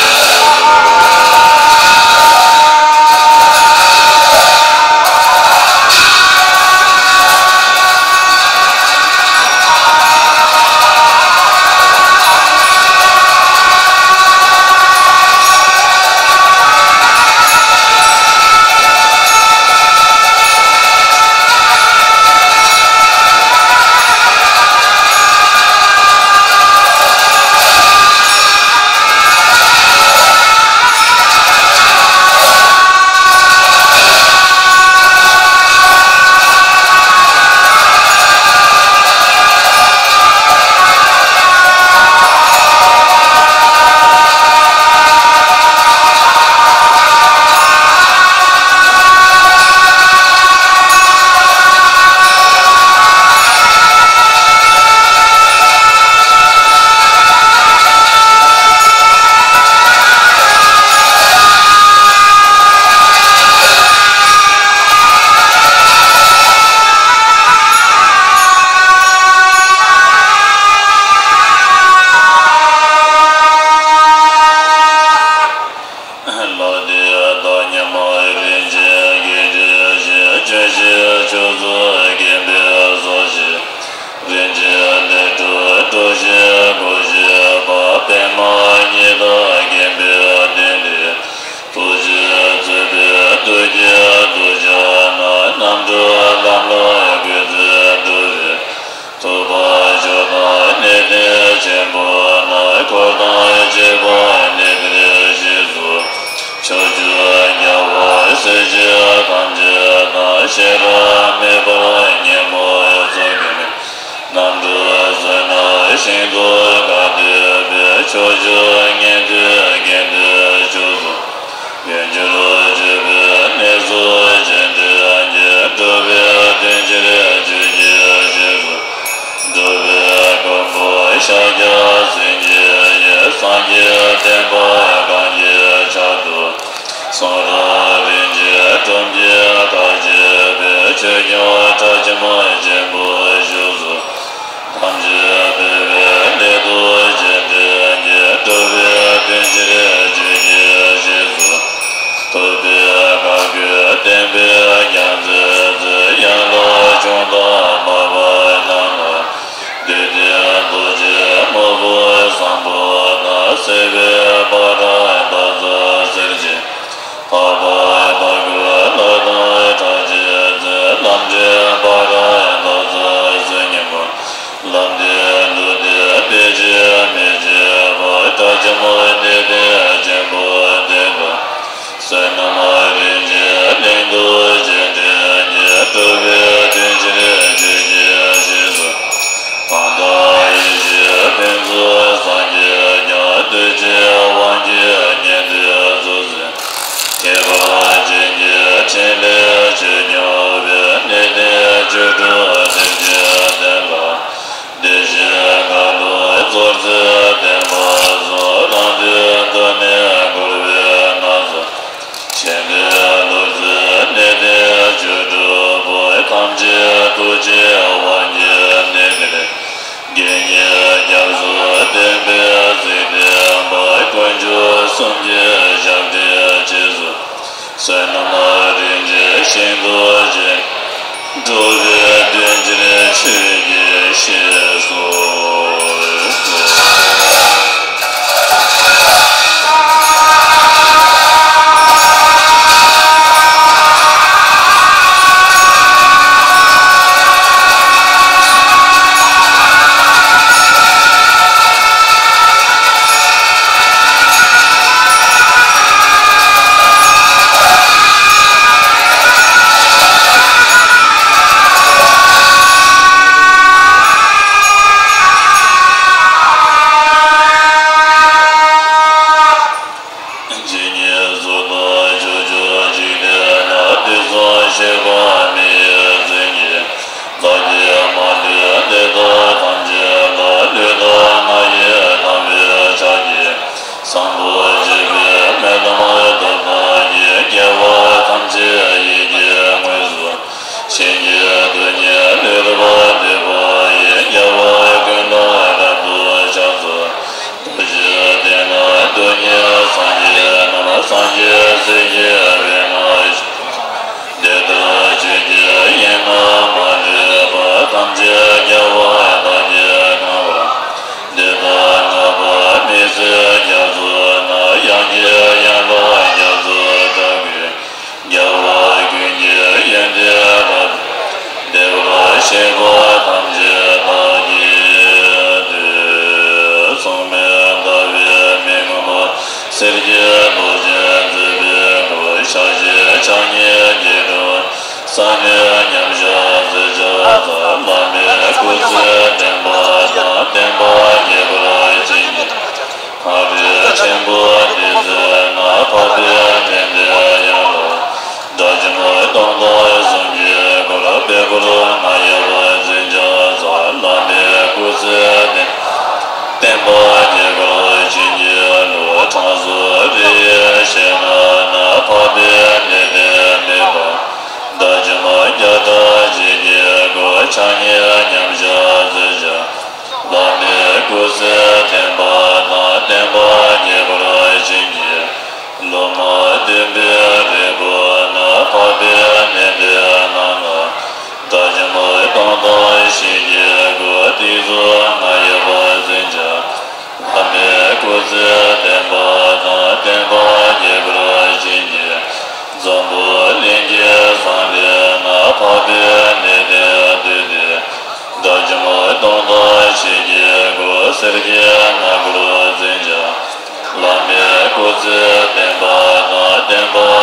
འགྲོ་བའི་དོན་ཕྱིར་ཆོས་ཀྱི་ཞེས་སོ། ཇི་སྙེད་གཟུགས་དང་ཕྱོགས་བཅུའི་འཇིག་རྟེན་ན། དུས་གསུམ་གཤེགས་པ་མི་ཡི་བྱིན་གྱིས། བདག་གིས་མ་ལུས་འདི་དག་ཐམས་ཅད་ལ། ལུས་དང་ངག་ཡིད་དམ་པའི་ཕྱག་གིས། བཟང་པོ་སྤྱོད་པའི་མེ་ལྷ་མོ་ཐོབ་ཐང་གི། དགེ་བ་ཐམས་ཅད་ཡིད་ཀྱི་ངོས་སུ། བྱིན་གྱིས་རྡུལ་སྙེད་ལུས་རབ་བཏུད་པ་ཡི། རྒྱལ་བ་ཀུན་ལ་རབ་ཏུ་ཕྱག་འཚལ། རྡོ་རྗེ་གདན་ན་རྡུལ་སྙེད་སངས་རྒྱས་རྣམས། སངས་རྒྱས་སྲས་ཀྱི་དཔལ་ནང་བཞུགས། དེ་ལྟར་ཆོས་ཀྱི་དབྱིངས་རྣམས་མ་ལུས་པ། ཐམས་ཅད་རྒྱལ་བ་དག་གིས་གང་བར་བསྟན། དེ་དག་བསྔགས་པ་མི་ཟད་རྒྱ་མཚོ་རྣམས། དབྱངས་ཀྱི་ཡན་ལག་རྒྱ་མཚོ་ལྟ་བུའི། རྒྱལ་བ་ཀུན་གྱི་ཡོན་ཏན་རབ་ཏུ། བདེ་བར་གཤེགས་པ་ཐམས་ཅད་བདག་གིས་བསྟོད། མཚུངས་མེད་ཟླ་བའི་མིག་སྔོན་པོ། སེར་གྱི་མདོག་ཅན་མཛེས་པའི་སྐུ། ཕྱག་བཞི་ཕྱག་གཉིས་སྐྱིལ་ཀྲུང་། བསམ་ཡས་མཉམ་གཞག་མཛད་བརྒྱ་རྩ། བླ་མའི་སྐུ་ཚེ་བརྟན་པ་དང་། བསྟན་པ་རྒྱས་པར་བྱིན་གྱིས། ཕ་རོལ་ཕྲན་བུ་འདི་ཚེ་ན། འཕགས་པའི་མཐའ་འདས་ཡང་ལ། དགྲ་བཅོམ་སྟོང་དང་གསུམ་གྱི་འཁོར། པད་དཀར་ང་ཡི་བ་འཛིན་ཕྱག་འཚལ། བླ་མའི་སྐུ་ཚེ་བརྟན། བསྟན་པ་རྒྱས་པར་བྱིན་གྱིས་རློབས། དྲང་སྲོང་རི་ཡི་ཞལ་སྔ་ན། འཕགས་པའི་བདེ་དེ་མེད་པ། དགྲ་བཅོམ་བརྒྱ་ཕྲག་བཞི་གི་སྐུ། ཕྱག་གཉིས་མཉམ་གཞག་མཛད་བྱ། བླ་མའི་སྐུ་ཚེ་བརྟན་པ་དང་། བསྟན་པ་རྒྱས་པར་བྱིན་གྱིས་རློབས། མ་བསྟན་པའི་རིལ་བུ་རྣམས། འཕགས་པའི་གནས་འདི་རྣམས་ལ། དགྲ་བཅོམ་སྟོང་དང་བཞི་གི་སྐུ། ཏིལ་འབྲུ་ང་ཡི་བ་འཛིན་ཕྱག། བླ་མའི་སྐུ་ཚེ་བརྟན་པ་དང་། བསྟན་པ་རྒྱས་པར་བྱིན་གྱིས། འཛམ་བུ་གླིང་གི་ས་འདི་ན། འཕགས་པའི་གནས་བརྟན་བསྡུས་ཏེ། དགྲ་བཅོམ་སྟོང་དང་བཞི་གི་སྐུ། གསེར་གྱི་སྣ་སྒོར་འཛིན་ཕྱག། བླ་མའི་སྐུ་ཚེ་བརྟན་པ་དང་། བསྟན་པ་